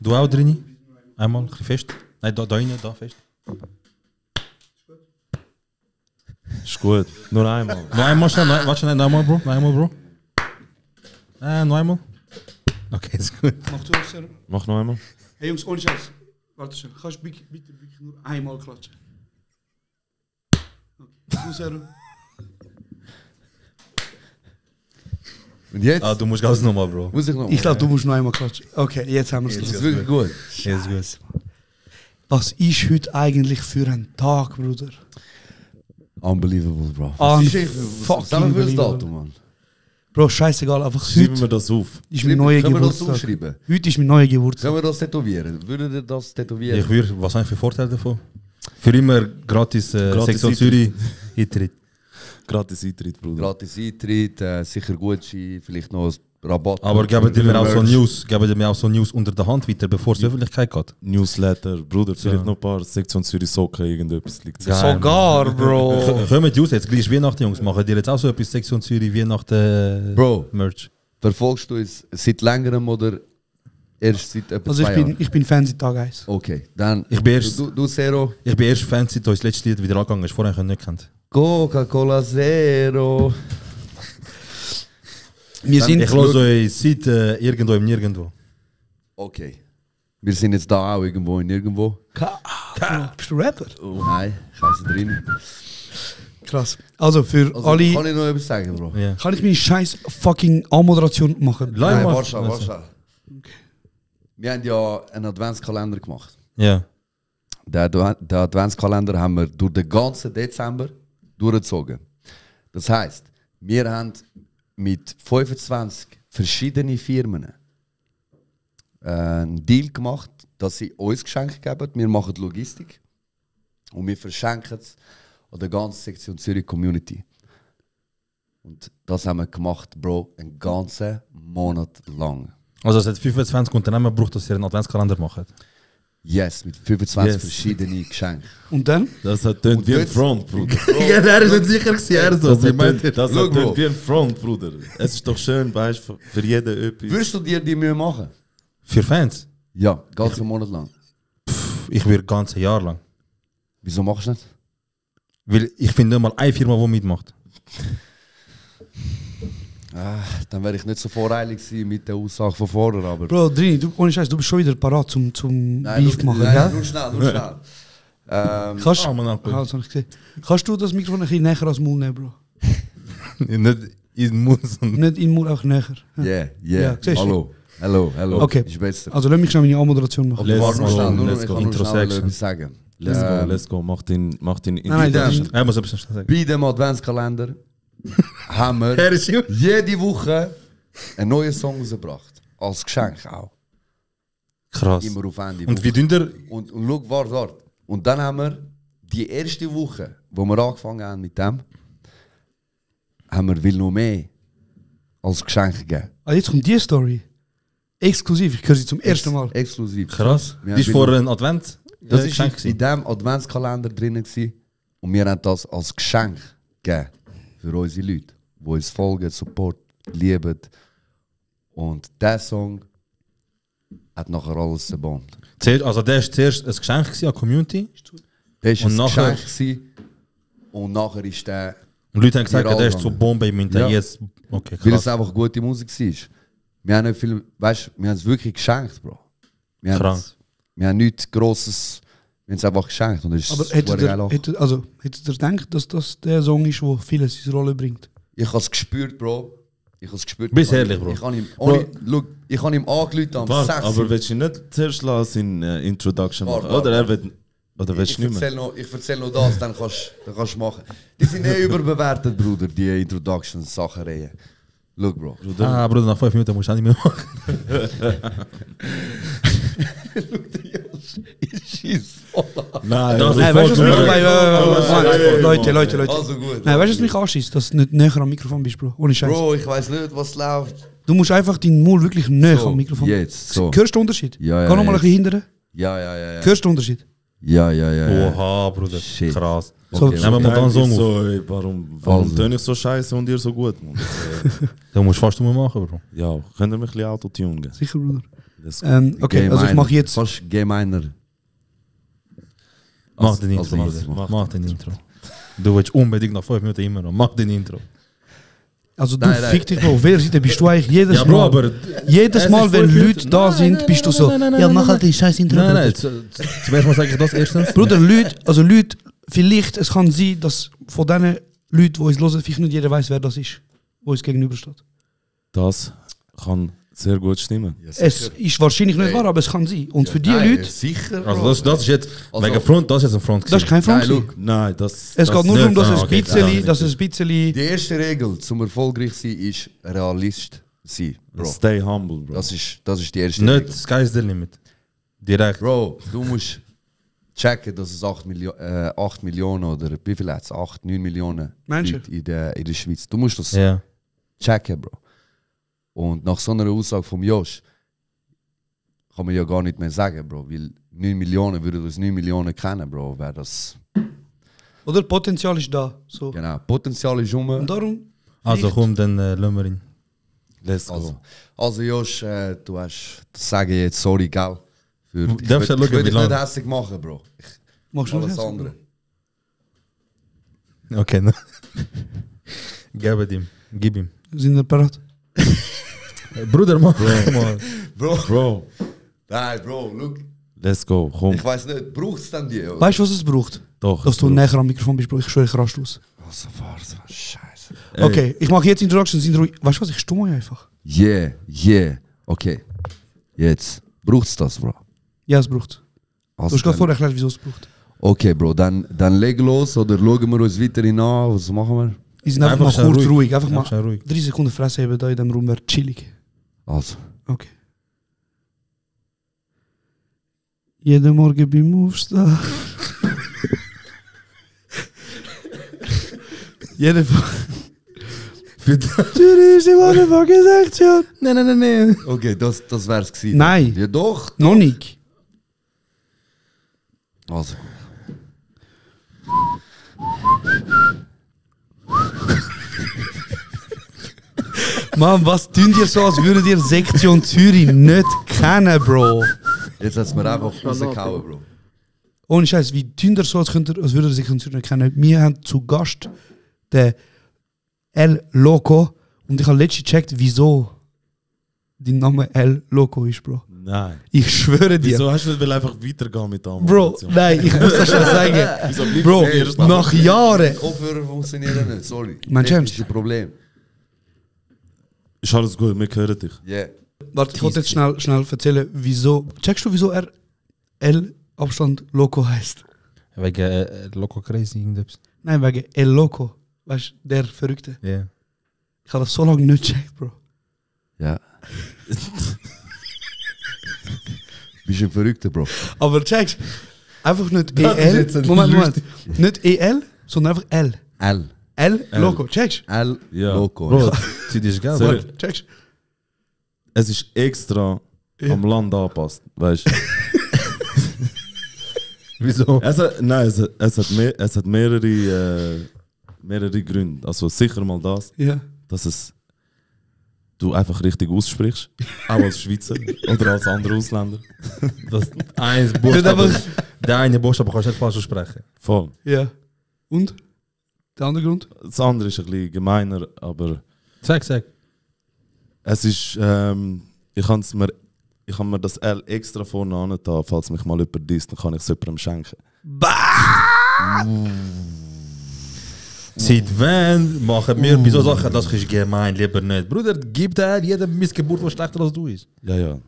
Du auch drin? Einmal, ein bisschen fest. Nein, da rein, da fest. Ist gut. Nur einmal. Noch einmal schnell, warte schnell, noch einmal, Bro. Noch einmal, Bro. Noch einmal. Okay, ist gut. Mach du das, Sero. Mach noch einmal. Hey Jungs, ohne Scheiß. Warte schon. Kannst du bitte wirklich nur einmal klatschen? Okay. Du, Sero. Und jetzt? Ah, du musst ganz nochmal, Bro. Muss ich noch? Ich glaube, du musst noch einmal klatschen. Okay, jetzt haben wir Das es. ist wirklich gut. Jetzt gut. Was ist heute eigentlich für ein Tag, Bruder? Unbelievable, Bro. Unfucking Was haben wir für ein believable. Datum, Mann? Bro, scheißegal, einfach Schreiben heute wir das auf. ist mein neuer Können wir das Geburtstag. aufschreiben? Heute ist mein neuer Geburtstag. Können wir das tätowieren? Würdet ihr das tätowieren? Ich würde, was habe ich für Vorteile davon? Für immer gratis, Gratis Sektion Eintritt. Zürich Eintritt. Gratis Eintritt, Bruder. Gratis Eintritt, sicher Gucci, vielleicht noch ein Rabatt. Aber geben die mir auch so Merch. News, geben die mir auch so News unter der Hand weiter, bevor es Öffentlichkeit geht. Newsletter, Bruder, vielleicht Ja. noch ein paar Sektion Zürich Socken, irgendetwas liegt. Geil. Sogar, Bro. Kommen die raus, jetzt gleich Weihnachten, Jungs. Machen die jetzt auch so etwas Sektion Zürich Weihnachten Bro. Merch? Verfolgst du uns seit längerem oder erst seit etwa Also 2 Jahren? ich bin Fan seit Tag 1. Okay, dann Ich bin erst- du Zero. Ich bin erst Fan, seit das letzte Lied wieder angegangen ist. Vorher nicht kennt. Coca-Cola Zero. Wir sind... Ich höre euch seit irgendwo im Nirgendwo. Okay. Wir sind jetzt da auch irgendwo in nirgendwo. Bist du Rapper? Nein, ich heiße drin. Krass. Also für Also, alle... kann ich noch etwas sagen, Bro? Ja. Kann ich meine scheiß fucking Anmoderation machen? Nein, Mann. warte. Wir haben ja einen Adventskalender gemacht. Ja. Den Adventskalender haben wir durch den ganzen Dezember durchgezogen. Das heisst, wir haben mit 25 verschiedenen Firmen einen Deal gemacht, dass sie uns Geschenke geben. Wir machen die Logistik und wir verschenken es an der ganzen Sektion Zürich Community. Und das haben wir gemacht, Bro, einen ganzen Monat lang. Also es hat 25 Unternehmen gebraucht, dass sie einen Adventskalender machen. Yes, mit 25 Yes. verschiedenen Geschenken. Und dann? Das hat tönt wie ein jetzt- Front, Bruder. Ja, der ist nicht sicher gewesen, er so. Das hat Schau, Bro. tönt wie ein Front, Bruder. Es ist doch schön, weißt du, für jeden etwas. Würdest du dir die Mühe machen? Für Fans? Ja, ganzen Monat lang. Ich würde ganz ein Jahr lang. Wieso machst du nicht? Weil ich finde nicht mal eine Firma, die mitmacht. Dann wäre ich nicht so voreilig gewesen mit der Aussage von vorher, aber... Bro, Drini, ohne Scheiß, du bist schon wieder parat zum Beef nur- machen, nein, gell? nur schnell, nur schnell. Kannst, Ah, man, okay. das habe ich gesehen. Kannst du das Mikrofon ein bisschen näher als Mund nehmen, Bro? Nicht in Muss. Nicht in den Mund, auch näher. Yeah, Ja, yeah. siehst du? Hallo. Okay. Ist besser. Also lass mich schnell meine Anmoderation machen. Let's Warte, nur go, schnell, let's ich go. kann nur Intro schnell section. etwas sagen. Let's go. Mach den Nein, das Introduction. Er muss etwas schnell sagen. Bei dem Adventskalender haben wir Er ist gut. jede Woche einen neuen Song rausgebracht. Als Geschenk auch. Krass. Immer auf Ende Und Woche. wie dünn der... Und schau, warte. Und dann haben wir die erste Woche, wo wir angefangen haben mit dem, haben wir «Will noch mehr» als Geschenk gegeben. Ah, jetzt kommt die Story. Exklusiv, ich höre sie zum ersten Mal. Exklusiv. Krass. Wir Die ist haben vor einem Advent Das Geschenk ist in diesem Adventskalender drin gewesen. Und wir haben das als Geschenk gegeben für unsere Leute, die uns folgen, Support, lieben. Und dieser Song hat nachher alles zerbombt. Also der war zuerst ein Geschenk gewesen an die Community. Das war Und ein nachher- Geschenk gewesen. Und nachher ist der, Und Leute haben gesagt, Wir der ist alle so Bombe im Ja. jetzt. Okay, weil es krass. einfach gute Musik war. Wir haben nicht viel, weißt, wir haben es wirklich geschenkt, Bro. Wir haben Krank. es- Wir haben nichts Grosses, wir haben es einfach geschenkt. Und das ist Aber super geil auch. hättet ihr gedacht, dass das der Song ist, der vieles in Rolle bringt? Ich habe es gespürt, Bro. Ich habe es gespürt. Bist ehrlich, Bro. Ich habe ihm, ohne, look, ich habe ihm angerufen am Warte, 6. aber willst du nicht zuerst lassen in Introduction Warte, machen? Oder warte. er wird... Oder willst ich du nicht mehr? erzähl noch das, dann kannst du machen. Die sind überbewertet, Bruder, die Introduction-Sachen. Look, Bro. Ah, Bruder, nach 5 Minuten musst du auch nicht mehr machen. Ich schieß voll an. Nein, Das Nein, weißt du, was mich Leute, Leute. Also gut. Nein, weißt du, was mich anschießt, dass du nicht näher am Mikrofon bist, Bro? Ohne Scheiß. Bro, ich weiß nicht, was läuft. Du musst einfach deinen Mund wirklich näher So, am Mikrofon. jetzt, so. Hörst du den Unterschied? Ja, ja, Geh noch mal ein jetzt. bisschen hindern. Ja. Hörst du den Unterschied? Ja. Oha, Bruder. Shit. Krass. So, Okay, Nehmen wir mal dann einen Song auf. so, ey, warum Also. töne ich so scheiße und ihr so gut, Mann? Du musst fast machen, Bro. Ja, könnt ihr mich ein bisschen Autotune geben? Sicher, Bruder. Das Okay, also ich mache jetzt. Fast Game einer. Mach den Also Intro, easy. Bruder. Mach den Intro. Du willst unbedingt nach 5 Minuten immer noch. Mach den Intro. Also du Nein, nein. fick dich, Bro. Auf welcher Seite bist du eigentlich jedes Ja, Bro, Mal? aber... Jedes Es Mal, ist wenn 5 Leute Minuten. da Nein, sind, nein, bist du nein, so. nein, nein, Ja, nein, mach nein. halt den scheiß Intro. Nein, Bruder. nein, zum ersten Mal sage ich das erstens. Bruder, Leute, vielleicht, es kann sein, dass von diesen Leuten, die uns hören, vielleicht nicht jeder weiß, wer das ist, wo uns gegenübersteht. Das kann sehr gut stimmen. Es ist wahrscheinlich nicht wahr, aber es kann sein. Und für die Leute, Sicher. Also Bro. das ist jetzt... Also- wegen Front, das ist jetzt ein Front. das ist kein Front. Nein, look. Nein, das... Es geht nur darum, dass es ein okay, bisschen, ja. dass es ein bisschen. Die erste Regel zum erfolgreich sein ist Realist sein, Bro. Stay humble, Bro. Das ist die erste Nicht Regel. Sky is the limit. Direkt. Bro, du musst checken, dass es 8 Millionen oder wie viel hat es? 8, 9 Millionen Menschen. Leute in der Schweiz. Du musst das Ja. checken, Bro. Und nach so einer Aussage vom Josh kann man ja gar nicht mehr sagen, Bro. Weil 9 Millionen, würden uns 9 Millionen kennen, Bro, wäre das... Oder Potenzial ist da. So. Genau, Potenzial ist rum. Und darum. Also komm, dann lassen wir ihn. Let's go. Also Josh, du hast... Das sage ich jetzt, sorry, gell. Für, ich Darfst du will schauen, wie dich lang? nicht hässlich machen, Bro. Machst du Alles das? andere. Okay, ne? Gib ihm. Sind wir parat? Bruder, mach mal. Bro, Nein, Bro, look. let's go. Komm. Ich weiß nicht, braucht es dann die? Oder? Weißt du, was es braucht? Doch. Dass du näher am Mikrofon bist, Bro. Ich schwöre, ich raste aus. Also, warte, scheiße. Ey. Okay, ich mache jetzt Introductions. Weißt du was? Ich stumme euch einfach. Yeah. Okay. Jetzt. Braucht es das, Bro? Ja, es braucht. Du Also hast gerade dann- vorher erklärt, wieso es braucht. Okay, Bro, dann leg los oder schauen wir uns weiterhin an. Was machen wir? Die sind einfach, Einfach mal schnell kurz ruhig. ruhig. Einfach Einfach mal schnell ruhig. 3 Sekunden Fresse haben da in dem Raum wäre chillig. Also. Okay. Jeden Morgen beim Aufstehen. Jede Für Zürich ist im Motherfucking Sektion. Nein. Okay, das wär's gewesen. Nein. Ja, doch. Noch nicht. Also. Mann, was tun ihr so, als würdet ihr Sektion Zürich nicht kennen, Bro? Jetzt hat's mir einfach rausgehauen, Bro. Ohne Scheiß, wie tun ihr so, als würdet ihr Sektion Zürich nicht kennen? Wir haben zu Gast den El Loco und ich habe letztens gecheckt, wieso dein Name El Loco ist, Bro. Nein. Ich schwöre dir. Wieso hast du nicht einfach weitergehen mit der Bro, Amputation? nein, ich muss das schon sagen. Wieso bleibst Bro, du erst nach Jahren. Kopfhörer funktionieren nicht, sorry. Meinst du ernst? Technische Problem. Ist alles gut, wir hören dich. Yeah. Warte, ich wollte jetzt schnell erzählen, wieso. Checkst du, wieso er El Abstand Loco heißt? Wegen Loco Crazy irgendetwas. Nein, wegen El Loco. Weißt du, der Verrückte. Ja. Ich habe das so lange nicht gecheckt, Bro. Ja. Bist du ein Verrückter, Bro? Aber checkst einfach nicht Das ist EL. jetzt ein Moment. Nicht EL, sondern einfach L. L. El Loco, checkst L. Ja. Loco. Bro, zieh dich geil. Sorry. Warte, checkst Es ist extra am Land angepasst, weißt du? Wieso? Es hat mehrere Gründe. Also sicher mal das, Ja. dass du einfach richtig aussprichst, auch als Schweizer oder als andere Ausländer. Das eins Buchstabe. Der eine Buchstabe kannst du nicht falsch aussprechen. Voll. Ja. Und? Der andere Grund? Das andere ist ein bisschen gemeiner, aber Sag. es ist, ich habe mir das L extra vorne angetan, falls mich mal jemand disst, dann kann ich es jemandem schenken. Seit wann machen wir bei so Sachen, das ist gemein, lieber nicht. Bruder, gib dir jedem Missgeburt, der schlechter als du ist. Ja,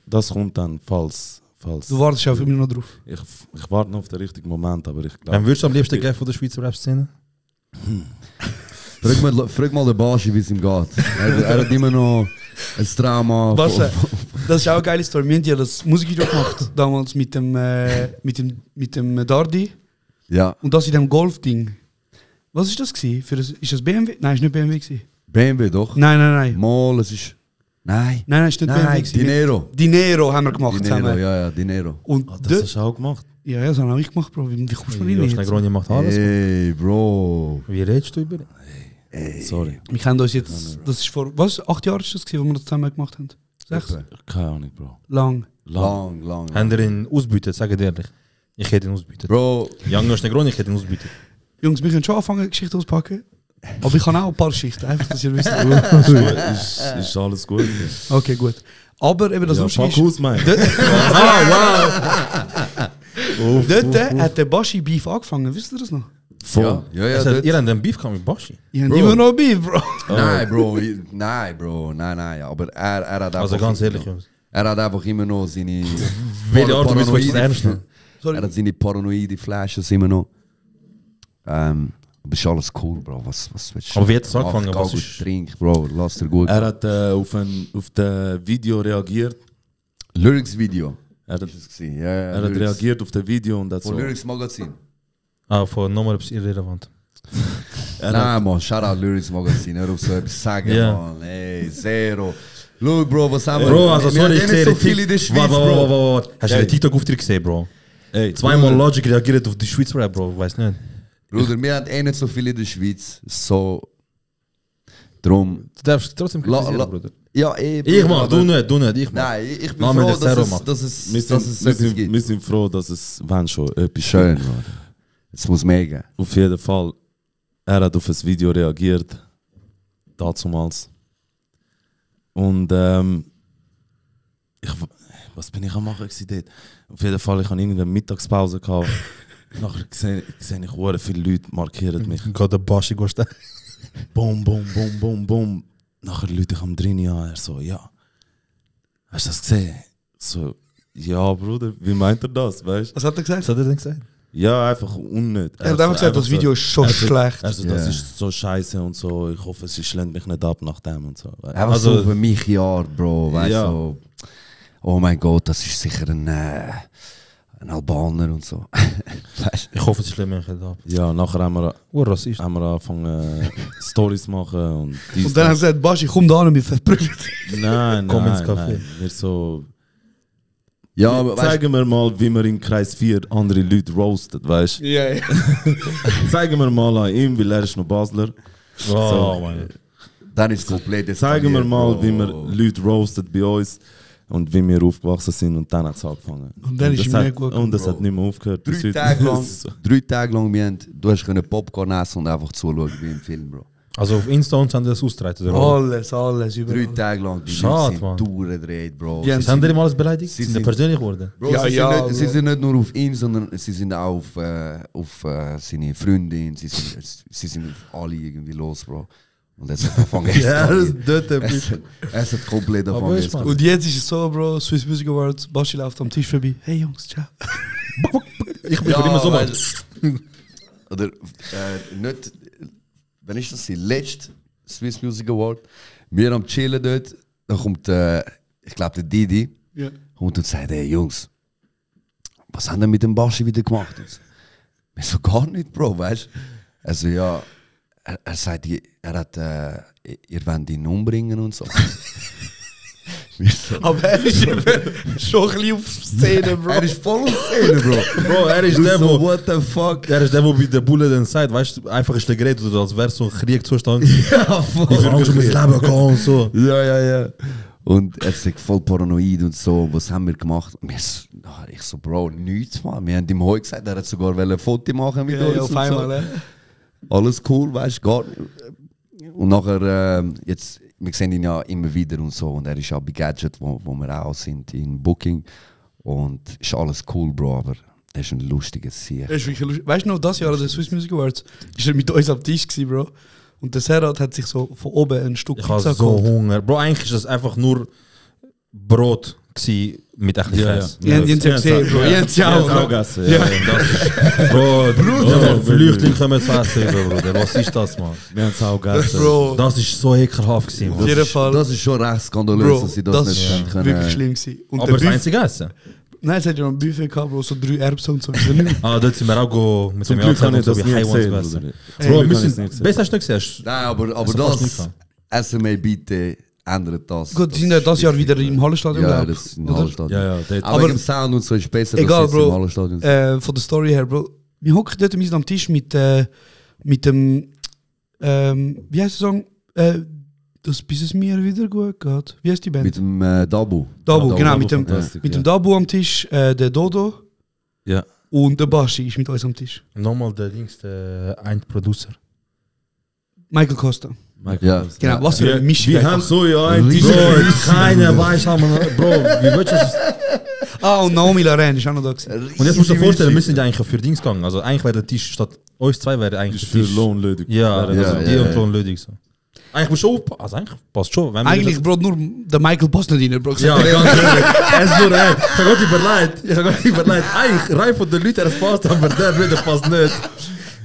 das kommt dann, falls Du wartest auf immer noch drauf. ich warte noch auf den richtigen Moment, aber ich Wem glaube... würdest du am liebsten geben von der Schweizer Rap-Szene? Frag mal den Bashi, wie es ihm geht. Er hat immer noch ein Trauma. Was? Das ist auch eine geile Story. Wir haben ja das Musikvideo gemacht, damals mit dem Dardi. Ja. Und das in dem Golf-Ding. Was ist das gewesen? Ist das BMW? Nein, ist nicht BMW gewesen. BMW doch. Nein. Mal, es ist. Nein. Nein, ist nicht BMW Nein, gewesen. Dinero. Dinero haben wir gemacht Dinero, zusammen. ja, Dinero. Und Das dort, hast du auch gemacht? ja, das habe auch ich gemacht, Bro. Wie kommst du Die rein? Negroni macht alles. Ey, Bro. Wie redest du über ihn? Sorry. Wir kennen uns jetzt, das ist vor, was, 8 Jahren ist das gewesen, wo wir das zusammen gemacht haben? 6? Keine Ahnung, Bro. Lang. Lang. Haben ihr ihn ausbeutet, sag ich dir ehrlich. Ich hätte ihn ausbeutet. Bro, Young ist Negron, ich hätte ihn ausbeutet. Jungs, wir können schon anfangen, Geschichte auspacken. Aber ich kann auch ein paar Geschichten, einfach, dass ihr wisst. Ist alles gut. Okay, gut. Aber eben das Ja, Lustige pack ist, aus, Mann. dort hat der Baschi Beef angefangen, wisst ihr das noch? Voll. ja, Also, ihr habt einen Beef gehabt mit Bashi. Ihr habt Bro. immer noch Beef, Bro. Nein, Bro, nein. Aber er hat einfach. Also ganz ehrlich, immer- Jungs. Er hat einfach immer noch seine. Welche Art und Weise willst du das ernst nehmen? Sorry. Er hat seine paranoide Flashes immer noch. Aber ist alles cool, Bro. Was willst du? Aber wie hat es Mach, angefangen? geh Was gut ist... Trink, Bro. Lass dir gut. Er hat auf das Video reagiert. Lyrics-Video. Er hat, Ist es gewesen? Ja, er hat Lyrics. reagiert auf das Video und hat Von so. Lyrics Magazin. von nochmal etwas irrelevant. Nein, man, Shoutout Lyrics Magazin. Hör auf so etwas sagen, Ja. man. Ey, zero. Schau, Bro, was haben wir? Bro, also wir sorry, haben ich eh sehe nicht so viel in der Schweiz, Bro. Hast du den TikTok-Auftritt gesehen, Bro? Ey, Zweimal Logic reagiert auf die Schweiz-Rap, Bro. Weiß nicht. Bruder, wir haben eh nicht so viel in der Schweiz. So. Drum. Du darfst trotzdem kritisieren, La- Bruder. Ja, eh. Ich Bruder, mach, aber- du nicht, ich mach. Nein, ich bin Name froh, des Terror dass macht. es wir etwas sind, gibt. wir sind froh, dass es, wenn schon, etwas Schön, gibt. Mann. Es muss mehr geben. Auf jeden Fall. Er hat auf das Video reagiert. Dazumals. Und was bin ich am machen gewesen dort? Auf jeden Fall, ich hatte irgendeine Mittagspause gehabt. Nachher sehe ich, sehr viele Leute markieren mich. Gott, der Baschi gehst Boom, boom, boom, boom, boom. Nachher Leute ich am drin an. Er so, ja. Hast du das gesehen? So, ja, Bruder, wie meint er das? Weißt du? Was hat er gesagt? Was hat er denn gesagt? Ja, einfach unnötig. Er hat einfach gesagt, das Video ist schon schlecht. Also, das Ja. ist so scheiße und so. Ich hoffe, sie schlägt mich nicht ab nach dem und so. Einfach Also- so für mich Jahr, Bro. Weißt Ja. so. Oh mein Gott, das ist sicher ein Albaner und so. Weißt Ich hoffe, es ist nicht ab. Ja, nachher haben wir Rassist. angefangen, Stories machen und dies, Und dann haben das. sie gesagt, Baschi, komm da an, wir verprügeln. Nein, Komm ins nein, Café. nein. Wir so, Ja, aber weißt zeigen wir mal, wie man in Kreis 4 andere Leute roastet, weißt du? Ja, ja. Zeigen wir mal an ihm, weil er ist noch Basler. Oh, Mann. dann ist es komplett. Zeigen wir eskaliert, mal, Bro. wie man Leute roastet bei uns und wie wir aufgewachsen sind und dann hat es angefangen. Und dann ist das ihm hat, nicht gut und das Bro. hat nicht mehr aufgehört. bis 3 heute. Tage lang, So. 3 Tage lang du hast können Popcorn essen und einfach zuschauen wie im Film, Bro. Also auf Insta und haben die das ausgetragen, oder? Alles, 3 überall. Tage lang, die Schade, Leute Mann. sind durchgedreht, Bro. Ja, Was haben die ihm alles beleidigt? Sie Sind die sind- persönlich geworden? Bro, Ja, sie, ja, sind nicht, sie Bro. sind nicht nur auf ihn, sondern sie sind auch auf seine Freundin, sie sind auf alle irgendwie los, Bro. Und es hat angefangen es hat komplett Aber angefangen ist man- Und jetzt ist es so, Bro, Swiss Music Awards, Baschi läuft am Tisch vorbei. Hey Jungs, ciao. Ich bin immer so mal. Oder nicht, wenn ist das die letzte Swiss Music Award? Wir am Chillen dort, dann kommt, ich glaube, der Didi, Ja. kommt und sagt, hey Jungs, was haben wir mit dem Baschi wieder gemacht? Und so, wir so, gar nicht, Bro, weißt du? Also ja, er sagt, er hat, ihr wollt ihn umbringen und so. Wir so, Aber er ist eben schon ein bisschen auf Szene, Bro. er ist voll auf Szene, Bro. Bro, er ist Du der, so, wo... what the fuck? Er ist der, wo bei der Bulle dann sagt, weißt du, einfach ist der geredet, oder als wäre so ein Kriegzustand. Ja, voll. Ich will schon mein Leben gehen und so. Ja. Und er sagt voll paranoid und so, was haben wir gemacht? Und ich so, Bro, nichts, Mann. Wir haben ihm heute gesagt, er hat sogar ein Foto machen mit Ja, uns. ja, auf und einmal, so. Alles cool, weißt du, gar nicht. Und nachher, jetzt, wir sehen ihn ja immer wieder und so. Und er ist ja bei Gadget, wo wir auch sind, in Booking. Und ist alles cool, Bro, aber er ist ein lustiger Sieg. Das ist wirklich lustig. Weißt du noch, das Jahr an der Swiss Music Awards ist er mit uns am Tisch gewesen, Bro. Und der Serhat hat sich so von oben ein Stück Ich habe Pizza so geholt. Hunger. Bro, eigentlich ist das einfach nur Brot gsi mit ein bisschen Käse. Ja, die haben sie gesehen, Bro. Die haben sie auch. auch Bro. gegessen. Ja, das ist... Bro, Bruder, Flüchtlinge kommen zu essen, Bruder. Was ist das, Mann? Wir haben es auch gegessen. Bro, Das ist so ekelhaft gewesen, auf Mann. jeden Fall. Das ist schon recht skandalös, Bro, dass sie das, das nicht ist haben können. wirklich schlimm gewesen. Und Aber der das Buffet, einzige Essen? nein, es hat ja noch ein Buffet gehabt, Bro, so 3 Erbsen und so. Wieso nicht mehr? Ah, dort sind wir auch mit Zum dem Glück Jahrzehnт habe ich und so das wie nie Haiwans gesehen. gegessen. Bruder. Bro, Zum wir Glück habe ich es müssen... nicht gesehen. Besser hast du nicht gesehen. Nein, aber hast du fast nicht das SMA bitte ändert das. Gut, die sind ja das Jahr wieder im Hallenstadion, Ja, glaub ich, das ist im oder? Hallenstadion. Ja, dort. Aber Aber- im Sound und so ist besser, Egal, dass sie jetzt Bro. im Hallenstadion sind. Von der Story her, Bro. Wir hocken dort wir sind am Tisch mit dem, wie heißt der Song? dass bis es mir wieder gut geht. Wie heißt die Band? Mit dem Dabu. Dabu, Ja, genau, Dabu mit dem, Fantastic, mit dem ja. Dabu am Tisch, der Dodo Ja. und der Baschi ist mit uns am Tisch. Nochmal der Dings, der ein Producer. Michael Costa. Ja. Genau, was für eine Mischung. Wir einfach. haben so ja ein Bro, keiner weiß, Bro, wie willst du das? Und Naomi Laren ist auch noch da gewesen. Und jetzt musst du dir vorstellen, wir sind ja eigentlich für Dings gegangen. Also eigentlich wäre der Tisch statt uns zwei wäre eigentlich Ist der für Tisch. Lohnlödig. Ja, also Ja, die ja, und ja. Lohnlödig so. Eigentlich muss schon, also eigentlich passt schon. Wenn wir Eigentlich, Bro, nur der Michael passt nicht rein, Bro. Ja, ganz ehrlich. Er ist nur ein. Ich habe Gott überlegt. Eigentlich, Reihe von den Leuten, es passt, aber der wieder passt nicht.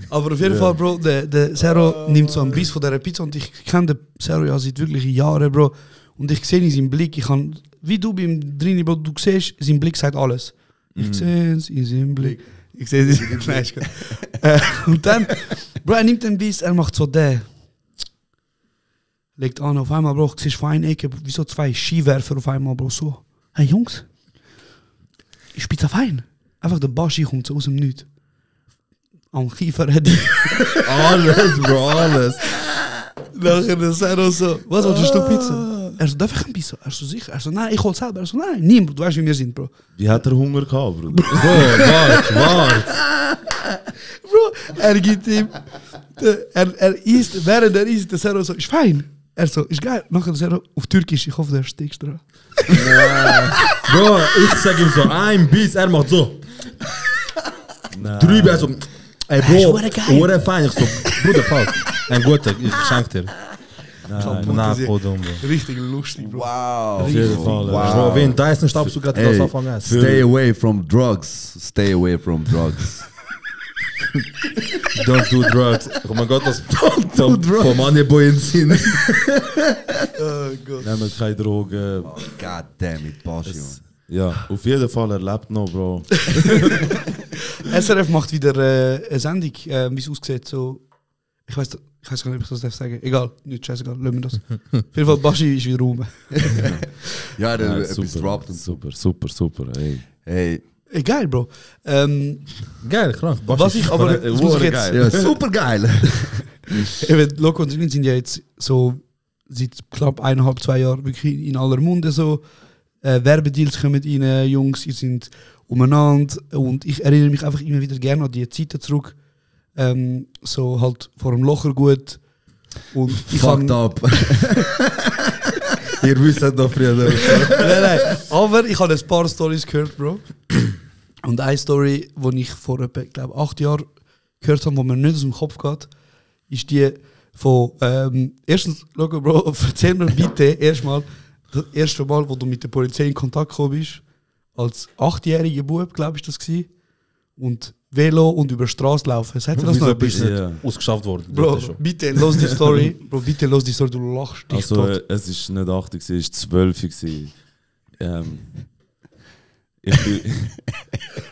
Aber auf jeden Fall, Bro, der Zero nimmt so einen Biss von dieser Pizza und ich kenne den Zero ja seit wirklich Jahren, Bro. Und ich sehe in seinem Blick, ich kann, wie du beim Drini, Bro, du siehst, sein Blick sagt alles. Ich sehe es in seinem Blick. Ich sehe es in seinem Blick. Und dann, Bro, er nimmt den Biss, er macht so den. Legt an, auf einmal, Bro, ich sehe von einer Ecke, wie so zwei Skiwerfer auf einmal, Bro, so. Hey Jungs, ist Pizza fein? Einfach der Baschi kommt so aus dem Nichts. Am Kiefer hat Alles, Bro, alles. Nachher der Zero so, was willst du Pizza? Er so, darf ich ein Pizza? Er so, sicher. Er so, nein, ich hol selber. Er so, nein, niemand, du weißt, wie wir sind, Bro. Wie hat er Hunger gehabt, Bruder? Bro, warte. Bro, er gibt ihm, er isst, während er isst, der Zero so, ist fein. Er so, ist geil. Nachher der Zero auf Türkisch, ich hoffe, der stickst dran. Bro, ich sag ihm so, ein Biss, er macht so. Drüben, er so, ey Bro, what fein. Ich so, Bruder, Paul, ein guter, ich schenk dir. Nein, Bro. Richtig lustig, Bro. Wow. Auf jeden Fall. Bro, wie ein Dyson Stabst du gerade das anfangen hast. Stay away from drugs. Stay away from drugs. Don't do drugs. Oh mein Gott, das vom Moneyboy in Sinn. Oh Gott. Nehmen keine Drogen. Oh, God damn it, Baschi, man. Ja, auf jeden Fall, er lebt noch, Bro. SRF macht wieder eine Sendung, wie es aussieht, so, ich weiß gar nicht, ob ich das darf sagen. Egal, nicht scheißegal, lassen wir das. Auf jeden Fall, Baschi ist wieder rum. Ja, der Ja, etwas droppt und so. super, ey. Hey. Ey, geil, Bro. Geil, krank. Was ich aber, das muss ich jetzt, Ja, super geil. eben, Loco und Drini sind ja jetzt so seit knapp 1,5, 2 Jahren wirklich in aller Munde so. Werbedeals kommen rein, Jungs, ihr seid umeinander und ich erinnere mich einfach immer wieder gerne an die Zeiten zurück. So halt vor dem Locher gut. Und ich Fucked up. Ihr wisst noch früher. nein. Aber ich habe ein paar Storys gehört, Bro. Und eine Story, die ich vor etwa, glaube 8 Jahren gehört habe, die mir nicht aus dem Kopf geht, ist die von, erstens, Logo, Bro, erzähl mir bitte erstmal, das erste Mal, wo du mit der Polizei in Kontakt gekommen bist, als 8-jähriger Bub, glaube ich, das war. Und Velo und über die Straße laufen. Sagt ihr das noch Wieso ein bist du bisschen? nicht ausgeschafft worden? Bro, bitte los die Story. Bro, bitte los die Story, du lachst dich Also, tot. es war nicht 8, es war 12. Ich bin...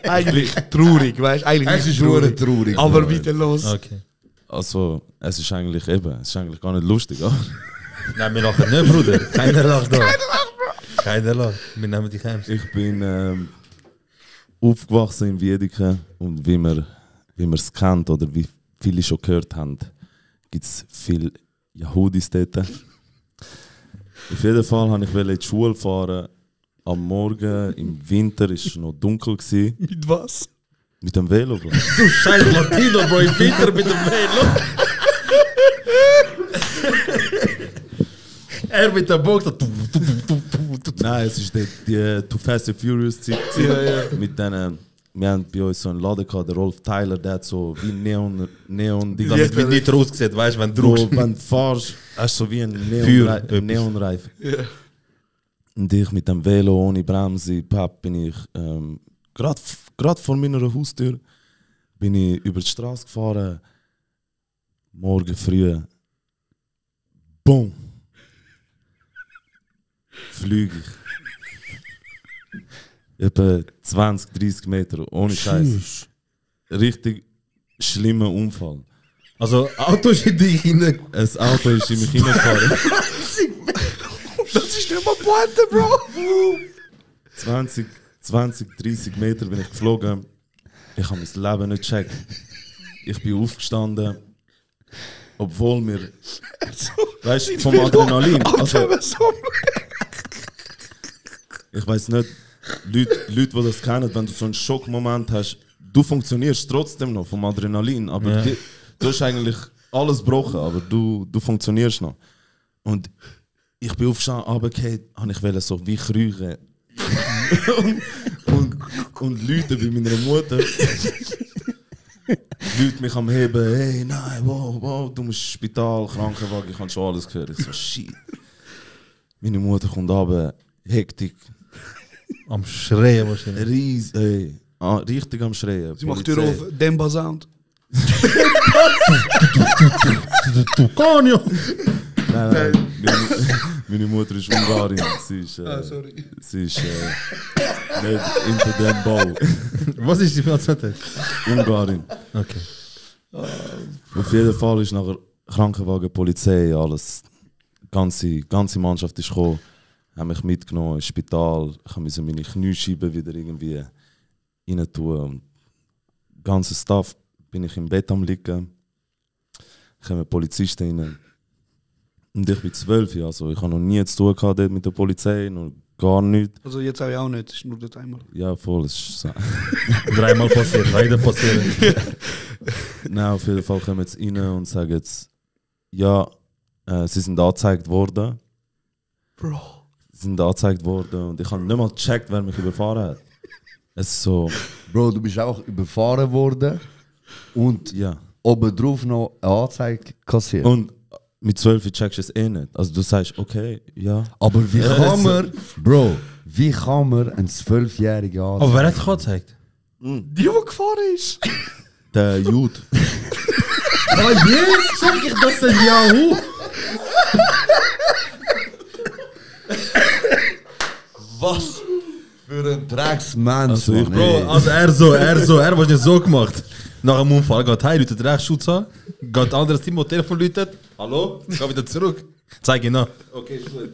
Eigentlich traurig, weißt du? Eigentlich ist es traurig. Aber bitte los. Okay. Also, es ist eigentlich gar nicht lustig, oder? Nein, wir lachen nicht, Bruder. Keiner lacht da. Keiner lacht. Wir nehmen dich heim. Ich bin aufgewachsen in Wiedeke und wie man es kennt oder wie viele schon gehört haben, gibt es viele Yahudis dort. Auf jeden Fall wollte ich in die Schule fahren. Am Morgen, im Winter, war es noch dunkel. Gewesen. Mit was? Mit dem Velo, Bro. Du scheiß Latino, Bro, im Winter mit dem Velo. Er mit der Box. Nein, es war die Too Fast and Furious Zeit. Mit denen, wir haben bei uns so einen Laden gehabt, der Rolf Tyler, der hat so wie Neon Damit wird nicht rausgesehen, weißt du, wenn du Bro, wenn du fährst, hast du so wie ein Feuer, Neonreifen. Und ich mit dem Velo ohne Bremse, bin ich gerade vor meiner Haustür bin ich über die Straße gefahren. Morgen früh. Boom! Flüge ich. Etwa 20, 30 Meter, ohne Scheiß. Richtig schlimmer Unfall. Also, Auto ist in dich hinein. Ein Auto ist in mich hineingefahren. Das ist nicht mal Pointe, Bro! 20, 30 Meter bin ich geflogen. Ich habe mein Leben nicht gecheckt. Ich bin aufgestanden. Obwohl wir, weißt du, vom Adrenalin. Also, ich weiß nicht, Leute, die das kennen, wenn du so einen Schockmoment hast, du funktionierst trotzdem noch vom Adrenalin, aber du hast eigentlich alles gebrochen, aber du funktionierst noch. Und ich bin aufgestanden, runtergefallen, habe ich wollte so wie kriechen. und Leute bei meiner Mutter. Leute mich am Heben, hey, nein, wow, du musst ins Spital, Krankenwagen, ich habe schon alles gehört. Ich so, shit. Meine Mutter kommt runter, Hektik. Am Schreien wahrscheinlich. Richtig am Schreien. Sie macht Tür auf, Demba Sound. Nein, meine Mutter ist Ungarin. Sie ist nicht hinter dem Bau. Was ist die für Nationalität? Ungarin. Okay. Auf jeden Fall ist nachher Krankenwagen, Polizei, alles. Die ganze Mannschaft ist gekommen, haben mich mitgenommen ins Spital. Ich musste meine Kniescheibe wieder irgendwie rein tun. Und ganze Staff bin ich im Bett am liegen. Kommen Polizisten rein. Und ich bin 12, also ich habe noch nie zu tun gehabt mit der Polizei, noch gar nichts. Also jetzt auch nicht, ist nur das einmal. Ja, voll, es ist so. 3-mal passiert, leider passiert. Nein, auf jeden Fall kommen jetzt rein und sagen jetzt, ja, sie sind angezeigt worden. Bro. Sie sind angezeigt worden und ich habe nicht mal gecheckt, wer mich überfahren hat. Es ist so... Bro, du bist auch überfahren worden und obendrauf noch eine Anzeige kassiert. Und mit 12 checkst du es eh nicht. Also du sagst, okay, ja. Aber wie kann man, Bro, wie kann man einen 12-Jährigen anzeigen? Aber wer hat dich angezeigt? Die gefahren ist. Der Jude. Aber jetzt sag ich das denn Yahoo! Was für ein Drecksmensch, Also Mann, Bro, ey. also er was nicht so gemacht. Nach dem Unfall geht heim, läutet Rechtsschutz an, geht ein anderes Team, das Telefon läutet. Hallo? Geh wieder zurück. Zeig ihn an. Okay, ist gut.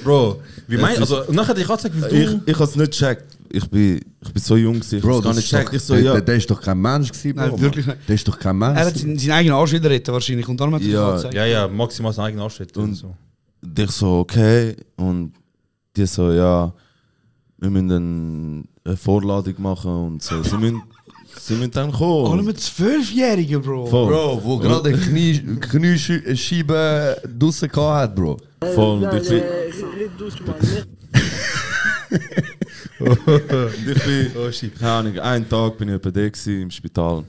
Bro, wie meinst du? Also, nachher hat ich angezeigt, wie du... Ich habe es nicht gecheckt. Ich bin so jung, ich habe es gar nicht gecheckt. Ich so, ja. Der ist doch kein Mensch gewesen, Bro. Nein, wirklich nicht. Der ist doch kein Mensch. Er hat seinen eigenen Arsch wieder retten wahrscheinlich und dann hat er Ja. angezeigt. Ja, maximal seinen eigenen Anschritt. Und so. ich so, okay. Und die so, ja, wir müssen eine Vorladung machen und so. Sie müssen dann kommen. Alle mit 12-Jährigen, Bro. Voll. Bro, wo gerade eine Kniescheibe draussen hat, Bro. Voll. Und ich bin, Oh shit. keine Ahnung, einen Tag bin ich etwa da gewesen, im Spital.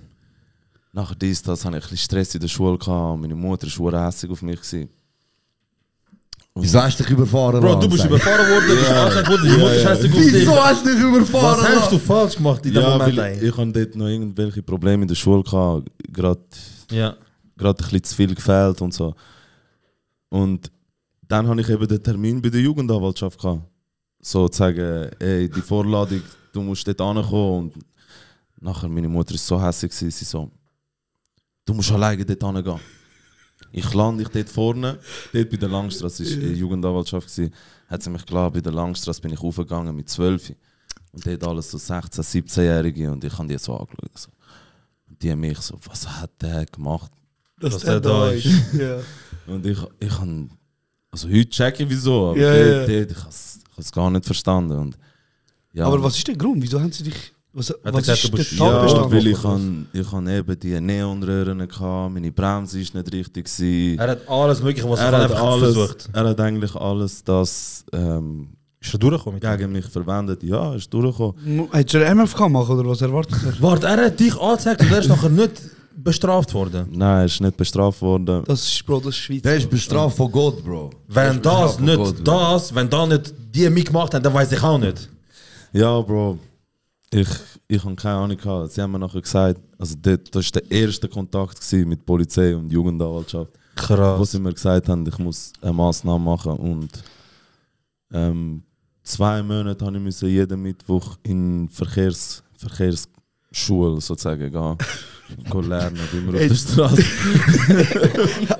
Nachher das hatte ich ein bisschen Stress in der Schule gehabt und meine Mutter war schwerhässig auf mich gewesen. Wieso hast du dich überfahren Bro, lassen? du bist überfahren worden, du bist angezeigt worden, die Mutter scheiße auf dich. Wieso hast du dich überfahren Was hast lassen? du falsch gemacht in dem Ja, Moment? weil ich hatte dort noch irgendwelche Probleme in der Schule gehabt, gerade Ja. ein bisschen zu viel gefehlt und so. Und dann hatte ich eben den Termin bei der Jugendanwaltschaft gehabt. So zu sagen, ey, die Vorladung, du musst dort hinkommen. Und nachher, meine Mutter war so hässlich, sie so, du musst alleine dort hingehen. Ich lande dort vorne, dort bei der Langstrasse, das war die Jugendanwaltschaft, hat sie mich klar, bei der Langstrasse bin ich aufgegangen mit 12. Und dort alles so 16-, 17-Jährige und ich habe die so angeschaut. So. Und die haben mich so, was hat der gemacht? Dass der da ist. Ja. Und ich habe, also heute checke ich wieso, aber Ja. dort, ich habe es gar nicht verstanden. Und, ja. Aber was ist der Grund? Wieso haben sie dich... Was gesagt, ist du der bist- Ja, Tatbestand? weil ich habe eben die Neonröhren gehabt, meine Bremse war nicht richtig gewesen. Er hat alles Mögliche, was Er er hat einfach alles, versucht. er hat eigentlich alles das Ist er durchgekommen mit dem? gegen mich verwendet. Ja, ist durchgekommen. Hättest du MFK machen oder was erwartet er? Warte, er hat dich angezeigt und er ist nachher nicht bestraft worden. Nein, er ist nicht bestraft worden. Das ist, Bro, das ist Schweiz. Der ist bestraft von Gott, Bro. Wenn bestraft von Gott, Bro. wenn da nicht die mitgemacht haben, dann weiß ich auch nicht. Ja, Bro. Ich habe keine Ahnung gehabt. Sie haben mir nachher gesagt, also das war der erste Kontakt gewesen mit Polizei und Jugendanwaltschaft, wo Krass. sie mir gesagt haben, ich muss eine Massnahme machen. Und 2 Monate musste ich jeden Mittwoch in Verkehrsschule sozusagen gehen. Lernen, wie man auf der Straße.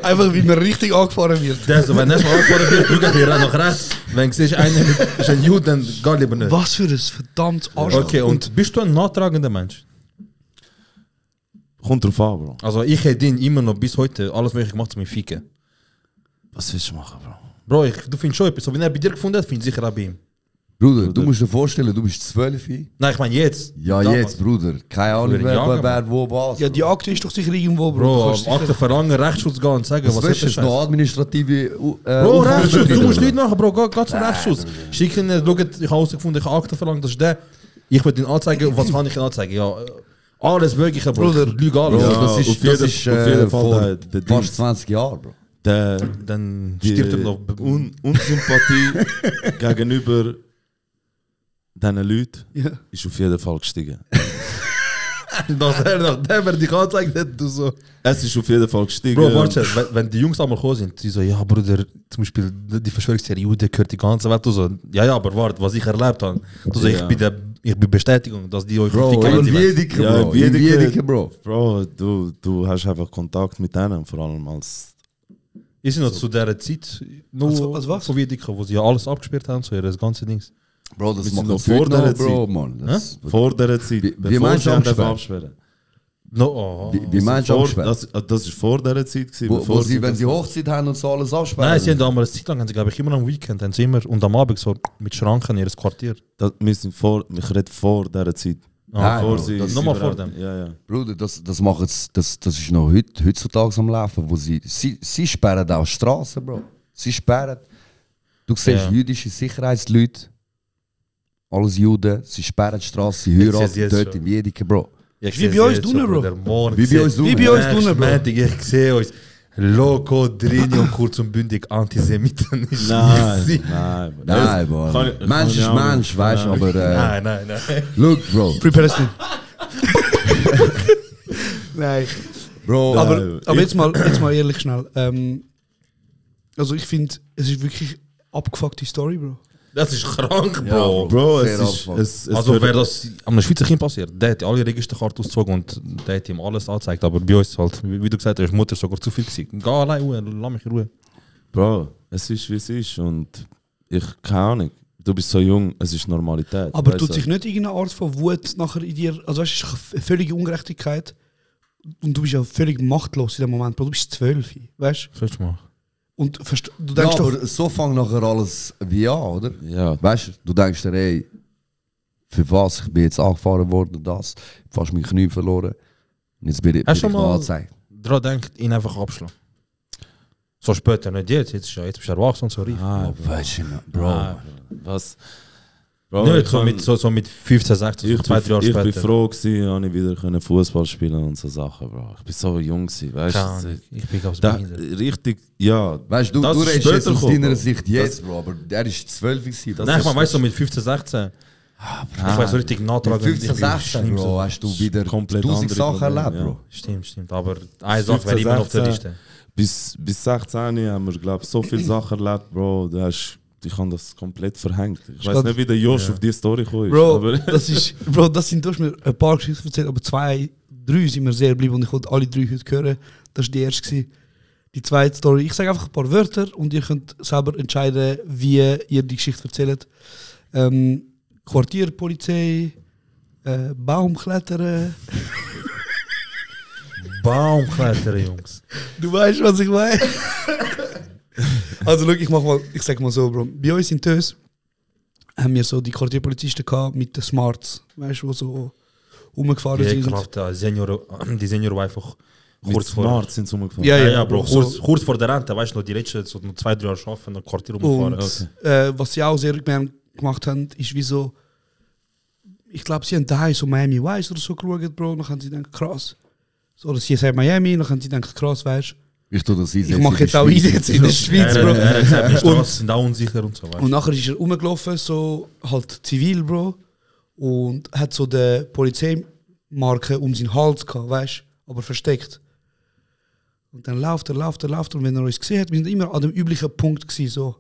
Einfach, wie man richtig angefahren wird. Der so, wenn er mal angefahren wird, schau dir nach rechts. Wenn du siehst, einer ist ein Jude, dann geh lieber nicht. Was für ein verdammtes Arsch. Okay, und bist du ein nachtragender Mensch? Kommt drauf an, Bro. Also ich hätte ihn immer noch bis heute alles mögliche gemacht, um mich ficken. Was willst du machen, Bro? Bro, du findest schon etwas. So, wenn er bei dir gefunden hat, finde ich sicher auch bei ihm. Bruder, du musst dir vorstellen, du bist 12. Nein, ich meine jetzt. Ja, Damals. jetzt, Bruder. Keine Ahnung, Früher Jager, wer wo was. Ja, die Akte ist doch sicher irgendwo, Bro. Bro, Du kannst Akte sicher- verlangen, Rechtsschutz gehen und sagen, was was willst ist du das? noch administrative Bro, Rechtsschutz, du Betriebe, musst oder? nicht machen, Bro, geh zum Rechtsschutz. Schicken ihn, schau, ich habe herausgefunden, ich habe Akte verlangt, das ist der. Ich will ihn anzeigen, was kann ich ihn anzeigen? Ja, alles Mögliche, Bro. Bruder. Lüge Bro, alles. Ja, das ist, auf jeden- das ist auf jeden Fall vor der fast Dings. 20 Jahren, Bro. Dann Die stirbt er noch. Unsympathie gegenüber diesen Leuten Ja. ist auf jeden Fall gestiegen. Nachdem er dich angezeigt hat, du so. Es ist auf jeden Fall gestiegen. Bro, warte, wenn die Jungs einmal gekommen sind, die so, ja, Bruder, zum Beispiel die Verschwörungstheorie Juden gehört die ganze Welt, du so, ja, aber warte, was ich erlebt habe, du so, Ja. ich bin Bestätigung, dass die euch Bro, ficken, in wenn sie wollen. Wiedeke, Ja, Bro. in In Wiedeke. Wiedeke, Bro. Bro, du hast einfach Kontakt mit denen, vor allem als. Ist noch zu dieser Zeit nur Als was? von Wiedeke, wo sie ja alles abgesperrt haben, so das ganze Dings. Bro, das Wir sind machen noch sie vor heute noch, dieser Bro, Zeit. Mann. Das, Vor dieser Zeit. Wie bevor meinst du sie absperren? absperren? No, oh. Wie meinst du Vor- absperren? das ist vor dieser Zeit gewesen, Wo bevor sie, wenn das- sie Hochzeit haben und so alles absperren? Nein, sie haben damals eine Zeit lang, haben sie, glaube ich, immer am Weekend, haben sie immer, und am Abend so mit Schranken in ihr Quartier. Wir sind vor, ich rede vor dieser Zeit. Nein, Bevor Bro, sie das- Nochmal überhaupt- vor dem. Ja, ja. Bruder, das machen sie, das ist noch heutzutage am Laufen, wo sie sperren auch Straßen, Bro. Sie sperren. Du siehst Ja. jüdische Sicherheitsleute, alles Juden, sie sperren die Straße, sie Ich heiraten seh's jetzt dort schon. in Wiedeke, Bro. Ich Wie sehe bei uns jetzt drinnen, so, Bro. Bruder, morgen Wie bei sehe- uns Wie bei drinnen. uns drinnen, Bro. Montag, ich sehe euch. Loco, Drinio, kurz und bündig, Antisemiten. Ist Nein, easy. nein. Bro. Nein, Bro. Kann ich- Mensch kann ist ich auch Mensch, weißt du, aber Nein. look, Bro. Free Palestine. Nein. Bro, Aber jetzt mal ehrlich schnell. Also ich finde, es ist wirklich abgefuckte Story, Bro. Das ist krank, Ja, Bro. Bro, Sehr es ist. abfuck. Es Also wird- wäre das einem Schweizer Kind passiert, der hätte alle Registerkarten ausgezogen und der hätte ihm alles angezeigt. Aber bei uns halt, wie du gesagt hast, Mutter sogar zu viel gewesen. Geh allein Ruhe, lass mich in Ruhe. Bro, es ist wie es ist und ich keine Ahnung. Du bist so jung, es ist Normalität. Aber weißt tut du? sich nicht irgendeine Art von Wut nachher in dir, also weißt du, es ist eine völlige Ungerechtigkeit und du bist ja völlig machtlos in dem Moment, Bro. Du bist 12, weißt Was willst du machen? du? Und du ja, denkst doch, aber so fängt nachher alles wie an, oder? Ja, Weißt du, du denkst dir, ey, für was? Ich bin jetzt angefahren worden, das, fast mein Knie verloren. Und jetzt bin ich Hast du noch mal- angezeigt. Daran denkt, ihn einfach abschlagen. So später, nicht jetzt. Jetzt bist du erwachsen und so reif. ah, Weißt du, Bro. ah, was? Bro, Nicht ich so kann- mit, so mit 15, 16, so Ich 2-3 Jahre bin später. froh gewesen, dass ich wieder Fußball spielen und so Sachen, Bro. Ich bin so jung gewesen, weißt Keine Ahnung, du? ich bin ganz Da, behindert. richtig, ja. Weißt du, Das du ist redest später jetzt aus gekommen, deiner Bro. Sicht jetzt, Bro, aber der ist 12 gewesen. Bro. Nein, ich meine, weißt du, so mit 15, 16. Ich weiß so richtig Mit nachtragen. 15, ich bin 16, schlimm Bro, so. hast du wieder komplett 1000 andere Sachen Probleme, erlebt, ja. Bro. Stimmt. Aber eine Sache wäre immer noch auf der 16. Liste. Bis 16 haben wir, glaube ich, so viele Sachen erlebt, Bro. Ich habe das komplett verhängt. Ich weiß glaub- nicht, wie der Josh auf diese Story gekommen ist. Bro, aber du hast mir ein paar Geschichten erzählt, aber 2, 3 sind mir sehr geblieben und ich wollte alle 3 heute hören. Das war die erste. Gewesen. Die zweite Story, ich sage einfach ein paar Wörter und ihr könnt selber entscheiden, wie ihr die Geschichte erzählt. Quartierpolizei, Baumklettern. Baumklettern, Jungs. Du weißt, was ich meine. Also, schau, ich sag mal so, Bro. Bei uns in Tös haben wir so die Quartierpolizisten gehabt mit den Smarts, weißt du, die so rumgefahren Die sind. ekelhaft, die Senior war einfach mit kurz vor. Smart sind sie umgefahren. Ja, Ja, Bro, so. kurz vor der Rente, weißt du noch, die letzten so noch 2-3 Jahre arbeiten, noch Quartier rumfahren. Und was sie auch sehr gerne gemacht haben, ist wie so, ich glaube, sie haben daheim so Miami Vice oder so geschaut, Bro, dann haben sie gedacht, krass. So, oder sie sagen Miami, dann haben sie gedacht, krass, weißt du. Ich tue das Ich mache jetzt auch Einsatz in der Schweiz, Er Bro. hat gesagt, die Straßen sind auch unsicher und so, weißt du. Und nachher ist er rumgelaufen, so halt zivil, Bro. Und hat so die Polizeimarke um seinen Hals gehabt, weißt du, aber versteckt. Und dann läuft er. Und wenn er uns gesehen hat, wir sind immer an dem üblichen Punkt gewesen, so.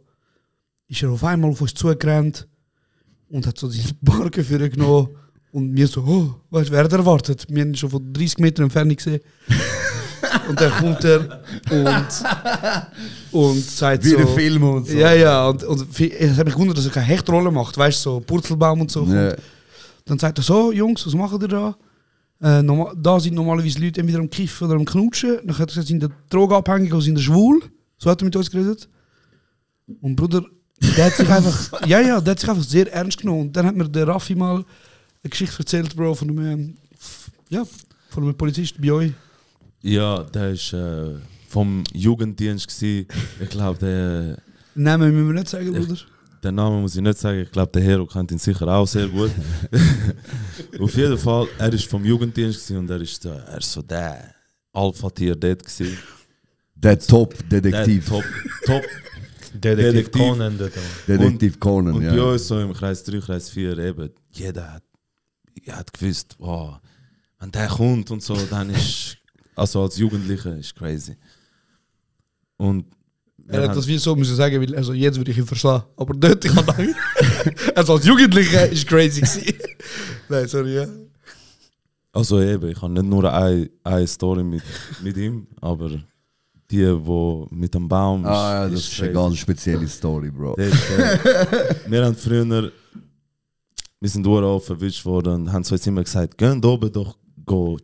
Ist er auf einmal auf uns zugerannt und hat so seine Marke für ihn genommen. Und wir so, oh, weißt du, wer hat erwartet? Wir haben ihn schon von 30 Metern Entfernung gesehen. Und dann kommt er und sagt Wie so... in Filmen und so. Ja, und es hat mich gewundert, dass er keine Hechtrolle macht, weißt du, so Purzelbaum und so. Ja. Dann sagt er so, Jungs, was macht ihr da? Da sind normalerweise Leute entweder am Kiffen oder am Knutschen. Dann hat er gesagt, sind der drogenabhängig oder sind der schwul. So hat er mit uns geredet. Und Bruder, der hat sich einfach, der hat sich einfach sehr ernst genommen. Und dann hat mir der Raffi mal eine Geschichte erzählt, Bro, von einem Polizist bei euch. Ja, der war vom Jugenddienst gewesen. Ich glaube, der Namen müssen wir nicht sagen, Bruder. Den Namen muss ich nicht sagen, ich glaube, der Hero kennt ihn sicher auch sehr gut. Auf jeden Fall, er war vom Jugenddienst gewesen und er ist so der Alpha-Tier dort gewesen. Der Top-Detektiv. Top. Detektiv Conan. Detektiv Conan, und ja. bei uns so im Kreis 3, Kreis 4 eben, jeder hat gewusst, wow, wenn der kommt und so, dann ist, also als Jugendlicher, ist crazy. Und Er hat das wie so müssen sagen, weil also jetzt würde ich ihn verstehen. Aber dort, ich habe also als Jugendlicher ist crazy gewesen. Nein, sorry, ja. Also eben, ich habe nicht nur eine Story mit ihm, aber die mit dem Baum Ja, das ist eine ganz spezielle Story, Bro. Wir haben früher, wir sind oft verwischt worden und haben so jetzt immer gesagt, gehen oben doch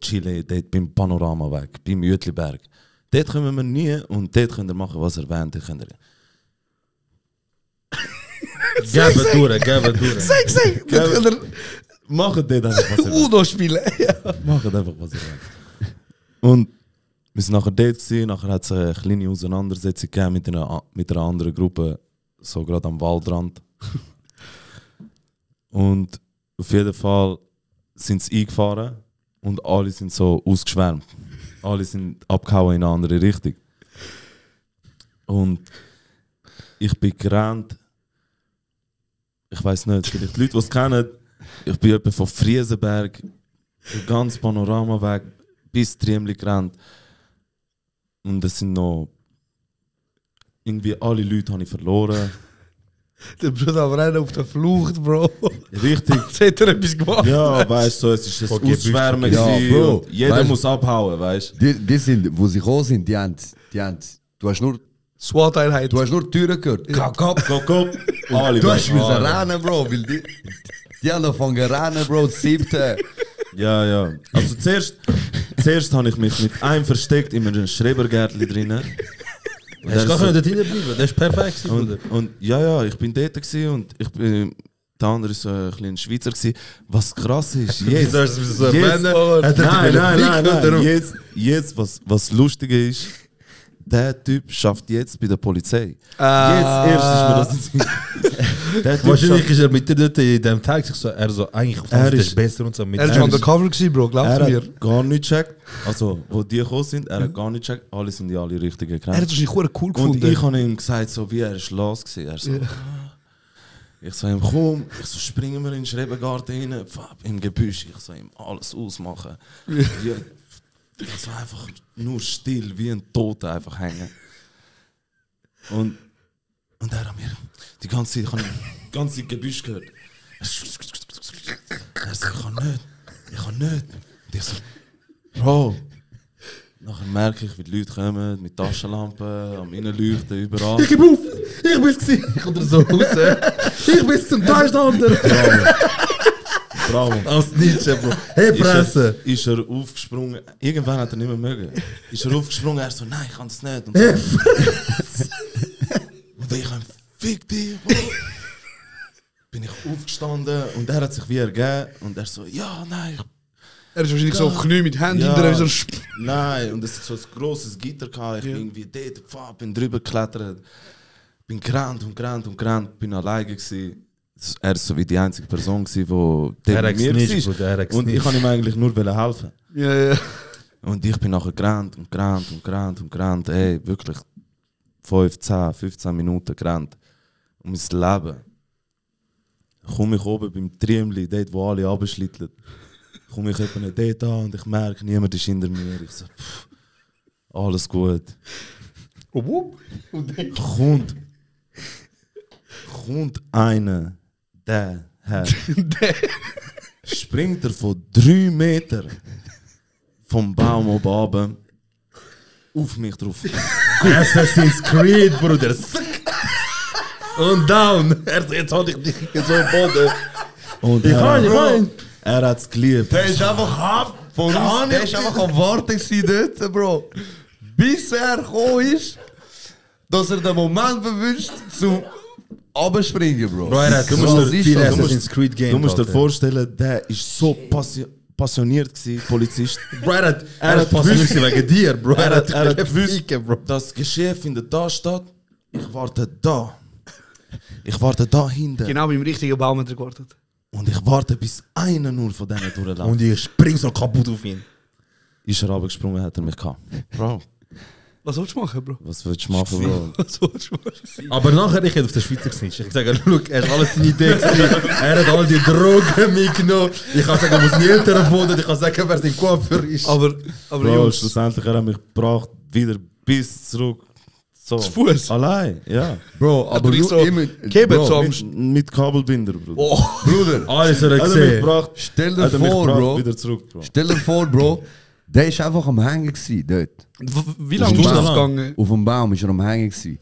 chillen, dort beim Panoramaweg, beim Jütliberg. Dort kommen wir nie und dort könnt ihr machen, was ihr wollt. Gebe durch. Sag. Macht dort einfach, was ihr wollt. Uno spielen. Macht einfach, was ihr wollt. Und wir sind nachher dort gewesen, nachher hat es eine kleine Auseinandersetzung gegeben mit einer anderen Gruppe, so gerade am Waldrand. Und auf jeden Fall sind sie eingefahren und alle sind so ausgeschwärmt. Alle sind abgehauen in eine andere Richtung. Und ich bin gerannt. Ich weiß nicht, vielleicht die Leute, die es kennen, ich bin etwa von Friesenberg, den ganzen Panoramaweg bis Triemli gerannt. Und es sind noch irgendwie alle Leute habe ich verloren. Der Bruder am Rennen auf der Flucht, Bro. Richtig. Jetzt hat er etwas gemacht. Ja, weißt du, so, es ist ein Ausschwärmen. Ja, Bro. Und jeder Weißt, muss abhauen, weißt die sind, wo sie gekommen sind, die haben du hast nur SWAT-Einheit. die Türen gehört. Kopp. Alle Du hast müssen alle. rennen, Bro, weil die haben angefangen zu rennen, Bro, das 7. Ja. Also zuerst habe ich mich mit einem versteckt in einem Schrebergärtchen drinnen. Hast du gar nicht dort hinbleiben? Das ist perfekt, Bruder. Und ja, ich bin dort gewesen und der andere war so ein kleiner Schweizer gewesen. Was krass ist, jetzt... Sollst du es so jetzt- erwähnen? Hat er dich Nein. Jetzt was Lustige ist, der Typ schafft jetzt bei der Polizei. Jetzt erst ist mir das in den Sinn. Der Typ Wahrscheinlich schafft- ist er mit dir dort in dem Tag so, eigentlich auf Er das ist- ist besser und so. Mit Er ist undercover gewesen, Bro, glaubst Er du mir? hat gar nicht gecheckt. Also, wo die gekommen sind, er hat gar nicht gecheckt. Alle sind in alle Richtigen Er hat gerannt. es wahrscheinlich cool Und gefunden. ich habe ihm gesagt, so wie er ist los gewesen. Er so, Ich so ihm, komm, ich so, springen wir in den Schrebergarten rein, im Gebüsch. Ich so ihm alles ausmachen. Ja, also einfach nur still, wie ein Toter einfach hängen. Und er hat mir die ganze Zeit, ich habe das ganze Gebüsch gehört. Er so, ich kann nicht. Und ich so, Bro. Nachher merke ich, wie die Leute kommen, mit Taschenlampen, am Innenleuchten, überall. Ich gebe auf! Ich bin's gewesen! Ich komme so raus! Ich bin's zum Beistander! Bravo. Als Nietzsche, Bro. Hey, Presse! Ist er aufgesprungen. Irgendwann hat er nicht mehr mögen. Ist er aufgesprungen, er so, nein, ich kann das nicht. Und, so. Und ich habe fick dich, Bro. Bin ich aufgestanden und er hat sich wie ergeben und er so, ja, nein. Er ist wahrscheinlich so auf Knie mit Händen Ja. hinter ihm so Nein, und es hat so ein grosses Gitter gehabt. Ich bin irgendwie dort, bin drüber geklettert. Bin gerannt, bin alleine gewesen. Er war so wie die einzige Person, die Er hat mir gesnitcht, war. Bruder, er hat Und ich gesnitcht. kann ihm eigentlich nur helfen. Ja. Und ich bin nachher gerannt. Ey, wirklich 5, 10, 15 Minuten gerannt. Um mein Leben. Komme ich oben beim Triemli, dort wo alle abschlitteln. Komme ich eben dort an und ich merke, niemand ist hinter mir. Ich so, alles gut. Kommt einer, der Herr, springt er von 3 Metern vom Baum oben runter auf mich drauf. Assassin's Creed, Bruder! Und down! Jetzt hol ich dich so im Boden! Und Ich kann. er hat es geliebt. Der ist einfach von uns, der ist einfach am Warten gewesen dort, Bro. Bis er gekommen ist, dass er den Moment bewünscht, zum Abspringen, Bro. Bro, er hat Du musst dir- viel du musst- Assassin's Creed Game. Du musst dir Alter. vorstellen, der ist so passioniert gewesen, Polizist. Bro, er hat hat passioniert wegen dir, Bro. Er hat gewusst, ficken, Bro. das Geschäft findet da statt. Ich warte da. Ich warte da hinten. Genau beim richtigen Baum hat er gewartet. Und ich warte, bis einer nur von denen durchläuft. Und ich spring so kaputt auf ihn. Ist er runtergesprungen, hat er mich gehabt. Bro, Was willst du machen, Bro? was willst du machen, Bro? Was willst du machen? Aber nachher, ich hätte auf den Schweizer gesnitcht. Ich sage, look, er hat alles seine Idee gewesen. Er hat all die Drogen mitgenommen. Ich kann sagen, wo es nie Eltern wohnen. Ich kann sagen, wer sein Coiffeur ist. Aber Bro, Jungs, schlussendlich hat er mich gebracht, wieder bis zurück. So. zu Fuß. Allein, ja. Bro, aber nicht du so immer... Geben Bro, so am Mit Kabelbinder, Bruder. Oh, Bruder, Alles hat er Hat er mich gesehen. gebracht, stell dir hat er mich vor, gebracht, Bro. wieder zurück, Bro. Stell dir vor, Bro, der ist einfach am Hängen gewesen, dort. wie lange ist das gegangen? Auf dem Baum ist er am Hängen gewesen.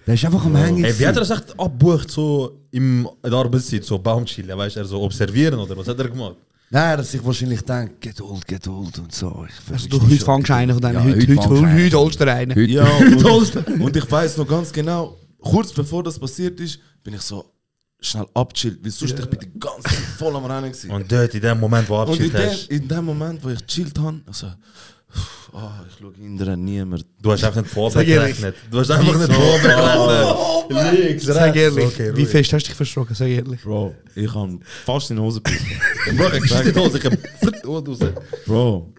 Der ist einfach am Hängen Hey, wie hat er gewesen. das echt abgebucht, so in der Arbeitszeit, so Baumchillen, weißt du, so observieren oder was hat er gemacht? Nein, er hat sich wahrscheinlich gedacht, Geduld und so. Also du, heute fangst du einen von denen. Ja, Heute fangst du einen. heute holst du dir einen. Heute- Ja, und ich weiß noch ganz genau, kurz bevor das passiert ist, bin ich so schnell abgechillt, weil sonst ich bin die ganze Zeit voll am Rennen gewesen. Und dort, in dem Moment, wo du Und abgeschieden hast, in dem Moment, wo ich gechillt habe, also, ich schaue hinterher niemand. du hast einfach nicht Sag ehrlich. vorberechnet. Du hast einfach nicht vorberechnet. Links, Sag ehrlich, Okay, wie ruhig. fest hast du dich verschrocken? Sag ehrlich. Bro, ich habe fast in die Hose gepisst. Bro, ich schieße die Hose, ich hab flitt die Hose raus. Bro,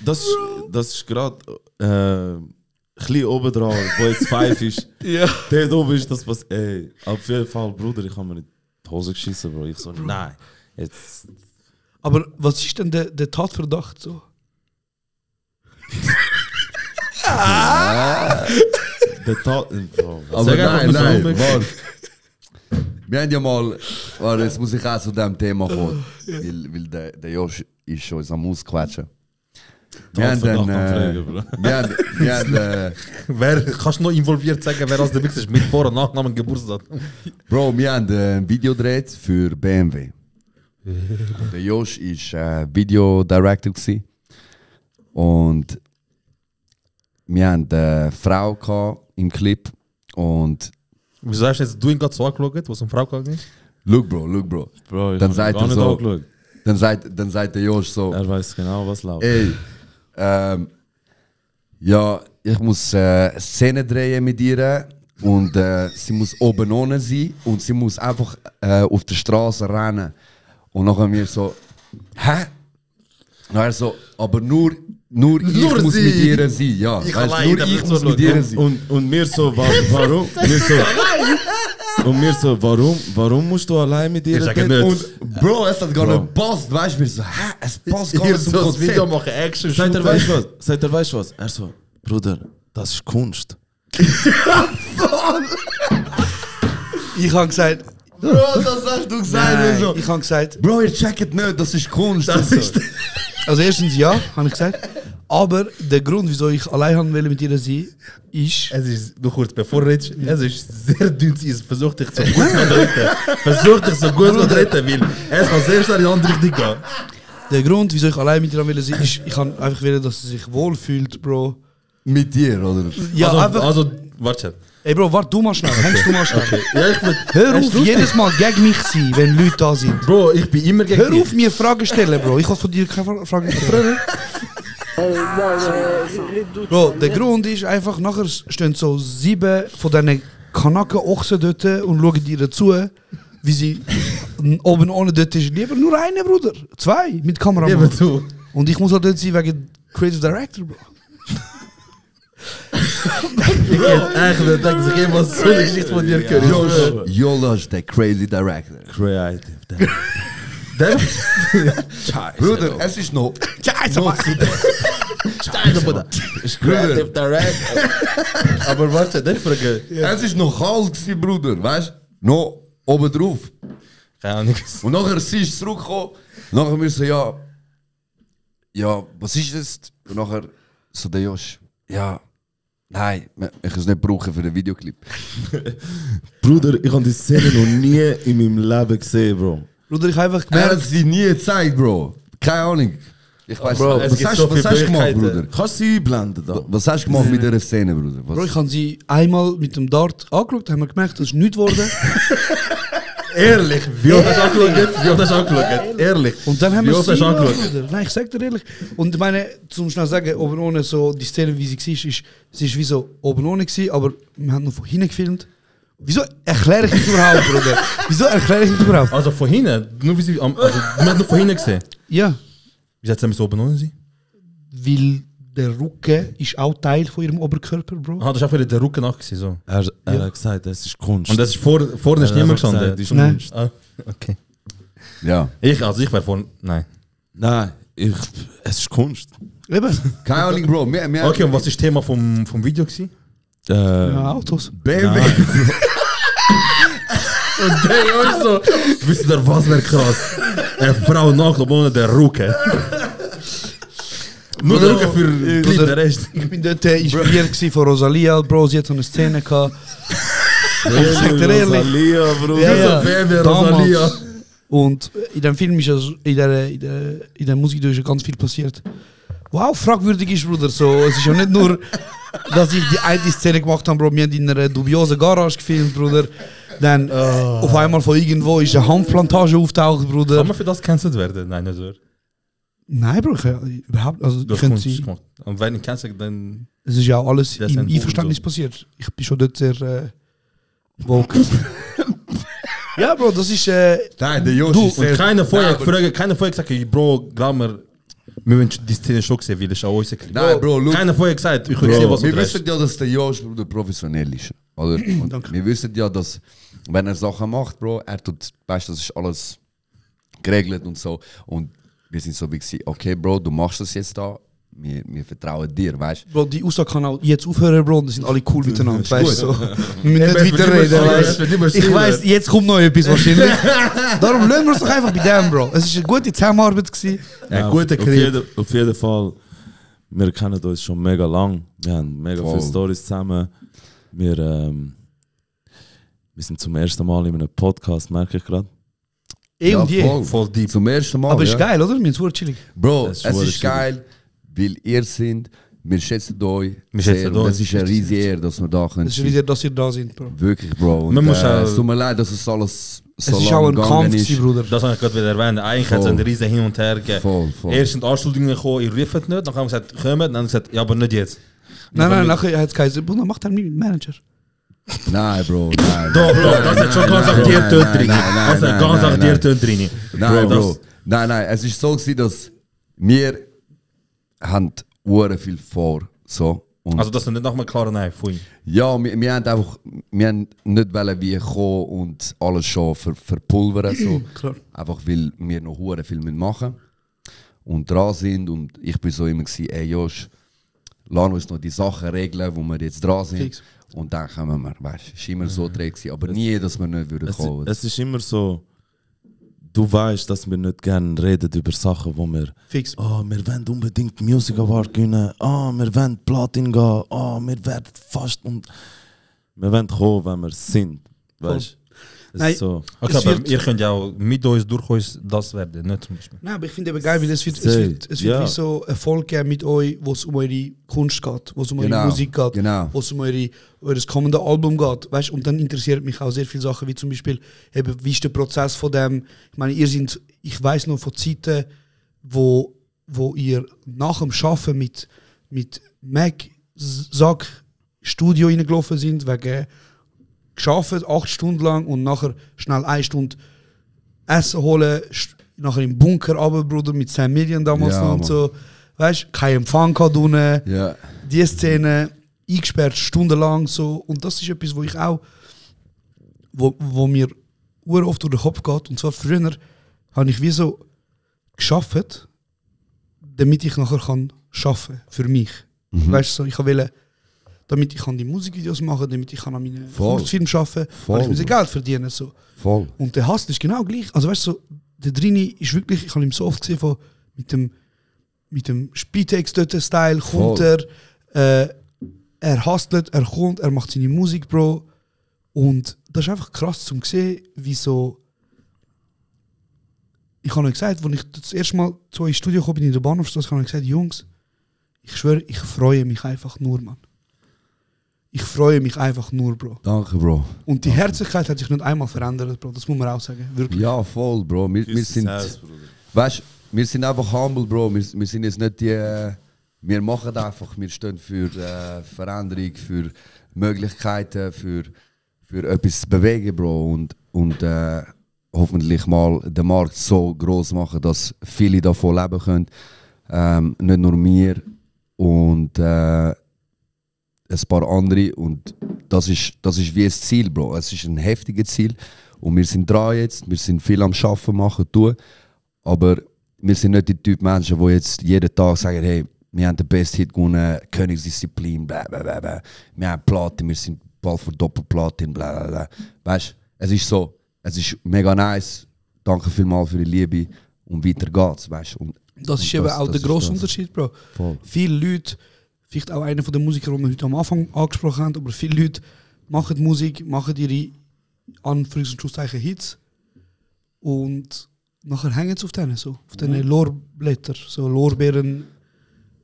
das ist gerade ein bisschen oben dran, wo jetzt 5 ist. Ja. Dort oben ist das was. Ey, auf jeden Fall, Bruder, ich habe mir in die Hose geschissen, Bro. Ich so, nein. Jetzt. Aber was ist denn der Tatverdacht so? Der Tat. Bro, Aber Sag einfach, nein, was warte. Wir haben ja mal, warte, jetzt muss ich auch zu diesem Thema kommen, weil der Josh ist schon am Ausquetschen. Wir haben Tatverdacht dann, am Pflegen, Bro. wir haben Wer, kannst du noch involviert sagen, wer als der Mix ist mit Vor- und Nachnamen Geburtstag? Bro, wir haben ein Video gedreht für BMW. Und der Josh war Video-Director gewesen. Und wir hatten eine Frau gehabt im Clip. Und Wieso hast du jetzt ihn gerade so angeschaut, wo es um Frau gegangen ist? look, Bro. Bro, ich Dann hab sagt gar er nicht so- angeschaut. Dann sagt der Josh so: Er weiß genau, was läuft. Ey, ja, ich muss eine Szene drehen mit ihr. Und sie muss oben ohne sein. Und sie muss einfach auf der Straße rennen. Und nachher mir so: Hä? Und er so: Aber nur ich Nur muss sie. mit ihr sein. Ja, Ich weißt, allein, nur der ich wird muss so mit schauen. ihr sein. Und mir so, warum? mir so, warum musst du allein mit ihr Ich sage daten? nicht. Und Bro, es hat gar Bro. nicht gepasst. Weißt du, mir so: Hä? Es passt gar Ihr nicht zum so das Video Konzept. machen, Action, Sagt er, Shooter. weißt du was? Sagt er, weißt du was? Er so, Bruder, das ist Kunst. Ich habe gesagt, Bro, das hast du gesagt. nein, So. ich habe gesagt, Bro, ihr checkt nicht, das ist Kunst. Das und ist so. also erstens ja, habe ich gesagt. Aber der Grund, wieso ich allein haben will mit ihr sein, ist, Es ist, du kurz bevor du redest, es ist sehr dünn, es versucht dich so gut zu retten. Versucht dich so gut zu retten, weil es kann sehr schnell in die andere Richtung gehen. der Grund, wieso ich allein mit ihr will sein, ist, ich kann einfach will, dass sie sich wohlfühlt, Bro. Mit dir, oder? Ja, einfach. Also, warte. Ey Bro, warte du mal schnell, hängst du mal schnell. Ja, ich bin, Hör auf, jedes Mal gegen mich sein, wenn Leute da sind. Bro, ich bin immer gegen Hör auf, mir Fragen stellen, Bro. Ich kann von dir keine Fragen stellen. Bro, der Grund ist einfach, nachher stehen so 7 von diesen Kanaken-Ochsen dort und schauen dir dazu, wie sie oben ohne dort ist. Lieber nur eine, Bruder. 2 mit Kamera. Lieber du. Und ich muss halt dort sein wegen Creative Director, Bro. Ich hätte eigentlich gedacht, ich jemals so eine Geschichte von dir gehört. Yola ist der crazy Director. Creative. Der? Bruder, es ist noch. Creative Director. Aber warte, der Frage. Es ist noch kalt gewesen, Bruder, weißt du? Noch oben drauf. Keine Ahnung. Und nachher sie ist zurückgekommen. Nachher wir so, ja, was ist das? Und nachher so der Josh, ja, nein, ich kann es nicht brauchen für den Videoclip. Bruder, ich habe die Szene noch nie in meinem Leben gesehen, Bro. Bruder, ich habe einfach Er hat gemerkt, sie nie gezeigt, Bro. Keine Ahnung. Ich weiß Bro, nicht. es Was gibt hast so was viele hast du gemacht, Möglichkeiten. Bruder? Kannst du sie einblenden da? Was hast du gemacht mit dieser Szene, Bruder? Bro, ich Was? habe sie einmal mit dem Dart angeschaut, haben wir gemerkt, das ist nichts geworden. Ehrlich, wie oft hast du angeschaut? Wie oft hast du angeschaut? Ehrlich. Und dann haben Wie wir oft sie hast du angeschaut? Bruder. Nein, ich sag dir ehrlich. Und ich meine, zum schnell sagen, oben ohne so, die Szene, wie sie war, sie ist wie so oben ohne gewesen, aber wir haben noch von hinten gefilmt. Wieso erkläre ich das überhaupt, Bruder? Wieso erkläre ich das überhaupt? Also von hinten, nur wie sie, also, man hat nur von hinten gesehen. Ja, Wie hat es so oben ohne sie? weil der Rücken ist auch Teil von ihrem Oberkörper, Bro. Ah, das ist auch wieder der Rücken nachgesehen, so. Er hat gesagt, es ist Kunst. Und das ist vorne ist Er hat niemand gesagt, gestanden. das ist Nein. Kunst. Ah, okay. Ja. Ich wäre vorne, nein. Nein, es ist Kunst. Eben. Keine Ahnung, Bro. Wir Okay, und was ist das Thema vom Video gewesen? Ja, Autos. BMW. Und der ist so, wisst ihr, was wäre krass? Eine Frau nackt und ohne der Rücken. Nur der Rücken für den Rest. Ich bin dort inspiriert gewesen von Rosalia, Bro. Sie hat so eine Szene gehabt. Ich sag dir ehrlich. Rosalia, Bro. Ja, ja. BMW, Damals. Rosalia. Und in dem Film ist also, in der Musik ist ja ganz viel passiert. Wow, fragwürdig ist, Bruder. So, es ist ja nicht nur, dass ich die eine Szene gemacht habe, Bro. Wir haben in einer dubiosen Garage gefilmt, Bruder. Dann auf einmal von irgendwo ist eine Hanfplantage auftaucht, Bruder. Kann man für das cancelled werden? Nein, nicht so. Nein, Bro, überhaupt. Also, Du ich hast könnte Kunst sie, gemacht. Und wenn ich cancel, dann... es ist ja auch alles Das ist im ein Einverständnis Buch passiert. Ich bin schon dort sehr woke. Ja, Bro, das ist. Nein, der Josh Du, ist Und sehr... keiner vorher Nein, gesagt, Bro, glaub mir, wir wollen die Szene schon sehen, weil es auch unser Clip. Nein, Bro, look. Keiner vorher gesagt, ich will sehen, was du Wir drehst. wissen ja, dass der Josh, Bruder, professionell ist. Oder? Und wir wissen ja, dass, wenn er Sachen macht, Bro, er tut, weißt du, das ist alles geregelt und so. Und wir sind so wie gewesen, okay, Bro, du machst das jetzt da, wir vertrauen dir, weißt du? Bro, die Aussage kann auch jetzt aufhören, Bro, und das sind alle cool miteinander, weißt du? So. Wir Ja, müssen nicht weiterreden, es wird immer weißt du? Ich schlimmer. weiss, jetzt kommt noch etwas wahrscheinlich. Darum lassen wir es doch einfach bei dem, Bro. Es war eine gute Zusammenarbeit gewesen. Ein guter auf, Clip. auf jeden Fall, wir kennen uns schon mega lang. Wir haben mega Voll. viele Storys zusammen. Wir sind zum ersten Mal in einem Podcast, merke ich gerade. Eh und je. Voll deep. Zum ersten Mal, Aber ist ja. geil, oder? Wir sind super chillig. Bro, Das ist es voll ist geil, weil ihr sind, wir schätzen euch Wir sehr. schätzen Und euch. es ist eine riesige Ehre, dass wir da können Es ist sein. wieder, dass ihr da sind, Bro. Wirklich, Bro. Und, Man muss auch- es tut mir leid, dass es alles so Es ist lang auch ein gegangen Kampf, ist. gewesen, Bruder. Das habe ich gerade wieder erwähnt. Eigentlich hat es Voll. einen riesen Hin und Her gegeben. Voll. Erst sind Anschuldigungen gekommen, ihr ruft nicht. Dann haben wir gesagt, kommen. Dann haben wir gesagt, ja, aber nicht jetzt. Nein, nachher hat es geheißen, Bruder, mach dann mit dem Manager. Nein, Bro, nein. Doch, Bro, das hat schon ganz aktiert nein, Töne drin. nein, Das nein, hat ganz nein, aktiert Töne drin. Nein, Bro, Bro. Nein, es ist so gewesen, dass wir haben hure viel vor. So. Und Also das ist nicht nochmal klar, nein, von ihm. ja, wir haben einfach, wir haben nicht wollen wie kommen und alles schon verpulvern. So. Klar. Einfach weil wir noch hure viel machen und dran sind. Und ich bin so immer gewesen, ey Josh, lass uns noch die Sachen regeln, wo wir jetzt dran sind. Fix. Und dann kommen wir, weißt du, es war immer so träge gewesen, aber nie, dass wir nicht würden kommen. Es ist immer so, du weißt, dass wir nicht gerne reden über Sachen, wo wir Fix. wir wollen unbedingt Music Award gewinnen, wir wollen Platin gehen, wir werden fast und wir wollen kommen, wenn wir sind. Weißt du? Nein. So. Okay, Es aber wird- ihr könnt ja auch mit uns, durch uns das werden, nicht zum Beispiel. Nein, aber ich finde eben geil, weil es wird Ja. wie so eine Folge geben mit euch, wo es um eure Kunst geht, wo es um Genau, eure Musik geht, genau. wo es um eures kommende Album geht. Weißt? Und dann interessiert mich auch sehr viele Sachen, wie zum Beispiel, eben, wie ist der Prozess von dem. Ich meine, ich weiß noch von Zeiten, wo ihr nach dem Arbeiten mit Mac Sack Studio reingelaufen sind, wegen geschafft 8 Stunden lang und nachher schnell 1 Stunde Essen holen, nachher im Bunker runter, Bruder, mit Sam Million damals Ja, noch und Mann. so. Weißt du, kein Empfang gehabt unten, Ja. die Szene eingesperrt stundenlang so. Und das ist etwas, wo ich auch, wo mir oft durch den Kopf geht. Und zwar früher habe ich wie so geschafft, damit ich nachher kann arbeiten für mich. Weißt du, so, ich wollte, damit ich kann die Musikvideos machen, damit ich kann an meinen Voll. Kurzfilm arbeiten, Voll, weil ich muss Bro. Geld verdienen so. Voll. Und der Hustle ist genau gleich. Also weißt du, so, der Drini ist wirklich, ich habe ihn so oft gesehen, von, mit dem Spitex dort Style, kommt Voll. er hustelt, er kommt, er macht seine Musik, Bro. Und das ist einfach krass zum sehen, wie so. Ich ich habe euch gesagt, als ich das erste Mal so ins Studio gekommen bin, in der Bahnhofstrasse, habe ich gesagt, Jungs, ich schwöre, ich freue mich einfach nur, Mann. Ich freue mich einfach nur, Bro. Danke, Bro. Und die Herzlichkeit hat sich nicht einmal verändert, Bro. Das muss man auch sagen. Wirklich. Ja, voll, Bro. Wir sind, weißt, wir sind einfach humble, Bro. Wir sind jetzt nicht die... wir machen einfach, wir stehen für Veränderung, für Möglichkeiten, für etwas zu bewegen, Bro. Und hoffentlich mal den Markt so groß machen, dass viele davon leben können. Nicht nur wir und ein paar andere. Und das ist wie ein Ziel, Bro. Es ist ein heftiges Ziel. Und wir sind dran jetzt, wir sind viel am Arbeiten, machen, tun. Aber wir sind nicht die Typ Menschen, die jetzt jeden Tag sagen, hey, wir haben den besten Hit gewonnen, Königsdisziplin, bla bla bla bla. Wir haben Platin, wir sind bald für Doppelplatin, bla bla bla. Weißt du, es ist so, es ist mega nice. Danke vielmals für die Liebe und weiter geht's, weißt du. Das ist eben auch der grosse Unterschied, Bro. Voll. Viele Leute, vielleicht auch einer von den Musikern, die wir heute am Anfang angesprochen haben, aber viele Leute machen Musik, machen ihre Anführungs- und Schlusszeichen Hits und nachher hängen sie auf denen, so, auf diesen Lorblättern, so Lorbeeren.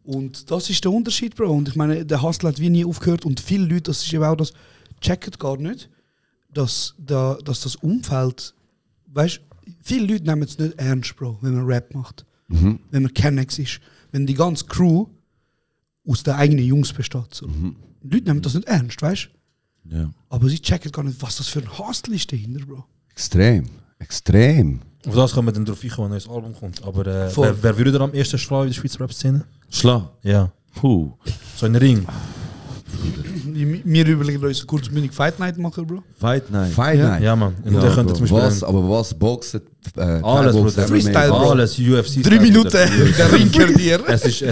Und das ist der Unterschied, Bro. Und ich meine, der Hustle hat wie nie aufgehört und viele Leute, das ist eben auch das, checken gar nicht, dass das Umfeld, weißt, viele Leute nehmen es nicht ernst, Bro, wenn man Rap macht. Wenn man Kennex ist. Wenn die ganze Crew aus den eigenen Jungs besteht. So. Die Leute nehmen das nicht ernst, weißt du? Ja. Aber sie checken gar nicht, was das für ein Hustle ist dahinter, Bro. Extrem. Auf das kommen wir dann drauf ein, wenn ein neues Album kommt. Aber Voll. wer würde da am ersten schlagen in der Schweizer Rap-Szene? Schlag. Ja. Puh. So ein Ring. Wir überlegen uns kurzmündig Fight Night machen, Bro. Fight Night. Fight Ja. Night. Ja, man. Und Ja, der könnte Bro. zum Beispiel... Aber was? Boxen? Alles, Thai-Boxen, Bruder. MMA? Freestyle, Bro. Alles, UFC. 3 Minuten, der Ring gehört dir. Es ist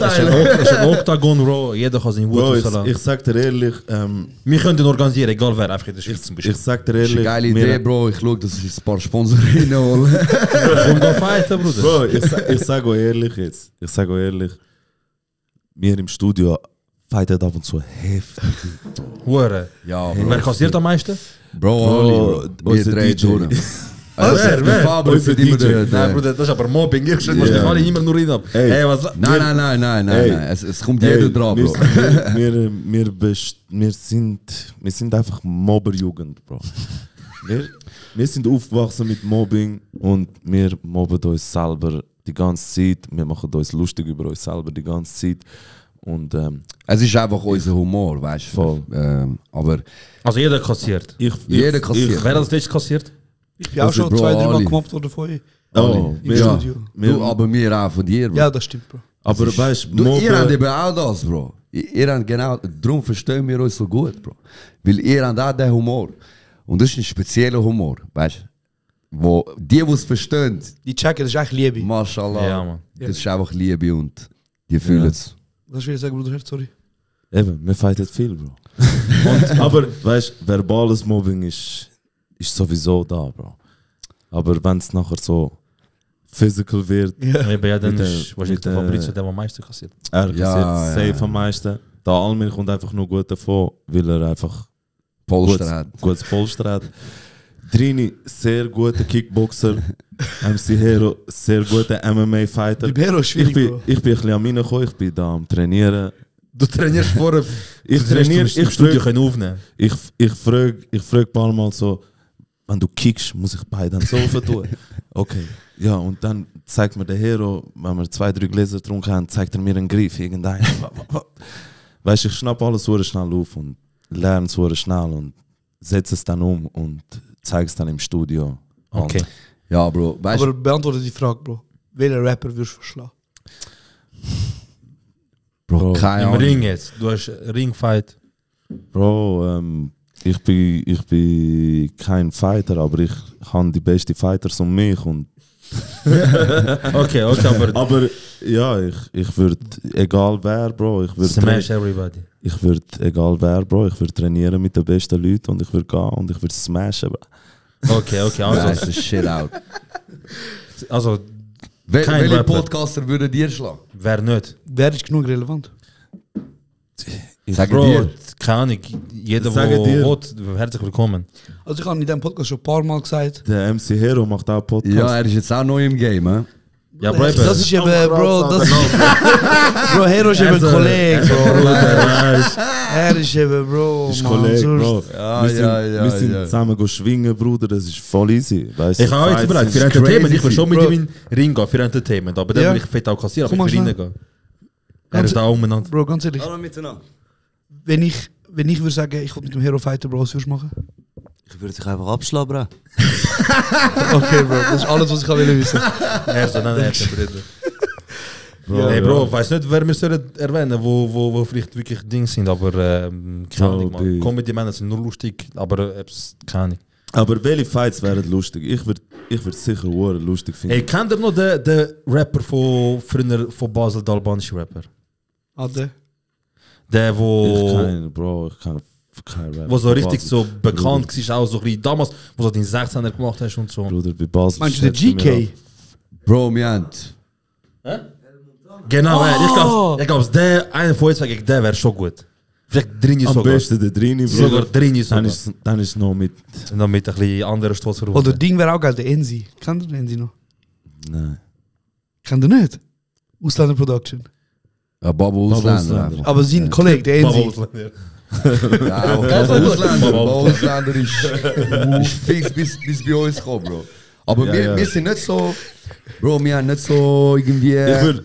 ein Octagon, Bro. Jeder kann seinen Wut Bro, rauslassen. ich sag dir ehrlich, Wir können den organisieren, egal wer, einfach in der Schweiz zum Beispiel. ich sag dir Das ist ehrlich, eine geile wir- Idee, Bro. Ich schaue, dass ich ein paar Sponsoren hole. Komm da fighten, Bruder. Bro, ich sag euch ehrlich jetzt. Ich sag euch ehrlich, wir im Studio fighten ab und zu heftig. Hure. Ja, Wer kassiert am meisten? Bro, Ali, Bro. Wir unser drehen DJ. durch. Wer? Der Faber Unser ist immer DJ. Nein, der... Bruder, das ist aber Mobbing. Ich schreibe Ja. alle immer nur rein ab. Ey. Hey, was... Nein. Ey. Es kommt jeder dran, Bro. Wir sind einfach Mobberjugend, Bro. Wir sind aufgewachsen mit Mobbing und wir mobben uns selber die ganze Zeit. Wir machen uns lustig über uns selber die ganze Zeit. Und Es ist einfach unser Humor, weißt du. Voll. Aber Also jeder kassiert. Jeder kassiert. Wer hat das letzte kassiert? Ich bin auch Also, schon Bro, 2-3 Mal Ali. gemobbt worden von euch. Oh, Im wir, Studio. du, aber wir auch von dir, Bro. Ja, das stimmt, Bro. aber weißt Du, ihr habt Mobben, eben auch das, Bro. Ihr habt genau, darum verstehen wir uns so gut, Bro. Weil ihr habt auch den Humor. Und das ist ein spezieller Humor, weißt du? Wo die es verstehen, Die checken, das ist eigentlich Liebe. Mashallah, Ja, man. das ist einfach Liebe und die fühlen es. Was will ich sagen, Bruder? Sorry. eben, wir fighten viel, Bro. Aber weißt verbales Mobbing ist sowieso da, Bro. Aber wenn es nachher so physical wird, Eben, ja, dann Mit der- ist wahrscheinlich mit der der- Fabrizio, der am meisten kassiert. er Ja, kassiert ja. safe am meisten. Der Almir kommt einfach nur gut davon, weil er einfach Polster hat. gutes Polster hat. Drini, sehr guter Kickboxer. MC Hero, sehr guter MMA-Fighter. Libero ist schwierig, Ich bin Bro. ein bisschen an mir gekommen, ich bin da am Trainieren. Du trainierst vorher... Ich trainiere, im Studio können aufnehmen. ich frage ein paar Mal so, wenn du kickst, muss ich beide dann so tun. Okay, ja, und dann zeigt mir der Hero, wenn wir 2-3 Gläser getrunken haben, zeigt er mir einen Griff, irgendeinen. Weißt du, ich schnappe alles so schnell auf und lerne es so schnell und setze es dann um und zeige es dann im Studio. an. Okay. Ja, Bro, weißt Aber du, beantworte die Frage, Bro. Welcher Rapper würdest du verschlagen? Bro, keine Im Ahnung. Ring jetzt. Du hast Ringfight. Bro, ich bin kein Fighter, aber ich habe die besten Fighters um mich und Okay, aber... aber ja, ich würde, egal wer, Bro, ich würde Smash everybody. egal wer, Bro, ich würde trainieren mit den besten Leuten und ich würde gehen und ich würde smashen, Bro. Okay, Nice also... the shit out. Also, Kein Welche Rapper. Podcaster würde dir schlagen? wer nicht? Wer ist genug relevant? Sag Bro, dir. keine Ahnung. Jeder, Sage dir. der will, herzlich willkommen. Also ich habe in diesem Podcast schon ein paar Mal gesagt, Der MC Hero macht auch Podcast. Ja, er ist jetzt auch neu im Game, hä? Ja, Bro, das ist eben, Bro, das Bro, Hero ist eben ein Kollege, Bro. Er ist eben, Bro, ist Mann, Kollege, sonst- Bro. Ja, wir sind, ja, wir sind ja. zusammen go schwingen, Bruder, das ist voll easy. Weißt Ich habe jetzt bereit für ist Entertainment. Ich will crazy. schon mit Bro. ihm in den Ring gehen für Entertainment. Aber dann Ja. will ich fett auch kassieren, Komm aber ich will mal reingehen. Er ist da umeinander. Bro, ganz ehrlich, Hallo miteinander. wenn ich würde sagen, ich will mit dem Hero fighten, Bro, was würdest du machen? Ich würde dich einfach abschlabbern. Okay, Bro, das ist alles, was ich wissen. Er ist dann er ist Bruder. Bro, Hey Bro, ich weiß nicht, wer wir sollen erwähnen, wo vielleicht wirklich Dinge sind, aber keine Ahnung, Bro, man. Comedy-Männer sind nur lustig, aber keine Ahnung. Aber welche Fights wären lustig? Ich würd sicher War lustig finden. Hey, kennt ihr noch den Rapper von früher von Basel, der albanische Rapper? Ade. Der, ich kann kein Rap. wo so richtig Basel. so bekannt war, auch so ein bisschen damals, wo du den 16er gemacht hast und so. Bruder, bei Basel. Meinst du den schätzen wir GK? Bro, wir haben... Genau, ich glaube, der, einer von uns, der wäre schon gut. Vielleicht drin Am sogar. besten der Drini, Sogar Bruder. drin sogar. Dann ist noch mit. Noch mit ein bisschen anderen Stoß Oder verbunden. Ding wäre auch geil, der Enzi. Kennt ihr den Enzi noch? Nein. Kennt ihr nicht? Ausländer Production. Ja, Babo Ausländer. Ausländer. einfach. Aber sein Kollege, der Enzi. Ja, auch Ausländer. Babo Ausländer ist fix bis bei uns gekommen, Bro. Aber Ja. wir sind nicht so... Bro, wir haben nicht so irgendwie...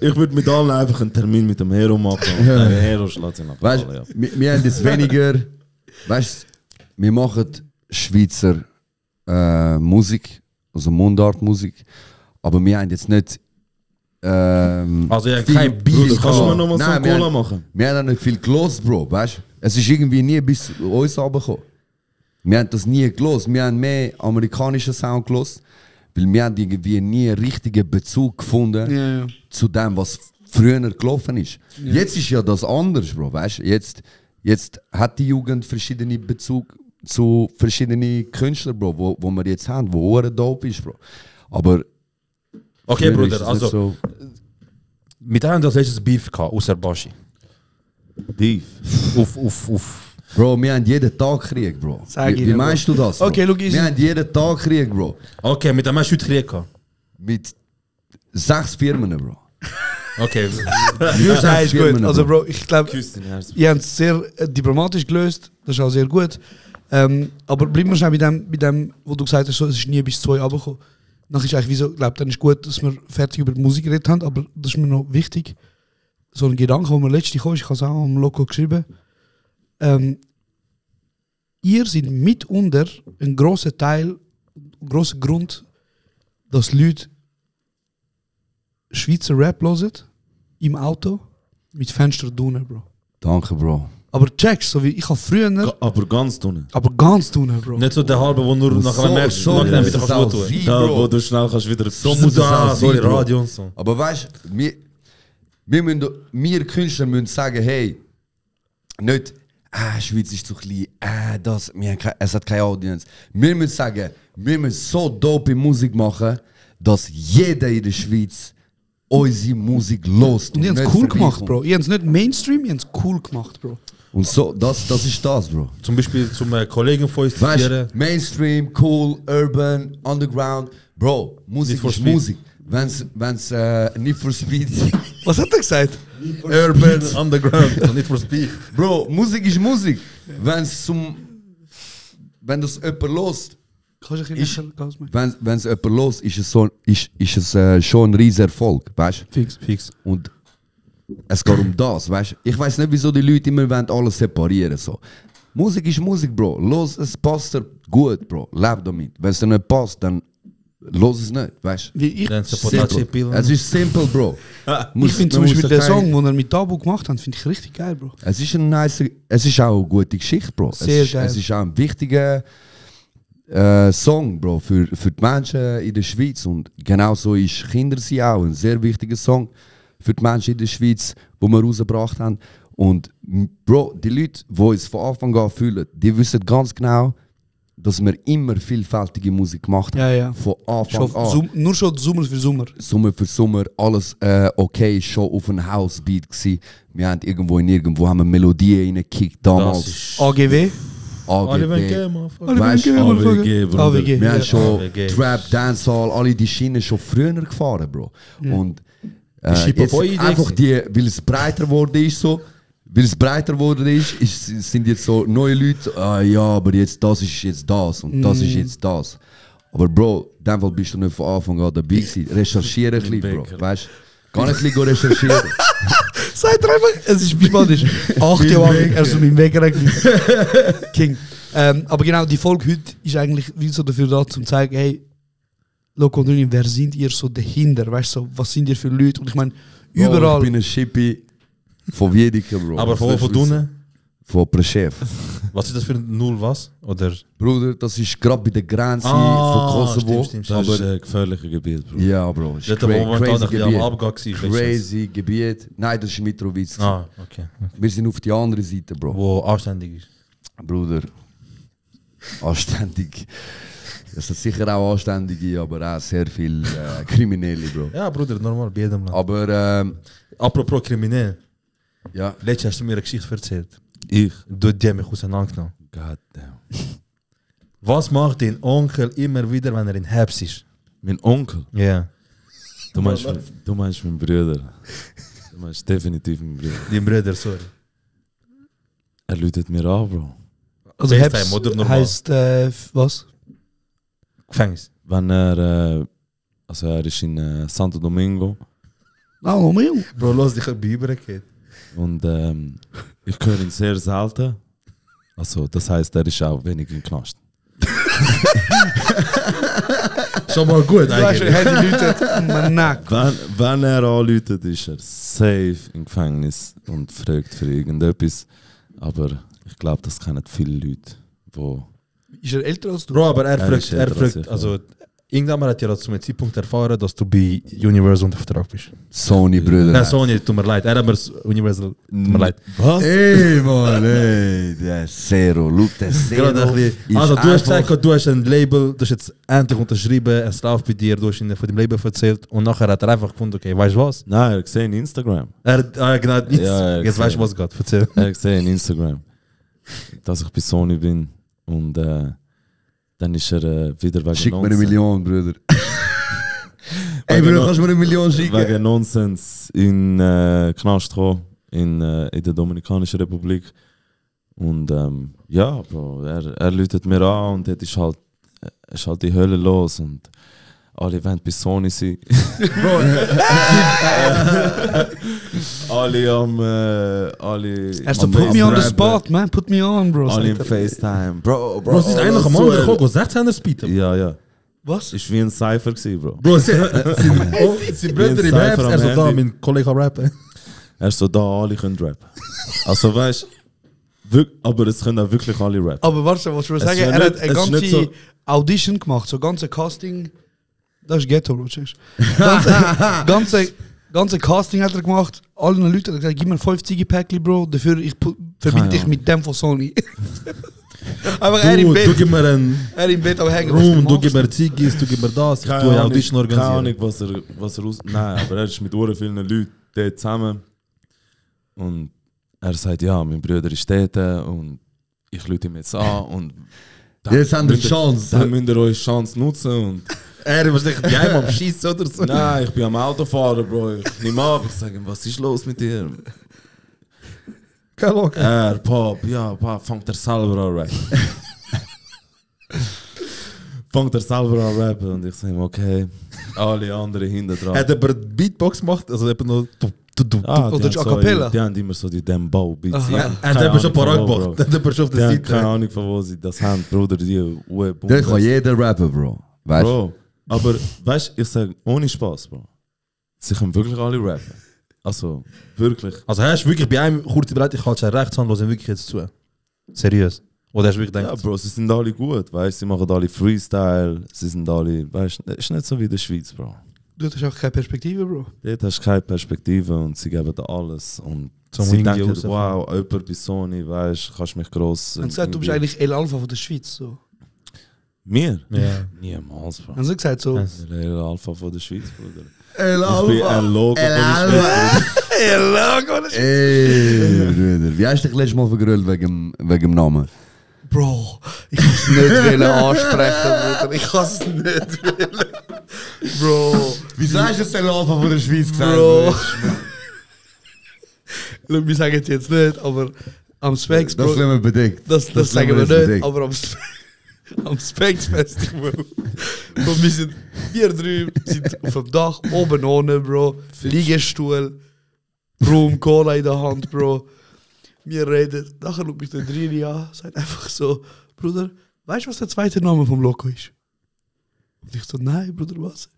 Ich würd mit allen einfach einen Termin mit dem Hero machen. Und der Hero schlägt sich nach Weißt alle, ja. wir haben jetzt weniger. Weißt wir machen Schweizer Musik, also Mundartmusik, aber wir haben jetzt nicht. Also ja, viel- kein Beef. Bruder, kannst du mir noch mal so Nein, einen wir Cola haben- machen? Wir haben auch nicht viel gelost, Bro, weißt es ist irgendwie nie bis uns runtergekommen. Wir haben das nie gelost. Wir haben mehr amerikanischen Sound gelost, weil wir haben irgendwie nie einen richtigen Bezug gefunden Ja, ja. zu dem, was früher gelaufen ist. Jetzt ist ja das anders, Bro, weißt jetzt hat die Jugend verschiedene Bezug zu verschiedenen Künstlern, Bro, wo wir jetzt haben, wo auch dope ist, Bro. Aber Okay, früher ist Bruder, es also nicht so. mit einem das letztes Beef gehabt, außer Bashi. Beef. Auf. Bro, wir haben jeden Tag Krieg, Bro. Sag Wie ihnen, meinst du das? Bro? Okay, look, easy. Wir haben jeden Tag Krieg, Bro. Okay, mit dem hast du heute Krieg gehabt. Mit 6 Firmen, Bro. Okay. Ja, ist gut. Firmen, Also, Bro. Bro, ich glaube, Küss dein Herz. ihr habt es sehr diplomatisch gelöst. Das ist auch sehr gut. Aber bleiben wir schnell bei dem, wo du gesagt hast, so, es ist nie bis 2 runtergekommen. Nachher ist eigentlich wie so, ich glaube, dann ist gut, dass wir fertig über die Musik geredet haben, aber das ist mir noch wichtig. So ein Gedanke, wo mir letztens kam, ich habe es auch am Loco geschrieben. Ihr seid mitunter ein grosser Teil, ein grosser Grund, dass Leute Schweizer Rap hören, im Auto, mit Fenster drinnen, Bro. Danke, Bro. Aber checkst, so wie ich habe früher, Aber ganz drinnen. aber ganz drinnen, Bro. Nicht so der halbe, wo nur nachher merkst, so nachher muss wieder es kannst auch du tun. sein, Da, wo Bro. du schnell kannst wieder... So muss es auch sorry, sein, Bro. Radio und so. Aber weißt du, wir Künstler müssen sagen, hey, nicht, Schweiz ist zu klein, es hat keine Audience. Wir müssen sagen, wir müssen so dope Musik machen, dass jeder in der Schweiz unsere Musik lost. Und die haben es nicht cool gemacht, vorbeikommt. Bro. Ihr habt es nicht Mainstream, ihr habt es cool gemacht, Bro. Und so, das ist das, Bro. Zum Beispiel zum Kollegen von uns Weißt zitieren. du, Mainstream, cool, Urban, Underground, Bro, Musik Need for ist Speed. Musik. Wenn's Need for Speed, Was hat er gesagt? Urban, Underground, also nicht for Speed. Bro, Musik ist Musik. Wenn das jemand lost, Kannst du ein Ich- bisschen Gas machen? wenn es jemand lost, ist es schon ein riesiger Erfolg, weißt du? Fix. Und es geht um das, weißt du? Ich weiß nicht, wieso die Leute immer wollen alles separieren so. Musik ist Musik, Bro. Los, es passt dir gut, Bro. Leb damit. Wenn es dir nicht passt, dann los es nicht, weißt du? Wie ich Dann so Simple. Potato-Pillen. Es ist simple, Bro. ich finde zum Beispiel den Song, Wo den er mit Tabu gemacht hat, finde ich richtig geil, Bro. es ist ein nice, es ist auch eine gute Geschichte, Bro. Sehr geil. Es ist auch ein wichtiger Song, Bro, für die Menschen in der Schweiz. Und genauso ist Kinder sie auch ein sehr wichtiger Song für die Menschen in der Schweiz, wo wir rausgebracht haben. Und Bro, die Leute, die uns von Anfang an fühlen, die wissen ganz genau, dass wir immer vielfältige Musik gemacht haben. Ja, ja. Von Anfang Schon, an. nur schon Sommer für Sommer. Sommer für Sommer, alles okay, schon auf einem Housebeat gsi. Wir haben irgendwo haben wir Melodien reingekickt Das damals. ist AGW. Alle wollen AGB. gehen, Motherfucker. Alle Weißt, wollen gehen, AWG, Bruder. AWG. Wir haben Ja. schon AWG. Trap, Dancehall, alle die Schienen schon früher gefahren, Bro. Und Ist jetzt Hip-Hop-Idee einfach weil es breiter geworden ist, sind jetzt so neue Leute, ja, aber jetzt das ist jetzt das und das ist jetzt das. Aber Bro, in dem Fall bist du nicht von Anfang an dabei gewesen. Recherchiere ein bisschen, Bro. Wecker. Weißt du? Gar nicht ein bisschen recherchieren. Seid ihr einfach, es ist wie bald ist. 8 Jahre alt, er so meinen Weg regelt. King. Aber genau, die Folge heute ist eigentlich wie so dafür da, um zu zeigen, hey, Loco und Uni, wer sind ihr so dahinter? Weißt du, so, was sind ihr für Leute? Und ich meine, Bro, überall. ich bin ein Schippi von Wiedeke, Bro. Aber von wo Dunne? Von Prešev. Was ist das für ein Null was? Oder? Bruder, das ist gerade bei der Grenze von Kosovo. Stimmt. Das ist Aber ein gefährliches Gebiet, Bro. ja, Bro, ist Das ist momentan ein crazy bisschen am Gebiet. Abgang gewesen. Crazy Gebiet. Nein, das ist Mitrovic. Ah, okay. Wir sind auf die andere Seite, Bro. Wo anständig ist. Bruder, anständig. Das sind sicher auch Anständige, aber auch sehr viel Kriminelle, Bro. Ja, Bruder, normal, bei jedem Land. Aber Apropos kriminell. ja, Letztes hast du mir eine Geschichte erzählt. Ich? Die hat mich auseinandergenommen. God damn. Was macht dein Onkel immer wieder, wenn er in Herbst ist? Mein Onkel? Ja. Du meinst meinen Bruder. Du meinst definitiv meinen Bruder. Dein Bruder, sorry. Er läutet mir an, Bro. Also FaceTime Herbst oder normal? heisst, was? Gefängnis. Wenn er ist in Santo Domingo Ah, oh mein. Bro, los, ich hab bei übergehen. und ich höre ihn sehr selten. Also, das heißt, er ist auch wenig im Knast. Schon mal gut, Du weißt, eigentlich. hey, die Leute, mein Nack. Wenn er anläutet, ist er safe im Gefängnis und fragt für irgendetwas. Aber ich glaube, das kennen viele Leute, wo... Ist er älter als du? Bro, aber er Er fragt, ist älter als ich, also, irgendwann hat ja zu einem Zeitpunkt erfahren, dass du bei Universal unter Vertrag bist. Sony, Bruder. Nein, Sony, tut mir leid. Er hat mir Universal, tut mir leid. Was? Ey, Mann, ey, der Zero, look, der Zero. Gerade ein bisschen. ist Also, du hast einfach- gesagt, du hast ein Label, du hast jetzt endlich unterschrieben, es läuft bei dir, du hast ihn von dem Label erzählt und nachher hat er einfach gefunden, okay, weißt du was? Nein, er hat gesehen Instagram. Genau, nichts. Ja, Jetzt weißt du, was geht. Erzähl. Er hat gesehen Instagram, dass ich bei Sony bin. Und dann ist er wieder wegen Schick mir eine Nonsens- Million, Bruder. Ey, Bruder, kannst du mir eine Million schicken? wegen Nonsens in Knast gekommen, in der Dominikanischen Republik. Und ja, Bro, er läutet mir an und dort ist halt die Hölle los und alle wollen bei Sony sein. alle Also, put me on the spot, man. Put me on, bro. Alle im sagt er. FaceTime. Bro, Bro, es ist eigentlich am anderen gekommen, 16er Speed. Ja, ja. Was? Ist wie ein Cypher gewesen, Bro. Bro, sie Brüder im Herbst, er so da, Handy. mein Kollege am rappen. Er ist so da, alle können rappen. Also weißt du, aber es können auch wirklich alle rappen. Aber warte, was ich will Es sagen, ist ja er nicht- hat eine es ist ganze nicht so- Audition gemacht, so ganze Casting. Das ist Ghetto, Bro. checkst du? ganze Casting hat er gemacht. Allen Leuten hat er gesagt, gib mir 50 Päckchen, Bro. Dafür verbinde dich Ahnung. mit dem von Sony. Aber er im Du Bett. gib mir einen Er im Bett am Hängen. was Room, du machst. gib mir Ziggis, du gib mir das, ich tue eine Audition Keine organisieren. Ahnung, was er aus... Nein, aber er ist mit sehr vielen Leuten dort zusammen. Und er sagt, ja, mein Bruder ist dort und ich lüte ihm jetzt an und... Jetzt haben wir die müsst ihr- Chance. Dann müsst ihr eure Chance nutzen und... Er ist wahrscheinlich geheim am Schießen oder so. Nein, ich bin am Autofahren, Bro. Ich nehme ab, ich sage ihm, was ist los mit dir? Kein Lock. Pop, ja, Pop, fängt er selber an rappen. Fängt er selber an rappen und ich sage ihm, okay, alle anderen hinten dran. Hat er aber Beatbox gemacht, also eben noch... Ah, Oder die a haben cappella? Die haben immer so die Dembow-Beats. Aha. Er hat eben schon parat gemacht. Er hat eben schon auf Die der haben keine Seite. Ahnung, von wo sie das haben, Bruder, die Uwe Der kann jeder rappen, Bro. Weißt du? Bro, aber weißt du, ich sage ohne Spaß, Bro. Sie können wirklich alle rappen. Also, wirklich. Also hast du wirklich bei einem kurze Brett, ich halte rechts Hand, los ihn wirklich jetzt zu. Seriös. Oder hast du wirklich Ja, gedacht, Bro, sie sind alle gut, weißt du, sie machen alle Freestyle, sie sind alle, weißt du, ist nicht so wie in der Schweiz, Bro. Du hast auch keine Perspektive, Bro. Dort hast du keine Perspektive und sie geben dir alles. Und Zum sie Indie denken, rausfahren. wow, jemand bei Sony, weißt du, kannst mich gross... Und gesagt, du bist eigentlich El Alpha von der Schweiz. So. Mir? Ja. Niemals, Bro. Haben sie gesagt so? Ja. Der Alpha von der Schweiz, Bruder. El Ich bin ein Logo von der Schweiz. El Alpha. Ey, Bruder. Wie hast du dich letztes Mal vergrölt wegen dem Namen? Bro, ich kann es nicht wollen ansprechen, Bruder. Ich kann es nicht wollen. Bro. Wieso hast du das denn Alpha von der Schweiz gesagt? Bro. Schau, wir sagen es jetzt nicht, aber am Specs, Das Bro. lassen wir bedeckt. Das lassen sagen wir jetzt nicht, bedeckt. aber am Specs Festival. Bro, wir drei sind auf dem Dach, oben ohne, Bro. Liegestuhl, Rum, Cola in der Hand, Bro. Wir reden, nachher schaut mich der Drini an, sagt einfach so, Bruder, weißt du, was der zweite Name vom Loco ist? Und ich so, nein, Bruder, was?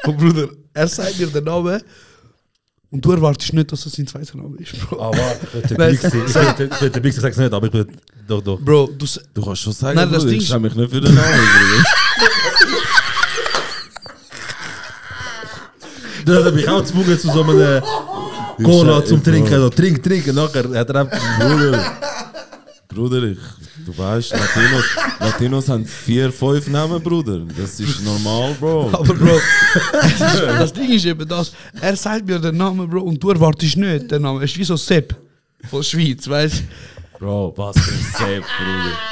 Und Bruder, er sagt mir den Namen und du erwartest nicht, dass das sein zweiter Name ist, Bro. Ah, warte, ich will Nein, der Big sag's nicht, aber ich will doch. Bro, Du kannst schon sagen, Nein, das Bruder, Ding ich ist- schau mich nicht für den Namen, Bruder. Das hat mich auch gezwungen zu so einem Cola zum Trinken. Also, trink, nachher hat er einfach... Bruder, du weißt, Latinos haben 4, 5 Namen, Bruder. Das ist normal, Bro. aber Bro, das Ding ist eben das, er sagt mir den Namen, Bro, und du erwartest nicht den Namen. Es ist wie so Sepp von der Schweiz, weißt Bro, was für ein Sepp,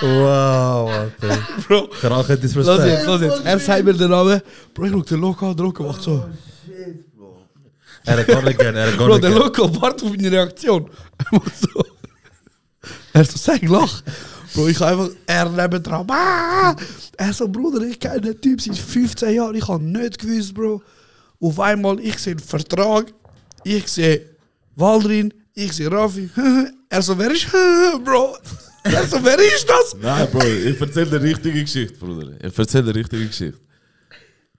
Bruder. Wow, Alter. du? Bro, Krank hat das lass Respekt. jetzt. Er sagt mir den Namen, Bro, ich schau den Loco an, der Loco macht so. Er hat gar nicht gern, Bro, der Loco wartet auf meine Reaktion. Er macht so. Er so, sag, lach. Bro, ich einfach, er nebendran. Ah! Er so, Bruder, ich kenne den Typ seit 15 Jahren, ich habe nicht gewusst, Bro. Auf einmal, ich sehe einen Vertrag, ich sehe Waldrin, ich sehe Raffi. Er so, wer ist, Bro? Er so, wer ist das? Nein, Bro, ich erzähle die richtige Geschichte, Bruder. Ich erzähle die richtige Geschichte.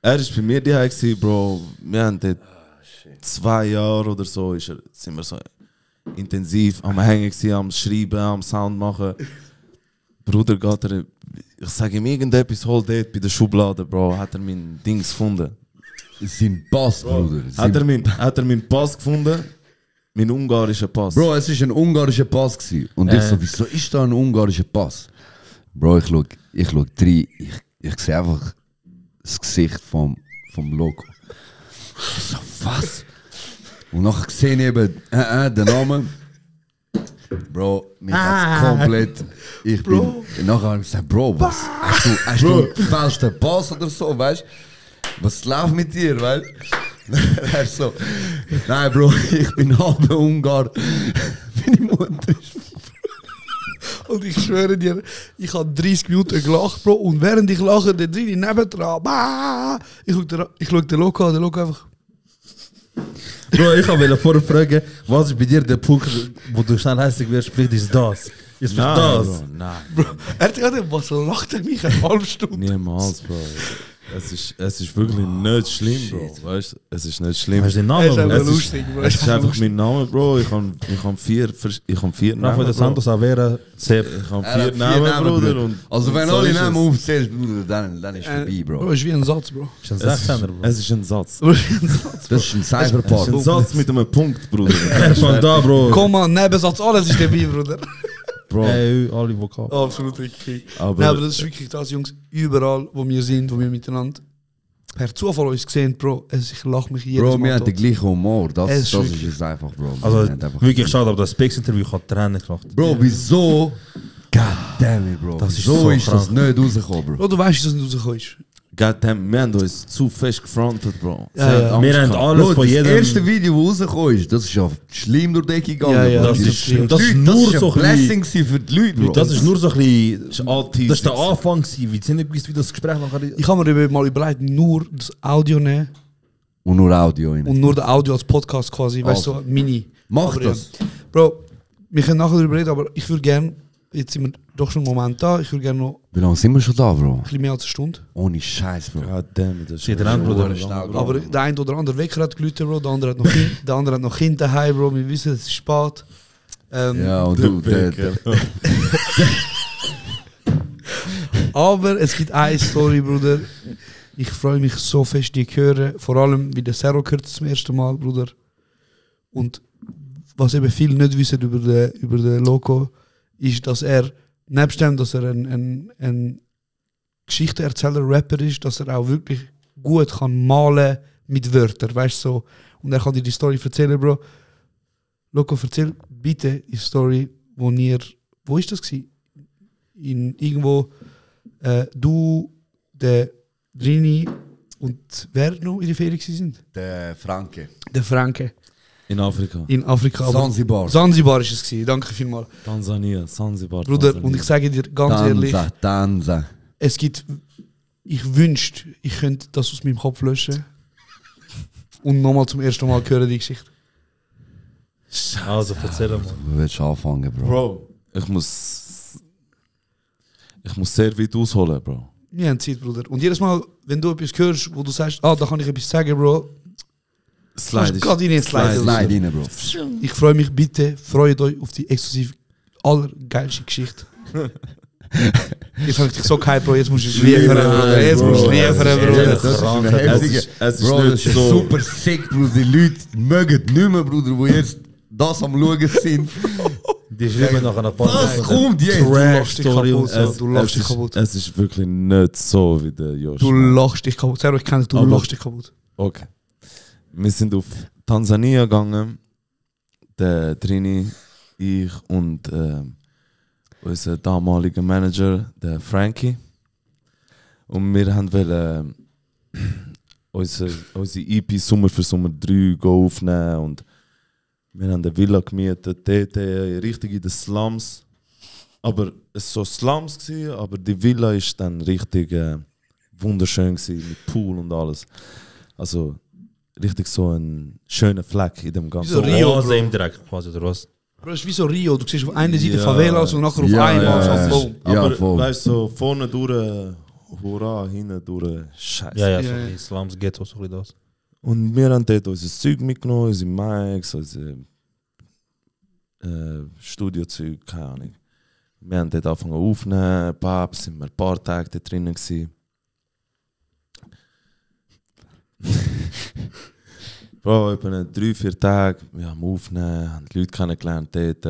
Er war bei mir daheim, Bro. Wir haben dort 2 Jahre oder so, sind wir so intensiv am Hängen gewesen, am Schreiben, am Sound machen. Bruder geht er, ich sage ihm irgendetwas, hol dort bei der Schublade, Bro, hat er mein Dings gefunden. Sein Pass, Bruder. Hat er meinen Pass gefunden? Mein ungarischen Pass. Bro, es war ein ungarischer Pass. Gewesen. Und ich so, wieso ist da ein ungarischer Pass? Bro, ich schau rein, ich sehe einfach das Gesicht vom Logo. Ich so, was? Und nachher sehe ich eben den Namen. Bro, mich hat's komplett... Nachher habe ich gesagt, Bro, was? Hast du einen gefälschten Pass oder so, weißt du? Was läuft mit dir, weißt du? Er so, nein, Bro, ich bin halb Ungar. Meine Mutter ist... Und ich schwöre dir, ich habe 30 Minuten gelacht, Bro. Und während ich lache, der Drini nebendran. Bah! Ich schaue den Loco an, der Loco einfach. Bro, ich wollte vorher fragen, was ist bei dir der Punkt, wo du schnell hässlich wirst, vielleicht ist das. Ist nein, das? Bro, nein. Er hat gesagt, was lacht er mich eine halbe Stunde? Niemals, Bro. Es ist wirklich nicht schlimm, Bro. Weißt du, es ist nicht schlimm. Hast du den Er ist Namen? einfach Bro? lustig, Bro. Es ist einfach mein Name, Bro. Ich habe 4 Rafael Namen. de Bro. Santos Avera, Sepp. Ich habe Er hat 4 Namen, Bruder. Und also wenn so alle ist Namen es. aufzählst, Bruder, dann ist vorbei, Bro, Bro. ist wie ein Satz, Bro. Ist ein Es 16er, Bro. es ist ein Satz. Bro, ist wie ein Satz. Das ist ein Es ist Cyberpart. ein Satz mit einem Punkt, Bruder. Von da, Bro. Komma, Nebensatz, alles ist dabei, Bruder. Bro, Hey, alle Vokal. Absolut richtig. aber, Nein, aber das ist wirklich das, Jungs. Überall, wo wir sind, wo wir miteinander per Zufall uns sehen, Bro. Ich lache mich jedes Bro, Mal wir haben tot. den gleichen Humor. Das Es ist ist wirklich- es einfach, Bro. Also, Wir haben einfach- wirklich schade, aber das Specs-Interview hat Tränen gemacht. Bro, wieso? God damn it, Bro. Das ist so so ist das krank. nicht rausgekommen, Bro. Bro, du weißt, dass du nicht rauskommst. goddamn, wir haben uns zu fest gefrontet, Bro. Ja, Sie hat ja. Angst Wir haben gehabt. alles Bro, von das jedem... erste Video, das rausgekommen ist, das ist ja schlimm durch die Decke gegangen. Ja, ja, Bro. das ist schlimm. Das ist Leute, nur das so ein ein Blessing gewesen für die Leute, Bro. Das ist nur so ein bisschen... Das ist all Das ist der Anfang gewesen. Wir sind nicht gewusst, wie das Gespräch nachher... Ich habe mir mal überlegt, nur das Audio nehmen Und nur Audio rein. und nur das Audio als Podcast quasi, weißt du, so Mini. Mach Aber das. Ja. Bro, wir können nachher darüber reden, aber ich würde gerne, jetzt sind wir doch schon einen Moment da, ich würde gerne noch Wie lange sind wir schon da, Bro? ein bisschen mehr als eine Stunde. Ohne Scheiß, Bro. Goddamn, das ist Seht ihr an, Bruder? Aber der eine oder andere Wecker hat gelüht, Bro, der andere hat noch Kind, der andere hat noch Kind daheim, Bro, wir wissen, es ist spät. Ja, und du, Aber es gibt eine Story, Bruder. Ich freue mich so fest, die zu hören. Vor allem, wie der Zero gehört zum ersten Mal, Bruder. Und was eben viele nicht wissen über den Loco, ist, dass er, nebst dem, dass er ein Geschichtenerzähler, Rapper ist, dass er auch wirklich gut kann malen mit Wörtern, weißt du so. Und er kann dir die Story erzählen, Bro. Loco, erzähl bitte die Story, wo ist das gewesen? In irgendwo, du, der Drini und wer noch in der Ferien sind? Der Franke. Der Franke. In Afrika. In Afrika. aber- Zanzibar. Zanzibar ist es gewesen, danke vielmals. Tansania, Zanzibar. Bruder, Tansania. und ich sage dir ganz ehrlich, Tanza. es gibt, ich wünschte, ich könnte das aus meinem Kopf löschen und nochmal zum ersten Mal hören die Geschichte. Also, erzähl mal. Du willst anfangen, Bro. Bro, ich muss sehr weit ausholen, Bro. Wir haben Zeit, Bruder. Und jedes Mal, wenn du etwas hörst, wo du sagst, da kann ich etwas sagen, Bro, Slide kannst gerade rein sliden. Slide rein, Bro. Ich freue mich, bitte, freut euch auf die exklusiv allergeilste Geschichte. Jetzt habe ich dich so gehypt, Bro, jetzt musst du es liefern, Bruder. Jetzt musst du es liefern, Bruder. Das ist eine heftige. Es ist Bro, nicht das ist so. super sick, Bruder. Die Leute mögen nicht mehr, Bruder, die jetzt das am Schauen sind. Die schreiben nach einer Was kommt jetzt? Du lachst dich Story kaputt, und so. Du lachst dich kaputt. Es ist wirklich nicht so wie der Josh. Du lachst dich kaputt. Sehr, ich kenne dich, du Aber- lachst dich kaputt. Okay. Wir sind auf Tansania gegangen. Der Trini, ich und unser damaliger Manager, der Frankie. Und wir wollten unsere EP Sommer für Sommer 3 aufnehmen. Und wir haben eine Villa gemietet, dort richtig in den Slums. Aber es war so Slums, gewesen, aber die Villa war dann richtig wunderschön gewesen, mit Pool und alles. Also richtig so ein schöner Fleck in dem ganzen Wieso Rio, Oase Bro? im Dreck, quasi, oder was? Bro, es ist wie so Rio. Du siehst auf einer Seite Ja. Favelas und nachher auf Ja, einmal ja, so boom. Ja, Aber voll. weißt du, so vorne durch, hurra, hinten durch, Scheiße. Ja, so Ja, ja. die Slums, Ghettos, so wie das. Und wir haben dort unser Zeug mitgenommen, unsere Mics, unser Studiozeug, keine Ahnung. Wir haben dort angefangen aufzunehmen, sind wir ein paar Tage dort drinnen gewesen. Bro, etwa 3-4 Tage, wir haben aufgenommen, haben die Leute kennengelernt dort.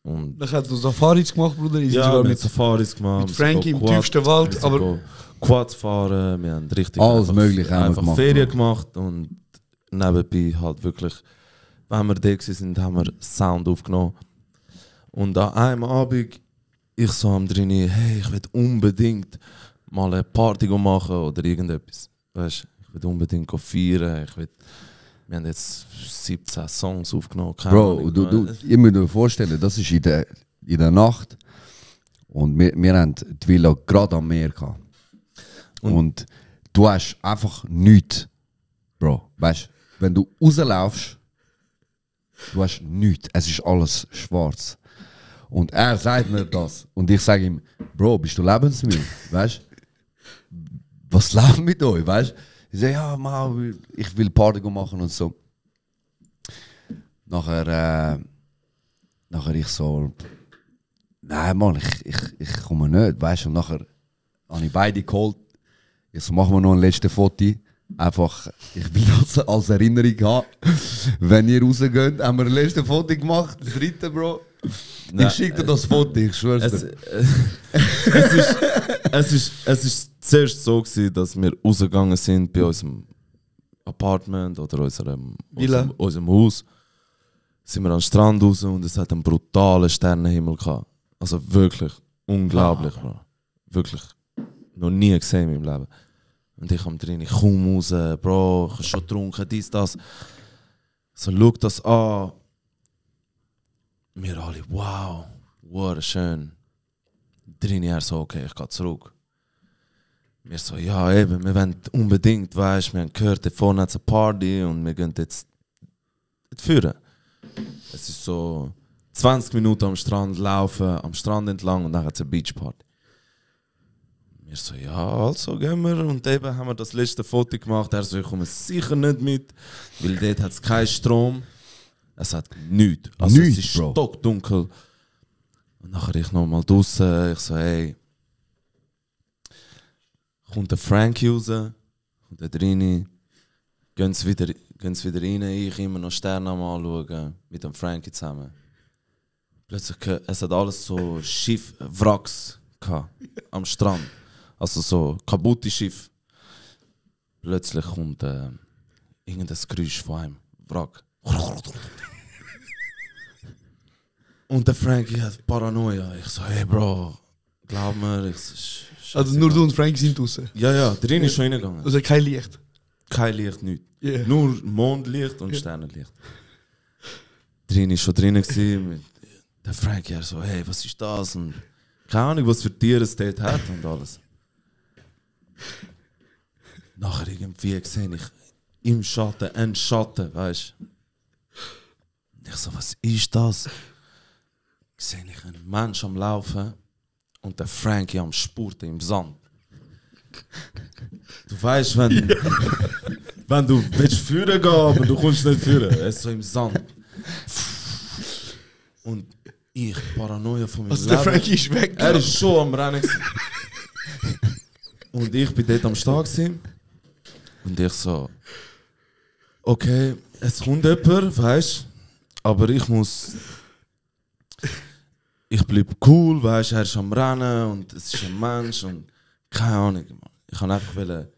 Und Dann hat du Safaris gemacht, Bruder. Ich ja, sogar wir haben mit Safaris gemacht. mit wir sind Frankie im Quad- tiefsten Wald, wir sind aber- Quads fahren, wir haben richtig Alles einfach, Mögliche haben wir einfach gemacht, Ferien Bro. gemacht und nebenbei halt wirklich, wenn wir da sind, haben wir Sound aufgenommen. Und an einem Abend, ich so am Drini, hey, ich will unbedingt mal eine Party machen oder irgendetwas. Weißt, ich will unbedingt feiern. Wir haben jetzt 17 Songs aufgenommen. keine Bro, Ahnung. ihr müsst euch vorstellen, das ist in der Nacht. Und wir haben die Villa gerade am Meer gehabt. Und du hast einfach nichts. Bro, weißt du, wenn du rauslaufst, du hast nichts. Es ist alles schwarz. Und er sagt mir das. Und ich sage ihm, Bro, bist du lebensmüde? Weißt du? Was läuft mit euch? Weißt du? Ich sage, ja, Mann, ich will Party machen und so. Nachher ich so, nein, Mann, ich komme nicht, weißt du? Und nachher habe ich beide geholt. Ich so, machen wir noch ein letztes Foto. Einfach, ich will das als Erinnerung haben. Wenn ihr rausgeht, haben wir ein letztes Foto gemacht. Das dritte, Bro. Nein, Ich schicke dir das Foto, ich schwör's Es, dir. es ist zuerst so gewesen, dass wir rausgegangen sind bei unserem Apartment oder Villa. unserem Haus. Sind wir am Strand raus und es hat einen brutalen Sternenhimmel gehabt. Also wirklich unglaublich, Bro. Wirklich noch nie gesehen in meinem Leben. Und ich kam drin, ich komme raus, Bro, ich habe schon getrunken, dies, das. So, schau das an. Wir alle, wow, wow, schön. Drin, er so, okay, ich gehe zurück. Wir so, ja, eben, wir wollen unbedingt, weißt, wir haben gehört, da vorne hat es eine Party und wir gehen jetzt führen. Es ist so 20 Minuten am Strand laufen, am Strand entlang und dann hat es eine Beachparty. Wir so, ja, also gehen wir. Und eben haben wir das letzte Foto gemacht. Er so, ich komme sicher nicht mit, weil dort hat es keinen Strom. Es hat nichts. Also Nichts, es ist Bro. stockdunkel. Und nachher ich nochmal draußen. Ich so, hey, kommt der Frankie raus, kommt der Drini, gehen sie wieder rein, ich immer noch Sterne am anschauen, mit dem Frankie zusammen. Plötzlich, es hat alles so Schiffwracks gehabt, am Strand. Also so kaputte Schiff. Plötzlich kommt irgendein Geräusch von einem Wrack. Und der Frankie hat Paranoia. Ich so, hey Bro, glaub mir. Ich so, Also nur du und Frank sind draußen. ja, drin ist schon reingegangen. Also kein Licht. Kein Licht, nichts. Yeah. Nur Mondlicht und Sternenlicht. Drin ist schon drinnen gewesen. Mit der Frankie so, hey, was ist das? Und keine Ahnung, was für Tiere es dort hat und alles. Nachher irgendwie sehe ich im Schatten einen Schatten, weißt du. Ich so, was ist das? Sehe ich einen Mensch am Laufen und der Frankie am Spurten im Sand. Du weißt, wenn du willst führen gehen, aber du kommst nicht führen. Er ist so im Sand. Und ich Paranoia von meinem Also der Leben. Frankie ist weg. Er ist schon am Rennen gewesen. Und ich bin dort am Start gewesen. Und ich so, okay, es kommt jemand, weißt, aber ich bleib cool, weißt, er ist am Rennen und es ist ein Mensch und keine Ahnung, man. Ich kann einfach chillen,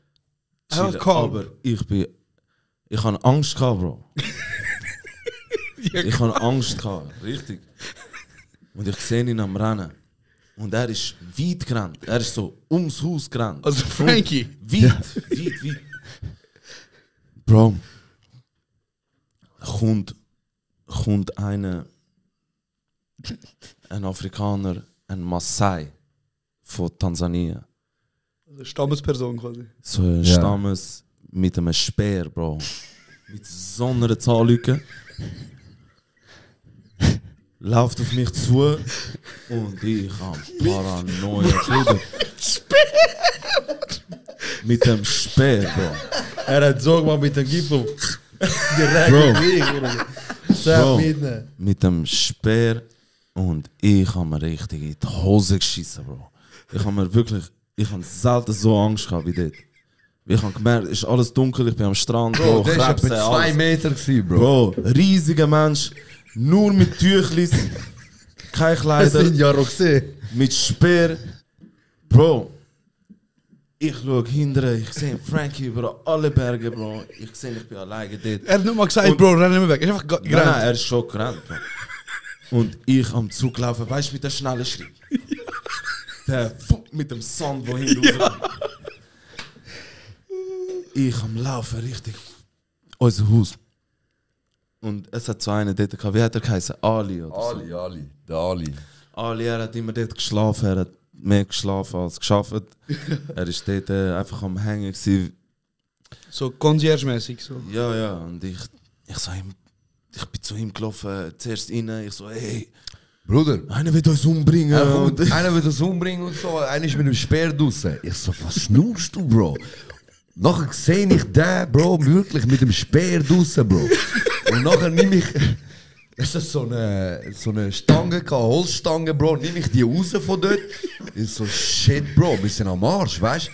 aber ich habe Angst gehabt, Bro. Ich habe Angst gehabt, richtig. Und ich sehe ihn am Rennen. Und er ist weit gerannt. Er ist so ums Haus gerannt. Also Frankie. Weit. Bro. Kommt ein Afrikaner, ein Maasai von Tansania. Also Stammesperson quasi. So ein Stammes mit einem Speer, Bro. Mit so einer Zahnlücke. Läuft auf mich zu und ich habe Paranoia. Mit dem Speer, Bro. Er hat so gemacht mit dem Gipfel. Bro, mit dem Speer und ich habe mir richtig in die Hose geschissen, Bro. Ich habe selten so Angst gehabt wie dort. Ich habe gemerkt, es ist alles dunkel, ich bin am Strand, Bro, Bro, der war Krebse, etwa 2 alles. Meter gewesen, Bro. Bro, riesiger Mensch, nur mit Tüchlis, kein Kleider, ja auch gesehen. mit Speer. Bro, ich schaue hinterher, ich sehe Frankie über alle Berge, Bro. Ich sehe, ich bin alleine dort. Er hat nicht mal gesagt, Und- Bro, renn nicht mehr weg. Er ist einfach Nein, gerannt. er ist schon gerannt, Bro. Und ich am Zug laufen, weißt du, mit der schnellen Schritt. Der Fuck mit dem Sand, wo hinten rauskommt. Ich am Laufen, richtig. Unser Haus. Und es hat so einen dort gehabt, wie hat er geheißen? Ali oder so. Ali, der Ali. Ali, er hat immer dort geschlafen, er hat mehr geschlafen als geschafft. Er ist dort einfach am Hängen gewesen. So concierge-mäßig. So. Ja, und ich bin zu ihm gelaufen, zuerst rein, ich so, hey, Bruder, einer wird uns umbringen. Und einer will das umbringen und so, einer ist mit dem Speer draussen. Ich so, was schnurst du, Bro? Nachher sehe ich den, Bro, wirklich mit dem Speer draussen, Bro. Und nachher nehme ich, es ist so eine Stange, eine Holzstange, Bro, nehme ich die raus von dort. Ich so, shit, Bro, wir sind am Arsch, weißt du?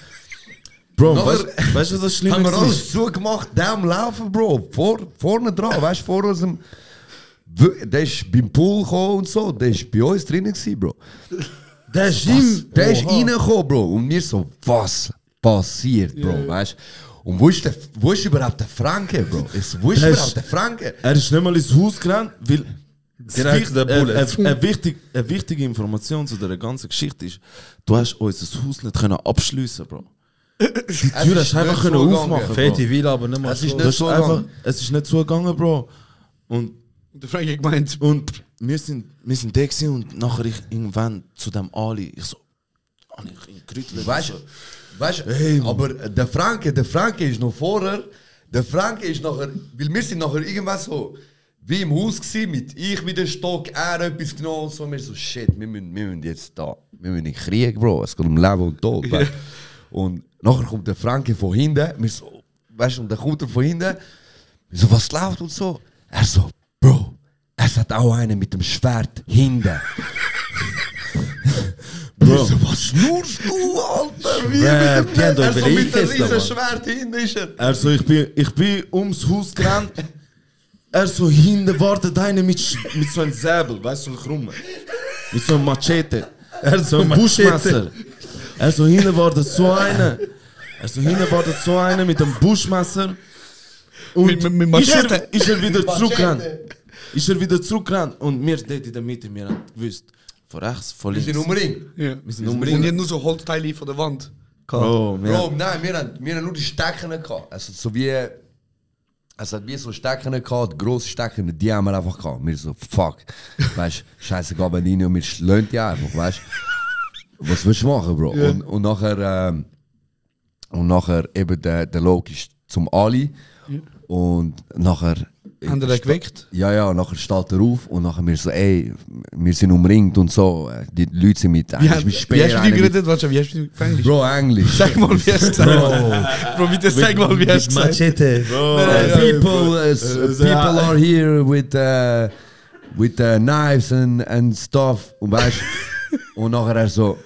Bro, Nachher weißt du, was das haben Schlimme wir ist? alles zugemacht, der am Laufen, Bro. Vorne dran, weißt du, vor unserem. Der ist beim Pool gekommen und so, der ist bei uns drinnen gewesen, Bro. Der ist reingekommen, Bro. Und wir so, was passiert, Bro, weißt du? Und wo ist überhaupt der Franke, Bro? Wo ist überhaupt der Franke? Er ist nicht mal ins Haus gerannt, weil Direkt der Bullet. eine wichtige Information zu dieser ganzen Geschichte ist, du hast unser Haus nicht können abschliessen, Bro. Die Tür hast du einfach können aufmachen, Bro. Fette Villa, aber nicht mal Es ist so. nicht Das ist so einfach, gegangen. es ist nicht zugegangen, Bro. Und Und der Frankie hat gemeint, wir sind da gewesen und nachher ich irgendwann zu dem Ali, ich so, ich ihn gerüttelt. Weißt du, Hey, aber der Franke ist noch vorher. Der Franke ist nachher, weil wir sind nachher irgendwann so wie im Haus gewesen, mit dem Stock, er etwas genommen und so. Und wir so, shit, wir müssen jetzt da, wir müssen in den Krieg, Bro, es geht um Leben und Tod. Weißt? Und nachher kommt der Franke von hinten, wir so, weißt du, und dann kommt er von hinten, wir so, was läuft und so. Er so, Bro, es hat auch einen mit dem Schwert hinten. Bro. So, was schnurst du, Alter? Wie Ja, mit die haben dem euch so mit dem beleidigt, riesen Mann. Schwert hinten ist er. Also ich bin ums Haus gerannt. Er so hinten wartet einer mit so einem Säbel, weißt du, so einem Krummen. Mit so einem Machete. Er so ein Buschmesser. Er so hinten wartet so einer. mit einem Buschmesser. Und Mit Machete. ist er wieder zurückgerannt. ist er wieder zurückgerannt und wir dort in der Mitte, wir haben gewusst, von rechts, von Wir links. sind umringt. Ja. Wir sind Und umringt. nicht nur so Holzteile von der Wand. Bro, Bro, nein, wir haben nur die Stecken gehabt. Also so wie... Es hat wie so Stecken gehabt, grosse Stecken, die haben wir einfach gehabt. Wir so, fuck. Weißt du, scheißegal, wenn die und wir schlönen die einfach, weißt du. Was willst du machen, Bro? Ja. Und nachher eben der Loki ist zum Ali. Und nachher... Haben die den geweckt? Ja, nachher steht er auf und nachher wir so, ey, wir sind umringt und so. Die Leute sind mit, Wie hast du die geredet? Warte, wie hast du auf Englisch? Bro, Englisch. Sag mal, wie hast du gesagt? Bro, bitte sag mal, wie hast du gesagt? Machete. People are here with knives and stuff. Und weißt und nachher er so,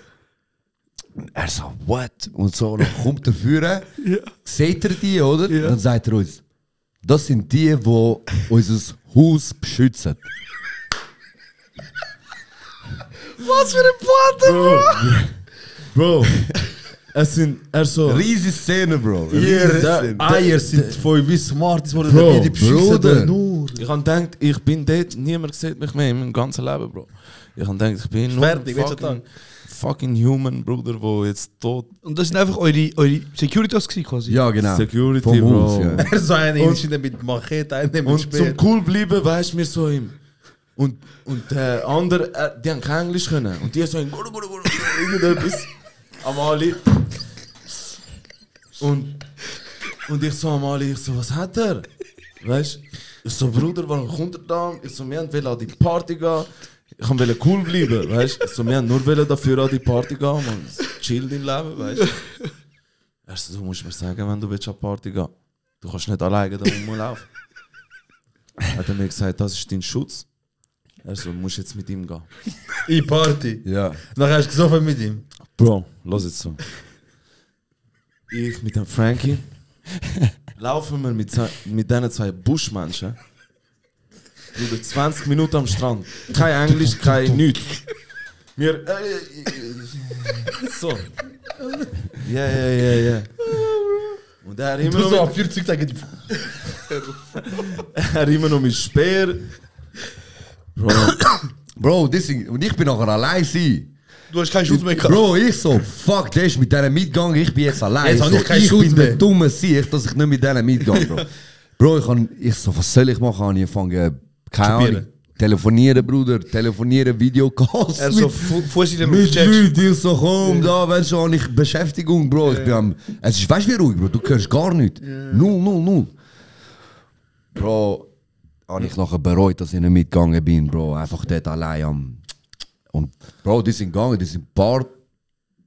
what? Und so, dann kommt er führen, seht ihr die, oder? Ja. Dann sagt er uns, das sind die unser Haus beschützen. Was für ein Platte, Bro, es sind, Riesige Szene, Bro. Hier, Eier sind voll wie smart, es wurde Bro, die beschissen Bruder. nur. ich habe gedacht, ich bin dort, niemand sieht mich mehr in meinem ganzen Leben, Bro. Ich habe gedacht, ich bin nur Fertig, welcher Tag? fucking human, Bruder, wo jetzt tot Und das sind einfach eure Securitas gewesen, quasi? Ja, genau. Security, Vom Bro. Haus, ja. Er so einer Und- ist mit Machete, einer mit Und Speer. zum cool bleiben, weißt du, wir so im. Und der andere, die haben kein Englisch können. Und die so im irgendetwas am Ali. Und ich so am Ali, ich so, was hat er? Weißt du? Ich so, Bruder, warum kommt er da? Ich so, wir wollen an die Party gehen. Ich wollte cool bleiben, weißt du? Ich so, wir haben nur dafür an die Party gehen, man. Chill dein Leben, weißt du? Er so, du musst mir sagen, wenn du willst an die Party gehen. Du kannst nicht alleine da rumlaufen. Hat er mir gesagt, das ist dein Schutz. Er so, du musst jetzt mit ihm gehen. In Party. Ja. Nachher hast du gesoffen mit ihm. Bro, los jetzt so. Ich mit dem Frankie laufen wir mit diesen zwei Buschmenschen. Über 20 Minuten am Strand. Kein Englisch, kein nichts. Wir. So. Ja. Und er immer Du noch so mit, ab 40 Tagen. er immer noch mit Speer. Bro, Bro, und ich bin nachher allein sein. Du hast keinen Schutz mehr gehabt. Bro, ich so, fuck, der ist mit denen mitgegangen, ich bin jetzt allein. Jetzt hab so, ich keinen ich Schutz bin mehr. der dumme Sicht, dass ich nicht mit denen mitgehe, Bro. Bro, ich so, was soll ich machen? Habe ich angefangen, keine Stupieren. Ahnung, telefonieren, Bruder, telefonieren, Videocalls. Er so Fuß in den mit Luft. Leuten, ich so, komm, da, wenn schon, habe ich Beschäftigung, Bro. Ich bin am, es ist, weißt du wie ruhig, Bro, du hörst gar nichts. Null. Bro, habe ich nachher bereut, dass ich nicht mitgegangen bin, Bro. Einfach dort allein am... Und Bro, die sind gegangen, die sind ein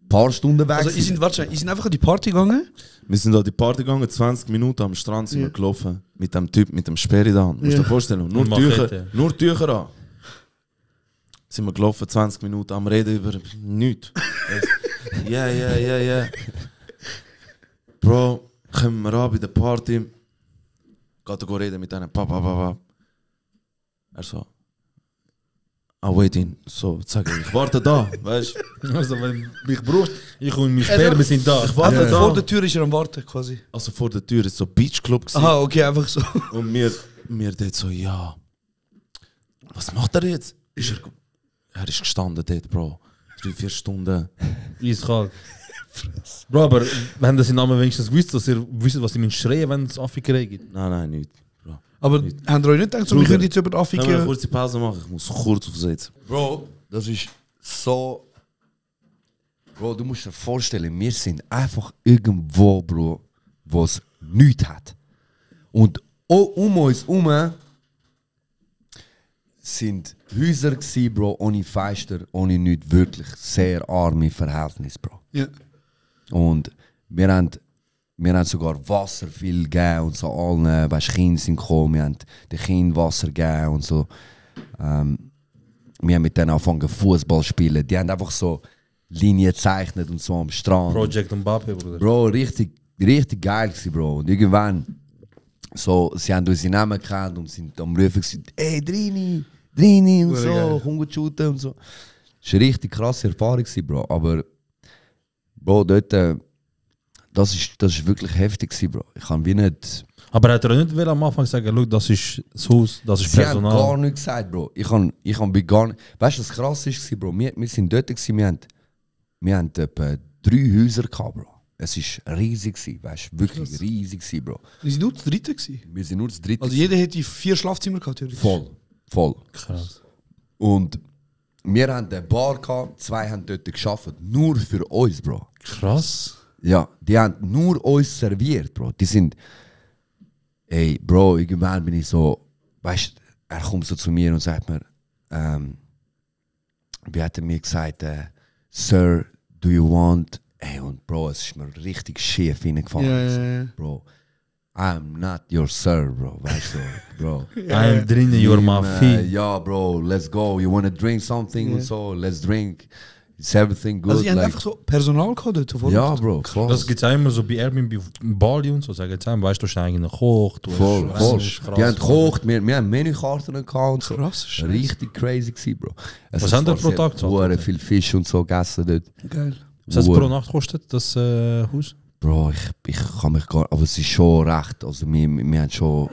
paar Stunden weg. Also, ihr sind einfach an die Party gegangen? wir sind an die Party gegangen, 20 Minuten am Strand sind wir gelaufen. Mit dem Typ, mit dem Speer in der Hand. Musst du dir vorstellen, nur Und Machete. Tücher, nur Tücher an. Sind wir gelaufen, 20 Minuten am Reden über nichts. Ja. Bro, kommen wir an bei der Party. Geht er reden mit einem Papa. Er so, waiting. So, sag ich warte da, weißt du? Also, wenn du mich brauchst, ich und mein Speer, wir sind da. Ich warte Also, da. vor der Tür ist er am Warten, quasi. Also vor der Tür ist so Beachclub gewesen. Aha, okay, einfach so. Und mir dort so, ja. Was macht er jetzt? Er ist gestanden dort, Bro. 3-4 Stunden. Eiskalt. Bro, aber wenn das in Namen wenigstens wisst, dass ihr wisst, was ihr müsst schreien, wenn es Afrika gibt. Nein, nicht. Bro. Aber habt ihr euch nicht gedacht, so, wir Bruder, können jetzt über die Können wir eine Afrika... kurze Pause machen? Ich muss kurz aufsetzen. Bro, das ist so... Bro, du musst dir vorstellen, wir sind einfach irgendwo, Bro, wo es nichts hat. Und um uns herum sind Häuser gsi, Bro, ohne Fenster, ohne nichts, wirklich sehr arme Verhältnisse, Bro. Ja. Und wir haben sogar Wasser viel gegeben und so allen, weißt, Kinder sind gekommen, wir haben den Kindern Wasser gegeben und so. Wir haben mit denen angefangen Fußball zu spielen. Die haben einfach so Linien gezeichnet und so am Strand. Project Mbappe, Bruder. Bro, richtig geil gewesen, Bro. Und irgendwann, so, sie haben unsere Namen gekannt und sind am Rufen gesagt, ey, Drini und so, geil. komm gut shooten und so. Das war eine richtig krasse Erfahrung gewesen, Bro. Aber, Bro, dort, das ist wirklich heftig gewesen, Bro. Ich kann wie nicht... Aber hat er nicht will am Anfang sagen, schau, das ist das Haus, das ist Sie haben Personal. gar nichts gesagt, Bro. Ich hab bei gar nicht... Weißt du, was krass war, Bro? Wir sind dort, wir haben etwa 3 Häuser gehabt, Bro. Es war riesig, weißt du? Wirklich riesig, Bro. Wir sind nur das dritte gewesen. Wir sind nur das dritte. Also jeder hätte 4 Schlafzimmer gehabt, theoretisch. Voll. Krass. Und wir haben eine Bar gehabt, 2 haben dort gearbeitet. Nur für uns, Bro. Krass. Ja, die haben nur uns serviert, Bro. Die sind... Ey, Bro, irgendwann bin ich so... Weißt du, er kommt so zu mir und sagt mir... wie hat er mir gesagt? Sir, do you want... Ey, und Bro, es ist mir richtig schief reingefallen. Ja. Bro, I'm not your sir, Bro. Weißt du, Bro. I'm drinking your mafia. Ja, Bro, let's go. You wanna drink something und so? Let's drink. Is everything good? Also ihr habt Like- einfach so Personal gehabt dort? Voll. ja, Bro, voll. Das gibt es auch immer so bei Airbnb auf Bali und so. Sagen jetzt einmal, weißt du, du hast einen Koch. Du Voll. hast, das ist Die krass. haben gekocht, wir haben Menükarten gehabt und so. Krass, Scheiße. Richtig crazy gewesen, Bro. Es Was hat haben die zwar pro Tag sehr- gezahlt? sehr viel Fisch und so gegessen dort. Geil. Was hat es pro Nacht gekostet, das Haus? Bro, ich kann mich gar... Aber es ist schon recht. Also wir haben schon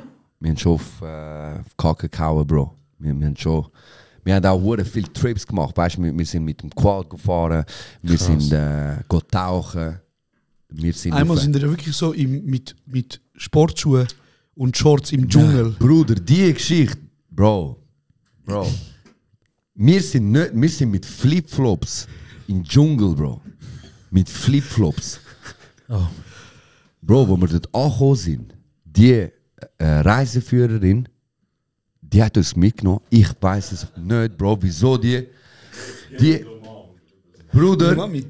auf Kacke gehauen, Bro. Wir haben auch sehr viele Trips gemacht. Weißt, wir sind mit dem Quad gefahren, wir sind tauchen. Wir sind Einmal auf- sind wir ja wirklich so mit Sportschuhen und Shorts im Dschungel. Bruder, die Geschichte, Bro. Wir sind mit Flipflops im Dschungel, Bro. Mit Flipflops. Oh. Bro, wo wir dort angekommen sind, die Reiseführerin, die hat uns mitgenommen. Ich weiß es nicht, Bro, wieso die Bruder, Mami.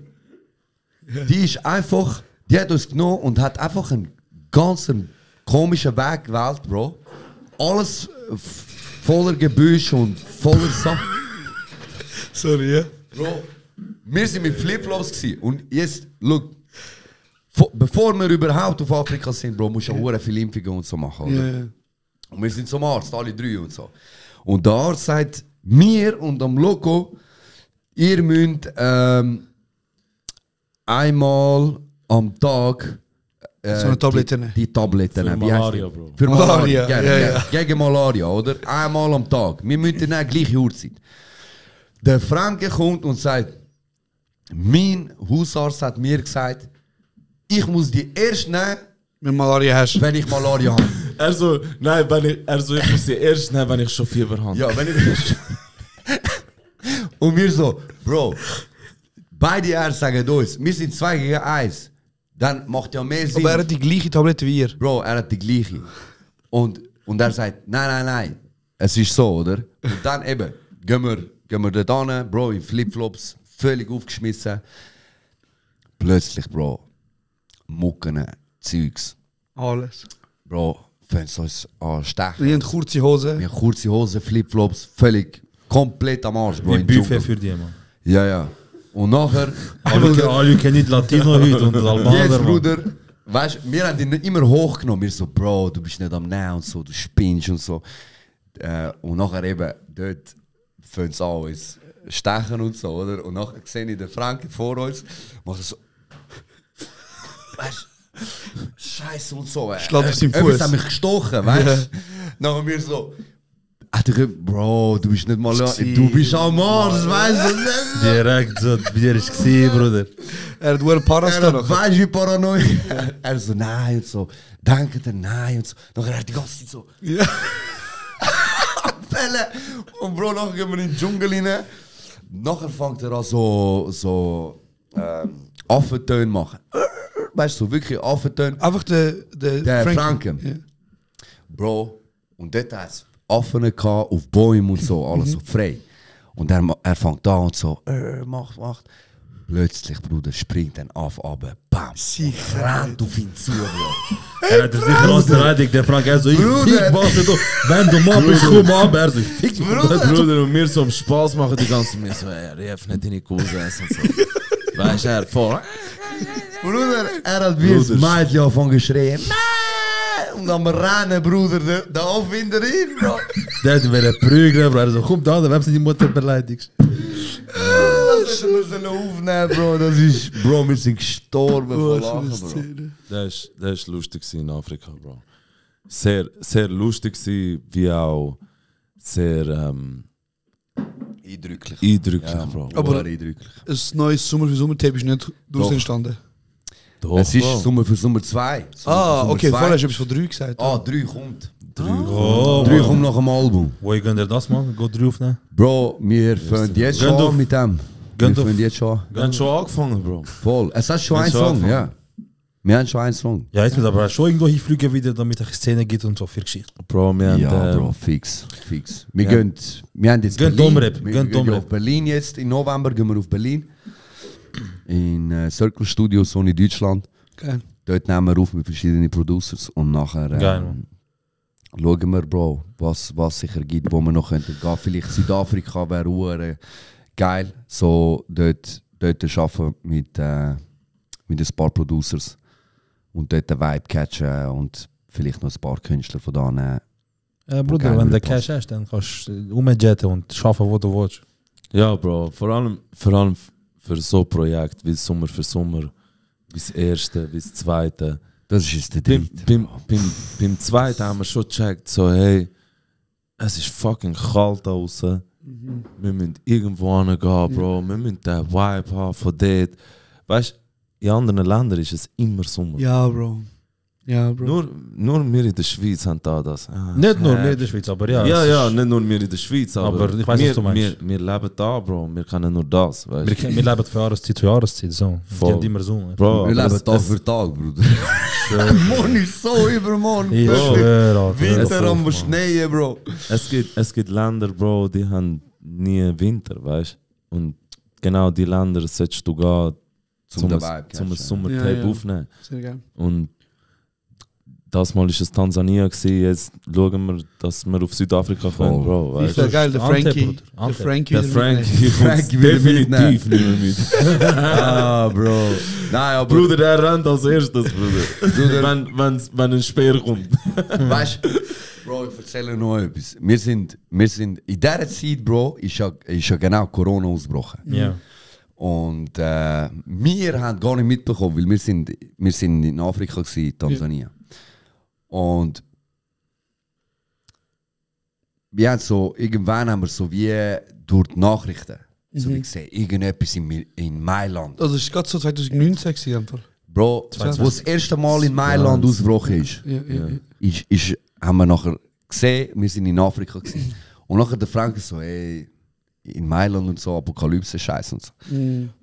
die ist einfach, die hat uns genommen und hat einfach einen ganz komischen Weg gewählt, Bro. Alles voller Gebüsch und voller Sachen. Sorry, ja. Bro, wir sind mit Flipflops gewesen. Und jetzt, look, bevor wir überhaupt auf Afrika sind, Bro, musst du auch viele Impfungen und so machen, oder? Ja. Und wir sind zum Arzt, alle 3 und so. Und der Arzt sagt mir und am Loco, ihr müsst einmal am Tag So eine Tablette nehmen. die Tabletten Für nehmen. Wie heißt Malaria, die? Bro. Für Malaria, Malaria, ja, ja, ja. Gegen Malaria, oder? Einmal am Tag. Wir müssen dann gleiche Uhrzeit. Der Franke kommt und sagt, mein Hausarzt hat mir gesagt, ich muss die erst nehmen, Wenn Malaria hast. wenn ich Malaria habe. Nein, ich muss sie erst nehmen, wenn ich schon Fieber habe. Ja, wenn ich... Und wir so, Bro, beide Ärzte sagen uns, wir sind 2 gegen 1. Dann macht ja mehr Sinn. Aber er hat die gleiche Tablette wie ihr. Bro, er hat die gleiche. Und er sagt, nein, es ist so, oder? Und dann eben, gehen wir dort hin, Bro, in Flipflops, völlig aufgeschmissen. Plötzlich, Bro, Mucken, Zeugs. Alles. Bro, fangen sie uns an stechen. Wir haben kurze Hosen. Wir haben kurze Hosen, Flipflops, völlig, komplett am Arsch, Bro. Wie im Buffet Dschungel. für die, man. Ja. Und nachher... Alle kennen Latino heute und Albaner, Jetzt, man. Bruder, weißt du, wir haben ihn nicht immer hochgenommen. Wir so, Bro, du bist nicht am Nähen und so, du spinnst und so. Und nachher eben, dort fangen sie an, uns stechen und so, oder? Und nachher sehe ich den Franken vor uns, macht so. Weißt du, Scheiße und so. Schlägt auf seinen Etwas Fuß. hat mich gestochen, weißt du? Nachher wir so. Bro, du bist nicht mal. Du bist am Arsch, weißt du? Direkt so, wie der ist gesehen, Bruder. Er hat nur Paras da noch. Weißt du, wie paranoid? Er so, nein und so. Danke dir, nein und so. Nachher hat die ganze Zeit so. Ja. Fälle. Und Bro, nachher gehen wir in den Dschungel rein. Nachher fängt er an so Affentöne machen. Weißt du, so wirklich Affentöne. Einfach der Franken. Ja. Bro, und dort hat es Affen gehabt, auf Bäumen und so, alles so frei. Und er fängt an und so, macht. Plötzlich, Bruder, springt ein Affe runter. Bam! Rennt auf ihn zu, Bro. Er hat sicher ausgereinigt, der Frank, er so, ich Bruder. fick, was du, wenn du mal bist, komm ab, er so, ich fick, Bruder, und mir so am Spaß machen die ganze Zeit. So, rief nicht deine Kusen essen und so. Weißt du, er voll. Bruder, er hat wie ein Mädchen angefangen zu schreien. Nein! Und am Rennen, Bruder, der Affe hinter ihm, Bro. der hat mir prügeln, Bro, er so, komm da, dann haben sie die Mutter beleidigt. Das müssen wir aufnehmen, Bro. Das ist, Bro, wir sind gestorben von Lachen, Bro. Das ist lustig in Afrika, Bro. sehr, sehr lustig gewesen, wie auch sehr Eindrücklich. eindrücklich, Ja, Bro. Aber- eindrücklich. Ein neues Sommer für Sommer-Tape ist nicht daraus Doch. entstanden. Doch, Es ist Bro. Sommer für Sommer 2. Okay, vorher hast du etwas von 3 gesagt. 3 kommt. Oh, 3 kommt nach dem Album. Wo gönnt ihr das, man? Go drauf, ne? Bro, wir fangen jetzt Gönnt schon auf. an mit dem. Gönnt Wir auf. fangen jetzt schon an. Wir haben schon angefangen, Bro. Voll. Es hat schon Wir einen schon Song, angefangen. ja. Wir haben schon einen Song. Ja, jetzt muss aber schon irgendwo hinfliegen wieder, damit es eine Szene gibt und so viel Geschichte. Bro, wir haben, Ja, Bro, fix. Wir, Ja. wir haben jetzt Gönnt Berlin. Domrep, Wir gönnt gehen ja Domrep. auf Berlin jetzt. Im November gehen wir auf Berlin. In Circle Studios, Sony Deutschland. Geil. Dort nehmen wir auf mit verschiedenen Producers und nachher Geil, Mann. schauen wir, Bro, was sich ergibt, wo wir noch könnten gehen. Vielleicht Südafrika wäre geil. So dort arbeiten mit ein paar Producers und dort den Vibe catchen und vielleicht noch ein paar Künstler von da nehmen. Bruder, Geil, wenn du würde Cash hast, dann kannst du umjetten und schaffen, wo du willst. Ja, Bro, vor allem für so ein Projekt wie Sommer für Sommer, wie das erste, wie das zweite. Das ist der Beim, Dritte. beim zweiten haben wir schon gecheckt, so hey, es ist fucking kalt da draußen. Wir müssen irgendwo hingehen, Bro. Wir müssen den Vibe haben von dort. Weißt du, in anderen Ländern ist es immer Sommer. Ja, Bro. Ja, Bro. Nur wir in der Schweiz haben da das. Nicht nur wir in der Schweiz, aber ja. Ja, es ja, ist- nicht nur wir in der Schweiz, aber, Aber ich weiss, wir, was du meinst. wir leben da, Bro. Wir kennen nur das, weißt Wir, wir leben von Jahreszeit zu Jahreszeit. So. Voll. Die haben immer so. Bro, Wir aber leben es- Tag es- für Tag, Bruder. Morgen ist so übermorgen. Ich Bro. schwöre, Alter. Winter am Mann. Schneien, Bro. Es gibt Länder, Bro, die haben nie Winter, weißt du? Und genau die Länder solltest du gehen, Zum den Vibe zum ein catchen. Sommertape Ja, ja. aufnehmen. Sehr geil. Und das Mal war es Tansania, gewesen, jetzt schauen wir, dass wir auf Südafrika können, Bro. Weißt Sehr du? geil, der Ante, Frankie. Bruder, Der Ante. Frankie. Der wieder Frankie Frankie kommt will definitiv nicht mehr mit. Ah, Bro. Nein, aber Bruder, der rennt als erstes, Bruder. wenn ein Speer kommt. weißt du, Bro, ich erzähle noch etwas. Wir sind in dieser Zeit, Bro, ist ja genau Corona ausgebrochen. Ja. Und wir haben gar nicht mitbekommen, weil wir sind in Afrika gewesen, Tansania. Und wir haben so, irgendwann haben wir so wie durch die Nachrichten so wie gesehen, irgendetwas in Mailand. Also, es war gerade so 2019 gewesen, einfach. Bro, wo das erste Mal in Mailand ausgebrochen ist, Ja, ja, ja. haben wir nachher gesehen, wir sind in Afrika gewesen. Und nachher der Frank so, ey, in Mailand und so, Apokalypse-Scheiß und so.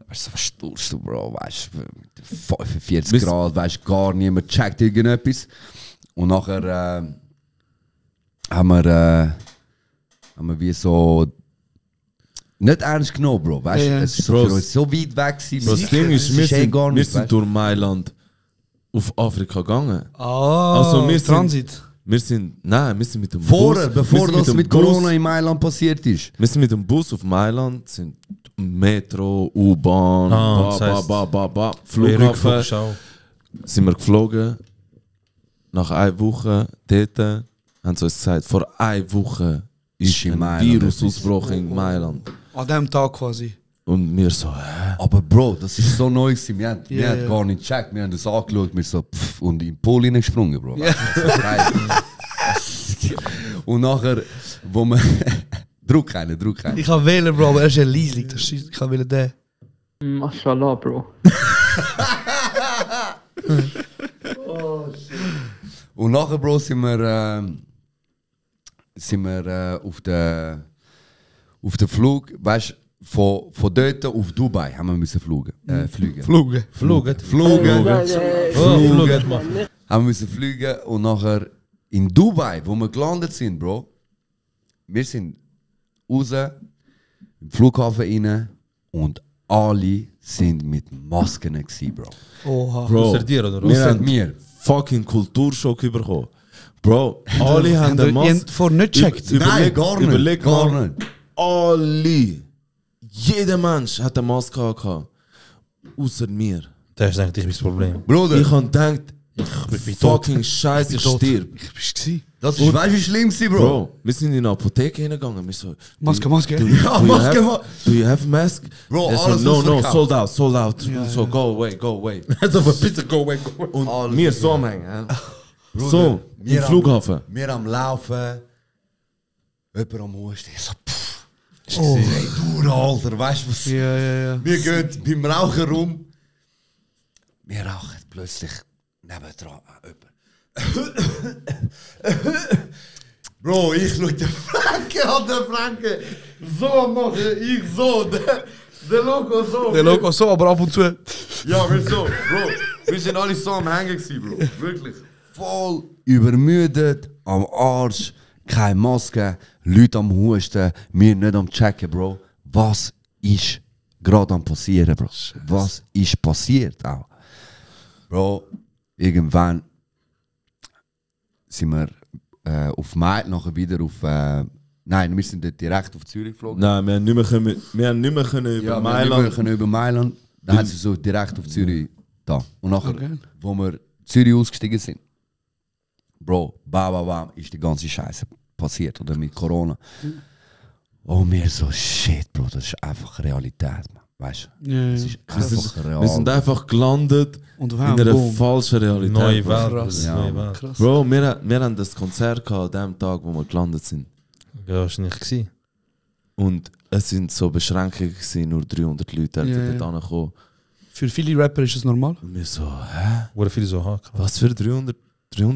Weißt du, was tust du, Bro? Weißt du, mit 45 Grad, weißt du, gar niemand checkt irgendetwas. Und nachher haben wir wie so nicht ernst genommen, Bro. Weißt du, Ja, ja. es ist so Bro, für uns so weit weg gewesen. Das Ding ist, wir eh gar sind nicht, weißt du. durch Mailand auf Afrika gegangen. Ah, wir sind- Transit. Wir sind mit dem Vorher, Bus. bevor wir sind das dem mit Bus- Corona in Mailand passiert ist. Wir sind mit dem Bus auf Mailand, sind Metro, U-Bahn, das heisst- Flughafen, Rückflugschau. sind wir geflogen. Nach einer Woche dort haben sie uns gesagt, vor einer Woche ist in ein Mailand Virusausbruch in Mailand. An dem Tag quasi. Und wir so, hä? Aber Bro, das ist so neu gewesen. Wir haben Ja, ja. gar nicht gecheckt. Wir haben das angeschaut, wir so pff, und in den Pool hineingesprungen, Bro. Ja. Und nachher, wo wir... Druck einen. Ich kann wählen, Bro, aber er ist ja leislich. Ich kann wählen den. Mashallah, Bro. Und nachher, Bro, sind wir auf den Flug, weißt du, von dort auf Dubai haben wir müssen fliegen. Flugen. Fluget. Fliegen. Fluget, Mann. Haben wir müssen fliegen und nachher in Dubai, wo wir gelandet sind, Bro, wir sind raus, im Flughafen rein und alle sind mit Masken gewesen, Bro. Oha. Bro, Ausser dir, oder? wir Ausser haben mir. fucking Kulturschock bekommen. Bro, alle haben Ihr den Maske... habt vorher nicht gecheckt. Nein, gar nicht. Überleg Gar mal, nicht. alle, jeder Mensch hat eine Maske gehabt, außer mir. Das ist eigentlich das Problem. Bruder, Ich habe gedacht, bin tot. fucking Scheiße, ich stirb. Bist du? das ist, weißt du, wie schlimm war, Bro? Bro, wir sind in eine Apotheke hingegangen. Wir so, Maske. Do Ja, you Maske, have- Do you have mask? Bro, Er so, alles no, ausverkauft. sold out. So, go away. Also, bitte, go away, go away. Und wir so am Hängen. So, im wir Flughafen. Wir am Laufen, jemand am Husten. Ich so, pff, Oh. hey, du Alter, weißt du was? Ja. Wir gehen beim Rauchen rum. Wir rauchen plötzlich nebendran jemand. Bro, ich schaue den Franken an, den Franken. So mache ich so. Der Logo so. Der Logo so, aber ab und zu. Ja, wir so. Bro, wir sind alle so am Hängen gewesen, Bro. Wirklich. Voll übermüdet, am Arsch, keine Maske, Leute am Husten, wir nicht am Checken, Bro. Was ist gerade am passieren, Bro? Was ist passiert auch? Bro, irgendwann sind wir auf Mai, nachher wieder auf... nein, wir sind dort direkt auf Zürich geflogen. Nein, wir haben nicht mehr können über Mailand. Über Mailand. Dann haben sie so direkt auf Zürich da. Und nachher, Okay. wo wir Zürich ausgestiegen sind, Bro, bam, ist die ganze Scheiße passiert. Oder mit Corona. Oh, mir so, shit, Bro, das ist einfach Realität, man. Weißt du? Ja, Das ist einfach real. Wir sind einfach gelandet Und in wow, einer boom. falschen Realität. Neue Bro. Welt. Krass. Bruder, neue Welt. Krass. Bro, wir haben das Konzert gehabt an dem Tag, wo wir gelandet sind. Ja, das war nicht gewesen. Und es sind so Beschränkungen gewesen, nur 300 Leute Ja, dort ja. angekommen. Für viele Rapper ist es normal. Und wir so, hä? Wurde viele so hart. Was für 300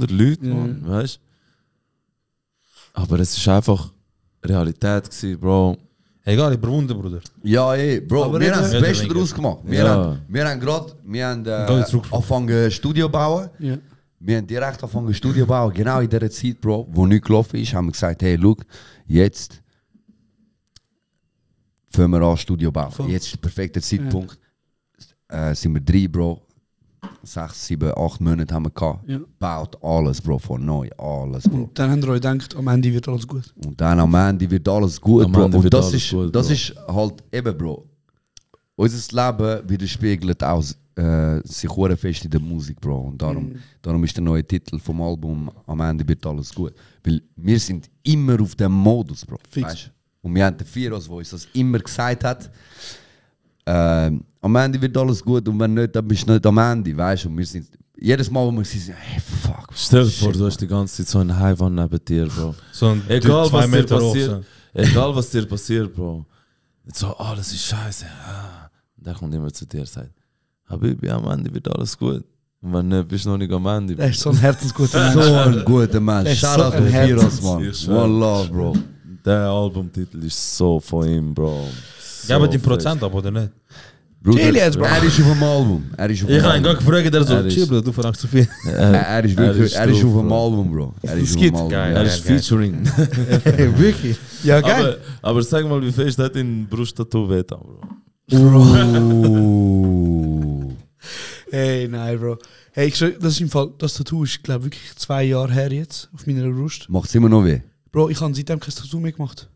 Leute, Ja. Mann, weißt du? Aber es war einfach Realität gewesen, Bro. Egal, ich bewundere, Bruder. Ja, Bro, Aber wir eben- haben das Ja, Beste der daraus gemacht. Wir Ja. haben Geh zurück. angefangen Studio bauen. Ja. Wir haben direkt angefangen Studio bauen. Genau in dieser Zeit, Bro, wo nichts gelaufen ist, haben wir gesagt, hey, look, jetzt fangen wir an Studio bauen. Voll. Jetzt ist der perfekte Zeitpunkt. Sind wir 3, Bro. 6, 7, 8 Monate haben wir gehabt. Ja. Baut alles, Bro, von neu, alles, Bro. Und dann habt ihr euch gedacht, am Ende wird alles gut. Und dann am Ende wird alles gut, Am Bro. Ende Und wird das, alles ist, gut, das Bro. ist halt eben, Bro. Unser Leben widerspiegelt auch sich hure fest in der Musik, Bro. Und darum ist der neue Titel vom Album «Am Ende wird alles gut». Weil wir sind immer auf dem Modus, Bro. Fix. Weißt? Und wir haben den Firos, der uns das immer gesagt hat. Am Ende wird alles gut und wenn nicht, dann bist du nicht am Ende, weißt du? Und wir sind jedes Mal, wo wir sind, hey, fuck. Stell dir vor, du hast die ganze Zeit so einen Haiwan neben dir, Bro. So ein Egal Typ, was 2 dir Meter hoch. passiert, So. egal was dir passiert, Bro. So, alles ist scheiße. Ah. Und der kommt immer zu dir und sagt, Habibi, am Ende wird alles gut. Und wenn nicht, bist du noch nicht am Ende. Er ist so ein herzensguter So Mensch. ein guter Mensch. Er ist Shout so out ein to Herz. Firos, Mann. Ich schwör. One love, Bro. Der Albumtitel ist so von ihm, Bro. Ja, aber die fest. Prozent ab, oder nicht? Bruder, Chill jetzt, Bro. er ist auf dem Album. Er ist auf Ich dem habe ihn Album. gerade gefragt, der so, Er ist- chill, Bruder, du verlangst zu viel. Er ist wirklich, er ist drauf, auf dem Bro. Album, Bro. Er ist auf Skit. dem Album. Geil. Er ist geil. Featuring. Wirklich? Ja, geil. aber sag mal, wie fest hat in Brusttattoo wehtan, Bro? Hey, nein, Bro. Hey, das ist im Fall, das Tattoo ist, glaube ich, wirklich 2 Jahre her jetzt, auf meiner Brust. Macht es immer noch weh? Bro, ich habe seitdem kein Tattoo mehr gemacht.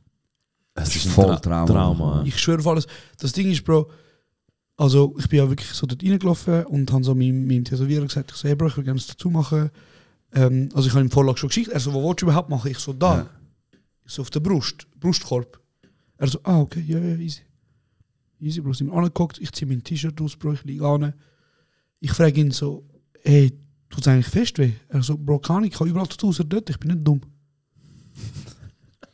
Es ist voll ein Trauma. Trauma. Ich schwöre auf alles. Das Ding ist, Bro, also ich bin ja wirklich so dort reingelaufen und habe so meinem Tätowierer gesagt, ich so, hey Bro, ich will gerne ein Tattoo machen. Also ich habe ihm Vorlage schon geschickt. Er so, wo willst du überhaupt machen? Ich so, da. Ja. Ich so, auf der Brustkorb. Er so, okay, ja, easy. Easy, Bro, sind wir angeguckt, ich ziehe mein T-Shirt aus, Bro, ich liege an. Ich frage ihn so, hey, tut es eigentlich fest weh? Er so, Bro, kann ich habe überall Tattoos, dort, ich bin nicht dumm.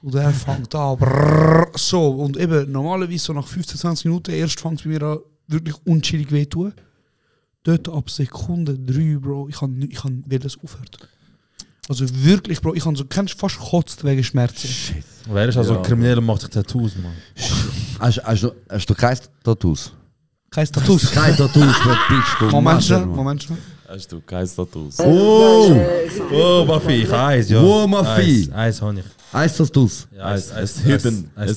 Und er fängt an, brrrr, so, und eben normalerweise so nach 15, 20 Minuten erst fängt es bei mir an, wirklich unchillig weh zu tun. Dort ab Sekunde 3, Bro, ich kann will das aufhört. Also wirklich, Bro, ich habe so, kennst du, fast gekotzt wegen Schmerzen. Wer ist also Ja, Krimineller, macht sich Tattoos, man. Hast du keine Tattoos? Kein Tattoos. Keine Tattoos, Bitch. du Moment Messer, schnell, Mann. Moment schnell. Hast du kein Tattoos? Oh, Maffi, ich habe eins, ja. Wo, Maffi? Eins habe ich. Eins Tattoos. Ja, Ein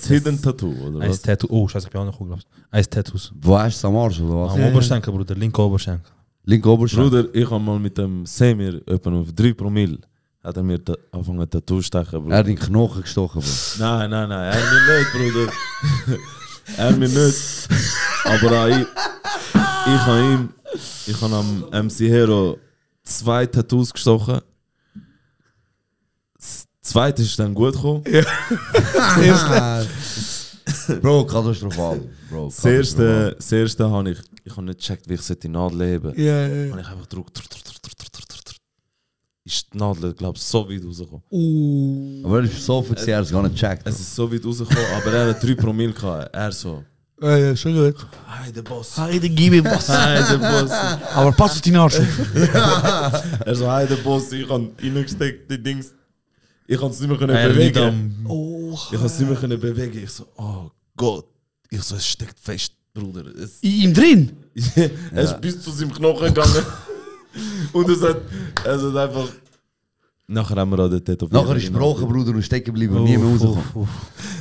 Hidden Tattoo, oder Eins was? Tattoo. Oh, scheiße, ich bin auch noch glaubst. Eins Tattoos. Wo hast du es am Arsch, oder was? Am Oberschenkel, Bruder, linker Oberschenkel. Linker Oberschenkel. Bruder, ich habe mal mit dem Semir etwa auf 3 Promille hat er mir angefangen ein Tattoo zu stechen, Er Bruder. hat in den Knochen gestochen, Bro. Nein, er mir nicht, Bruder. Er mir nicht. Aber auch ich habe am MC Hero 2 Tattoos gestochen. Das zweite ist dann gut gekommen. Bro, katastrophal. Bro, Das erste habe ich habe nicht gecheckt, wie ich die Nadel heben sollte. Ja. Und ich einfach gedrückt. Ist ist die Nadel, glaube ich, so weit rausgekommen. Aber er ist so offiziell, er ist gar nicht gecheckt. Es ist so weit rausgekommen, aber er hat 3 Promille gehabt. Er so, Ja, schon gut. hey, der Boss. Hey, dann gib ihm was. Hey, der Boss. Aber pass auf deinen Arsch. Er so, hey, der Boss, ich habe reingesteckt, die Dings. Ich kann es nicht mehr können Er liegt bewegen. am... Ich kann es nicht mehr können bewegen. Ich so, oh Gott. Ich so, es steckt fest, Bruder. Es, In ihm drin? er ist bis zu seinem Knochen gegangen. Und er hat einfach... Nachher haben wir auch den Tätowierer... Nachher ist gebrochen, Bruder, und stecken geblieben und nie mehr rausgekommen.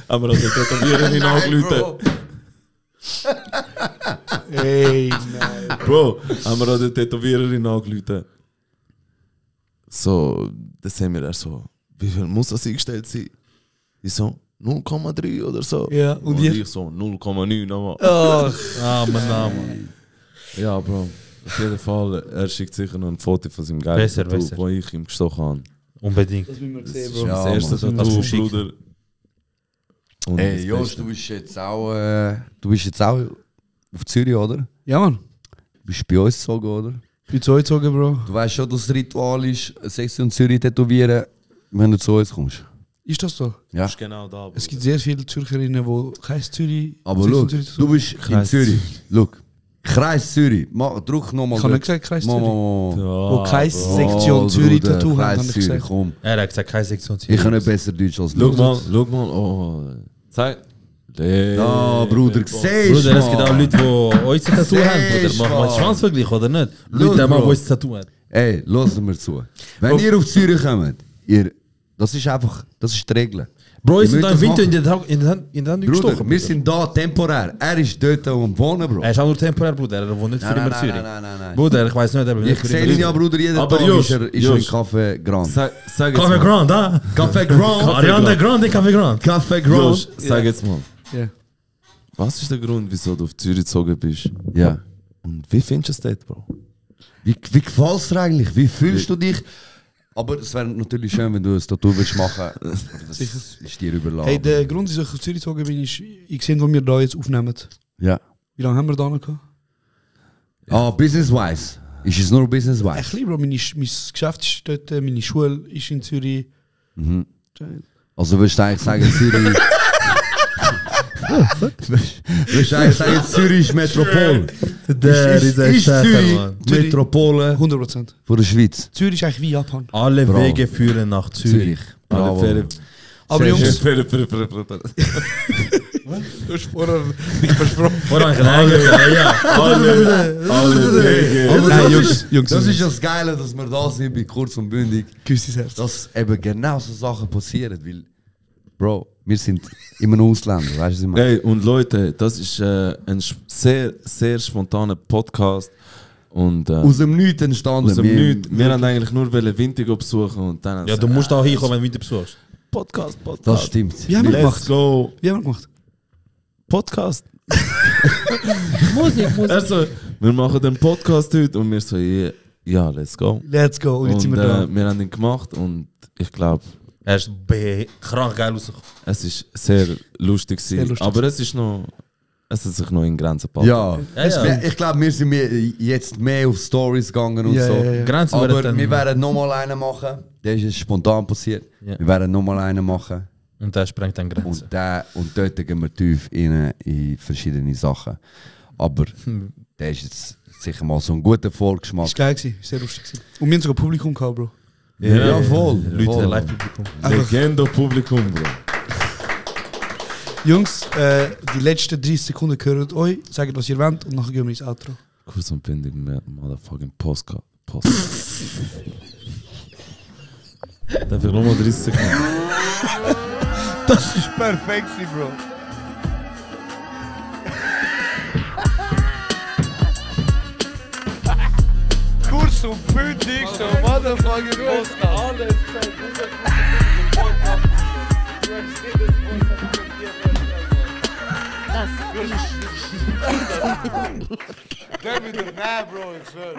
Haben wir auch den Tätowierer angerufen. Ey, nein. Bro, haben wir auch den Tätowiererin angerufen. So, dann sehen wir so, wie viel muss das eingestellt sein? Ich so, 0,3 oder so. Ja, und ihr? ich so, 0,9 nochmal. Mann. Ja, Bro, auf jeden Fall, er schickt sicher noch ein Foto von seinem geilen Besser, Tattoo, besser. wo ich ihm gestochen habe. Unbedingt. Das müssen wir Das sehen, ist Bro. das Ja, erste Mann. Tattoo, Das ist schick. Bruder. Und Hey, das Josh, Beste. du bist jetzt auch auf Zürich, oder? Du Ja, Mann. bist bei uns gezogen, oder? Ich bin zu euch gezogen, Bro. Du weißt schon, dass das Ritual ist, Sektion Zürich tätowieren, wenn du zu uns kommst. Ist das so? Ja. Das ist genau da, Bruder. Es gibt sehr viele Zürcherinnen, die Kreis Zürich... Aber Sektion schau, Zürich du bist in Kreis Zürich. Schau, Kreis Zürich. Druck nochmal. Ich habe nicht gesagt Kreis Zürich. Ja, Wo Kreis Bro. Sektion Zürich Bruder, Tattoo haben, Kreis habe ich Zürich, gesagt. komm. Er hat gesagt, keine Sektion Ich kann nicht besser Deutsch als du. Schau mal, oh. Zeig. Ja, Bruder, siehst Bruder, es gibt auch du, Leute, die uns ein Tattoo haben, Bruder. Siehst Machen wir einen du. Schwanzvergleich, oder nicht? Schau, Leute, die Bro. uns ein Tattoo haben. Ey, hört mir zu. Wenn ihr auf Zürich kommt, das ist einfach, das ist die Regel. Bro, ist Ihr da müsst im das Winter in den Hand Bruder, gestochen. wir sind da temporär. Er ist dort am Wohnen, Bro. Er ist auch nur temporär, Bruder. Er wohnt nicht für immer in Zürich. nein. Bruder, ich weiß nicht, er will nicht Ich für sehe immer ihn ja, Bruder, jeden Aber Tag Josh, ist er in Josh. Café Grand. Sag jetzt Café mal. Grand, ah! Café Grand. Ariane Grande, Café Grand. Café Josh, Grand. sag jetzt mal. Ja. Was ist der Grund, wieso du auf Zürich gezogen bist? Ja. Und wie findest du es dort, Bro? Wie gefällt es dir eigentlich? Wie fühlst du dich? Aber es wäre natürlich schön, wenn du ein Tattoo willst machen. Das ist dir überlassen. Hey, der Grund, wieso ich auf Zürich gezogen bin, ist, ich sehe, wo wir da jetzt aufnehmen. Ja. Wie lange haben wir da noch gehabt? Ah, business-wise. Ist es nur Ein business-wise? bisschen, Bro. Mein Geschäft ist dort, meine Schule ist in Zürich. Also willst du eigentlich sagen, Zürich... willst du eigentlich sagen, Zürich ist Metropol? Der ist ein ist Stecher, Zürich Mann. Metropole 100%. von der Schweiz? Zürich ist eigentlich wie Japan. Alle Bravo. Wege führen nach Zürich. Bravo. Aber Sehr Jungs, Jungs. du hast vorher nicht versprochen. Oder ja. Alle Wege. Aber Nein, das, Jungs, das ist das Geile, dass wir da sind bei Kurz und Bündig, Küss dein Herz. dass eben genau so Sachen passieren, weil, Bro, wir sind immer noch Ausländer, weißt du, was ich meine? Hey, und Leute, das ist ein sehr, sehr spontaner Podcast. Und Aus dem Nichts entstanden. aus dem Nichts. Wir haben eigentlich nur Windigo besuchen und dann. Ja, du musst auch hinkommen, wenn du wieder besuchst. Podcast. Das stimmt. Wie haben wir Let's gemacht? go. Wie haben wir gemacht? Podcast. Musik. Also, wir machen den Podcast heute und wir so, ja, let's go. Let's go. Und jetzt sind wir da. wir haben ihn gemacht und ich glaube, Er ist krank geil rausgekommen. es ist sehr lustig gewesen. Sehr lustig. Aber es hat sich noch in Grenzen gehalten. Ja. Ja. Ich glaube, wir sind jetzt mehr auf Stories gegangen und Ja, so. ja, ja. Grenzen Aber werden dann... wir werden nochmal einen machen. Der ist jetzt spontan passiert. Ja. Wir werden nochmal einen machen. Und der sprengt dann Grenzen. Und dort gehen wir tief in verschiedene Sachen. Aber der ist jetzt sicher mal so ein guter Vorgeschmack. Ist geil gewesen. Sehr lustig gewesen. Und wir haben sogar Publikum gehabt, Bro. Ja, voll. Leute, voll. Live-Publikum. Legendo Publikum, Bro. Jungs, die letzten 30 Sekunden gehören euch. Sagt, was ihr wollt und nachher gehen wir ins Outro. Kurz und bündig, motherfucking Post. Darf ich nochmal 30 Sekunden? Das ist perfekt, Bro. Kurz und bündig, so motherfucking Der mit der Bro, ich schwör.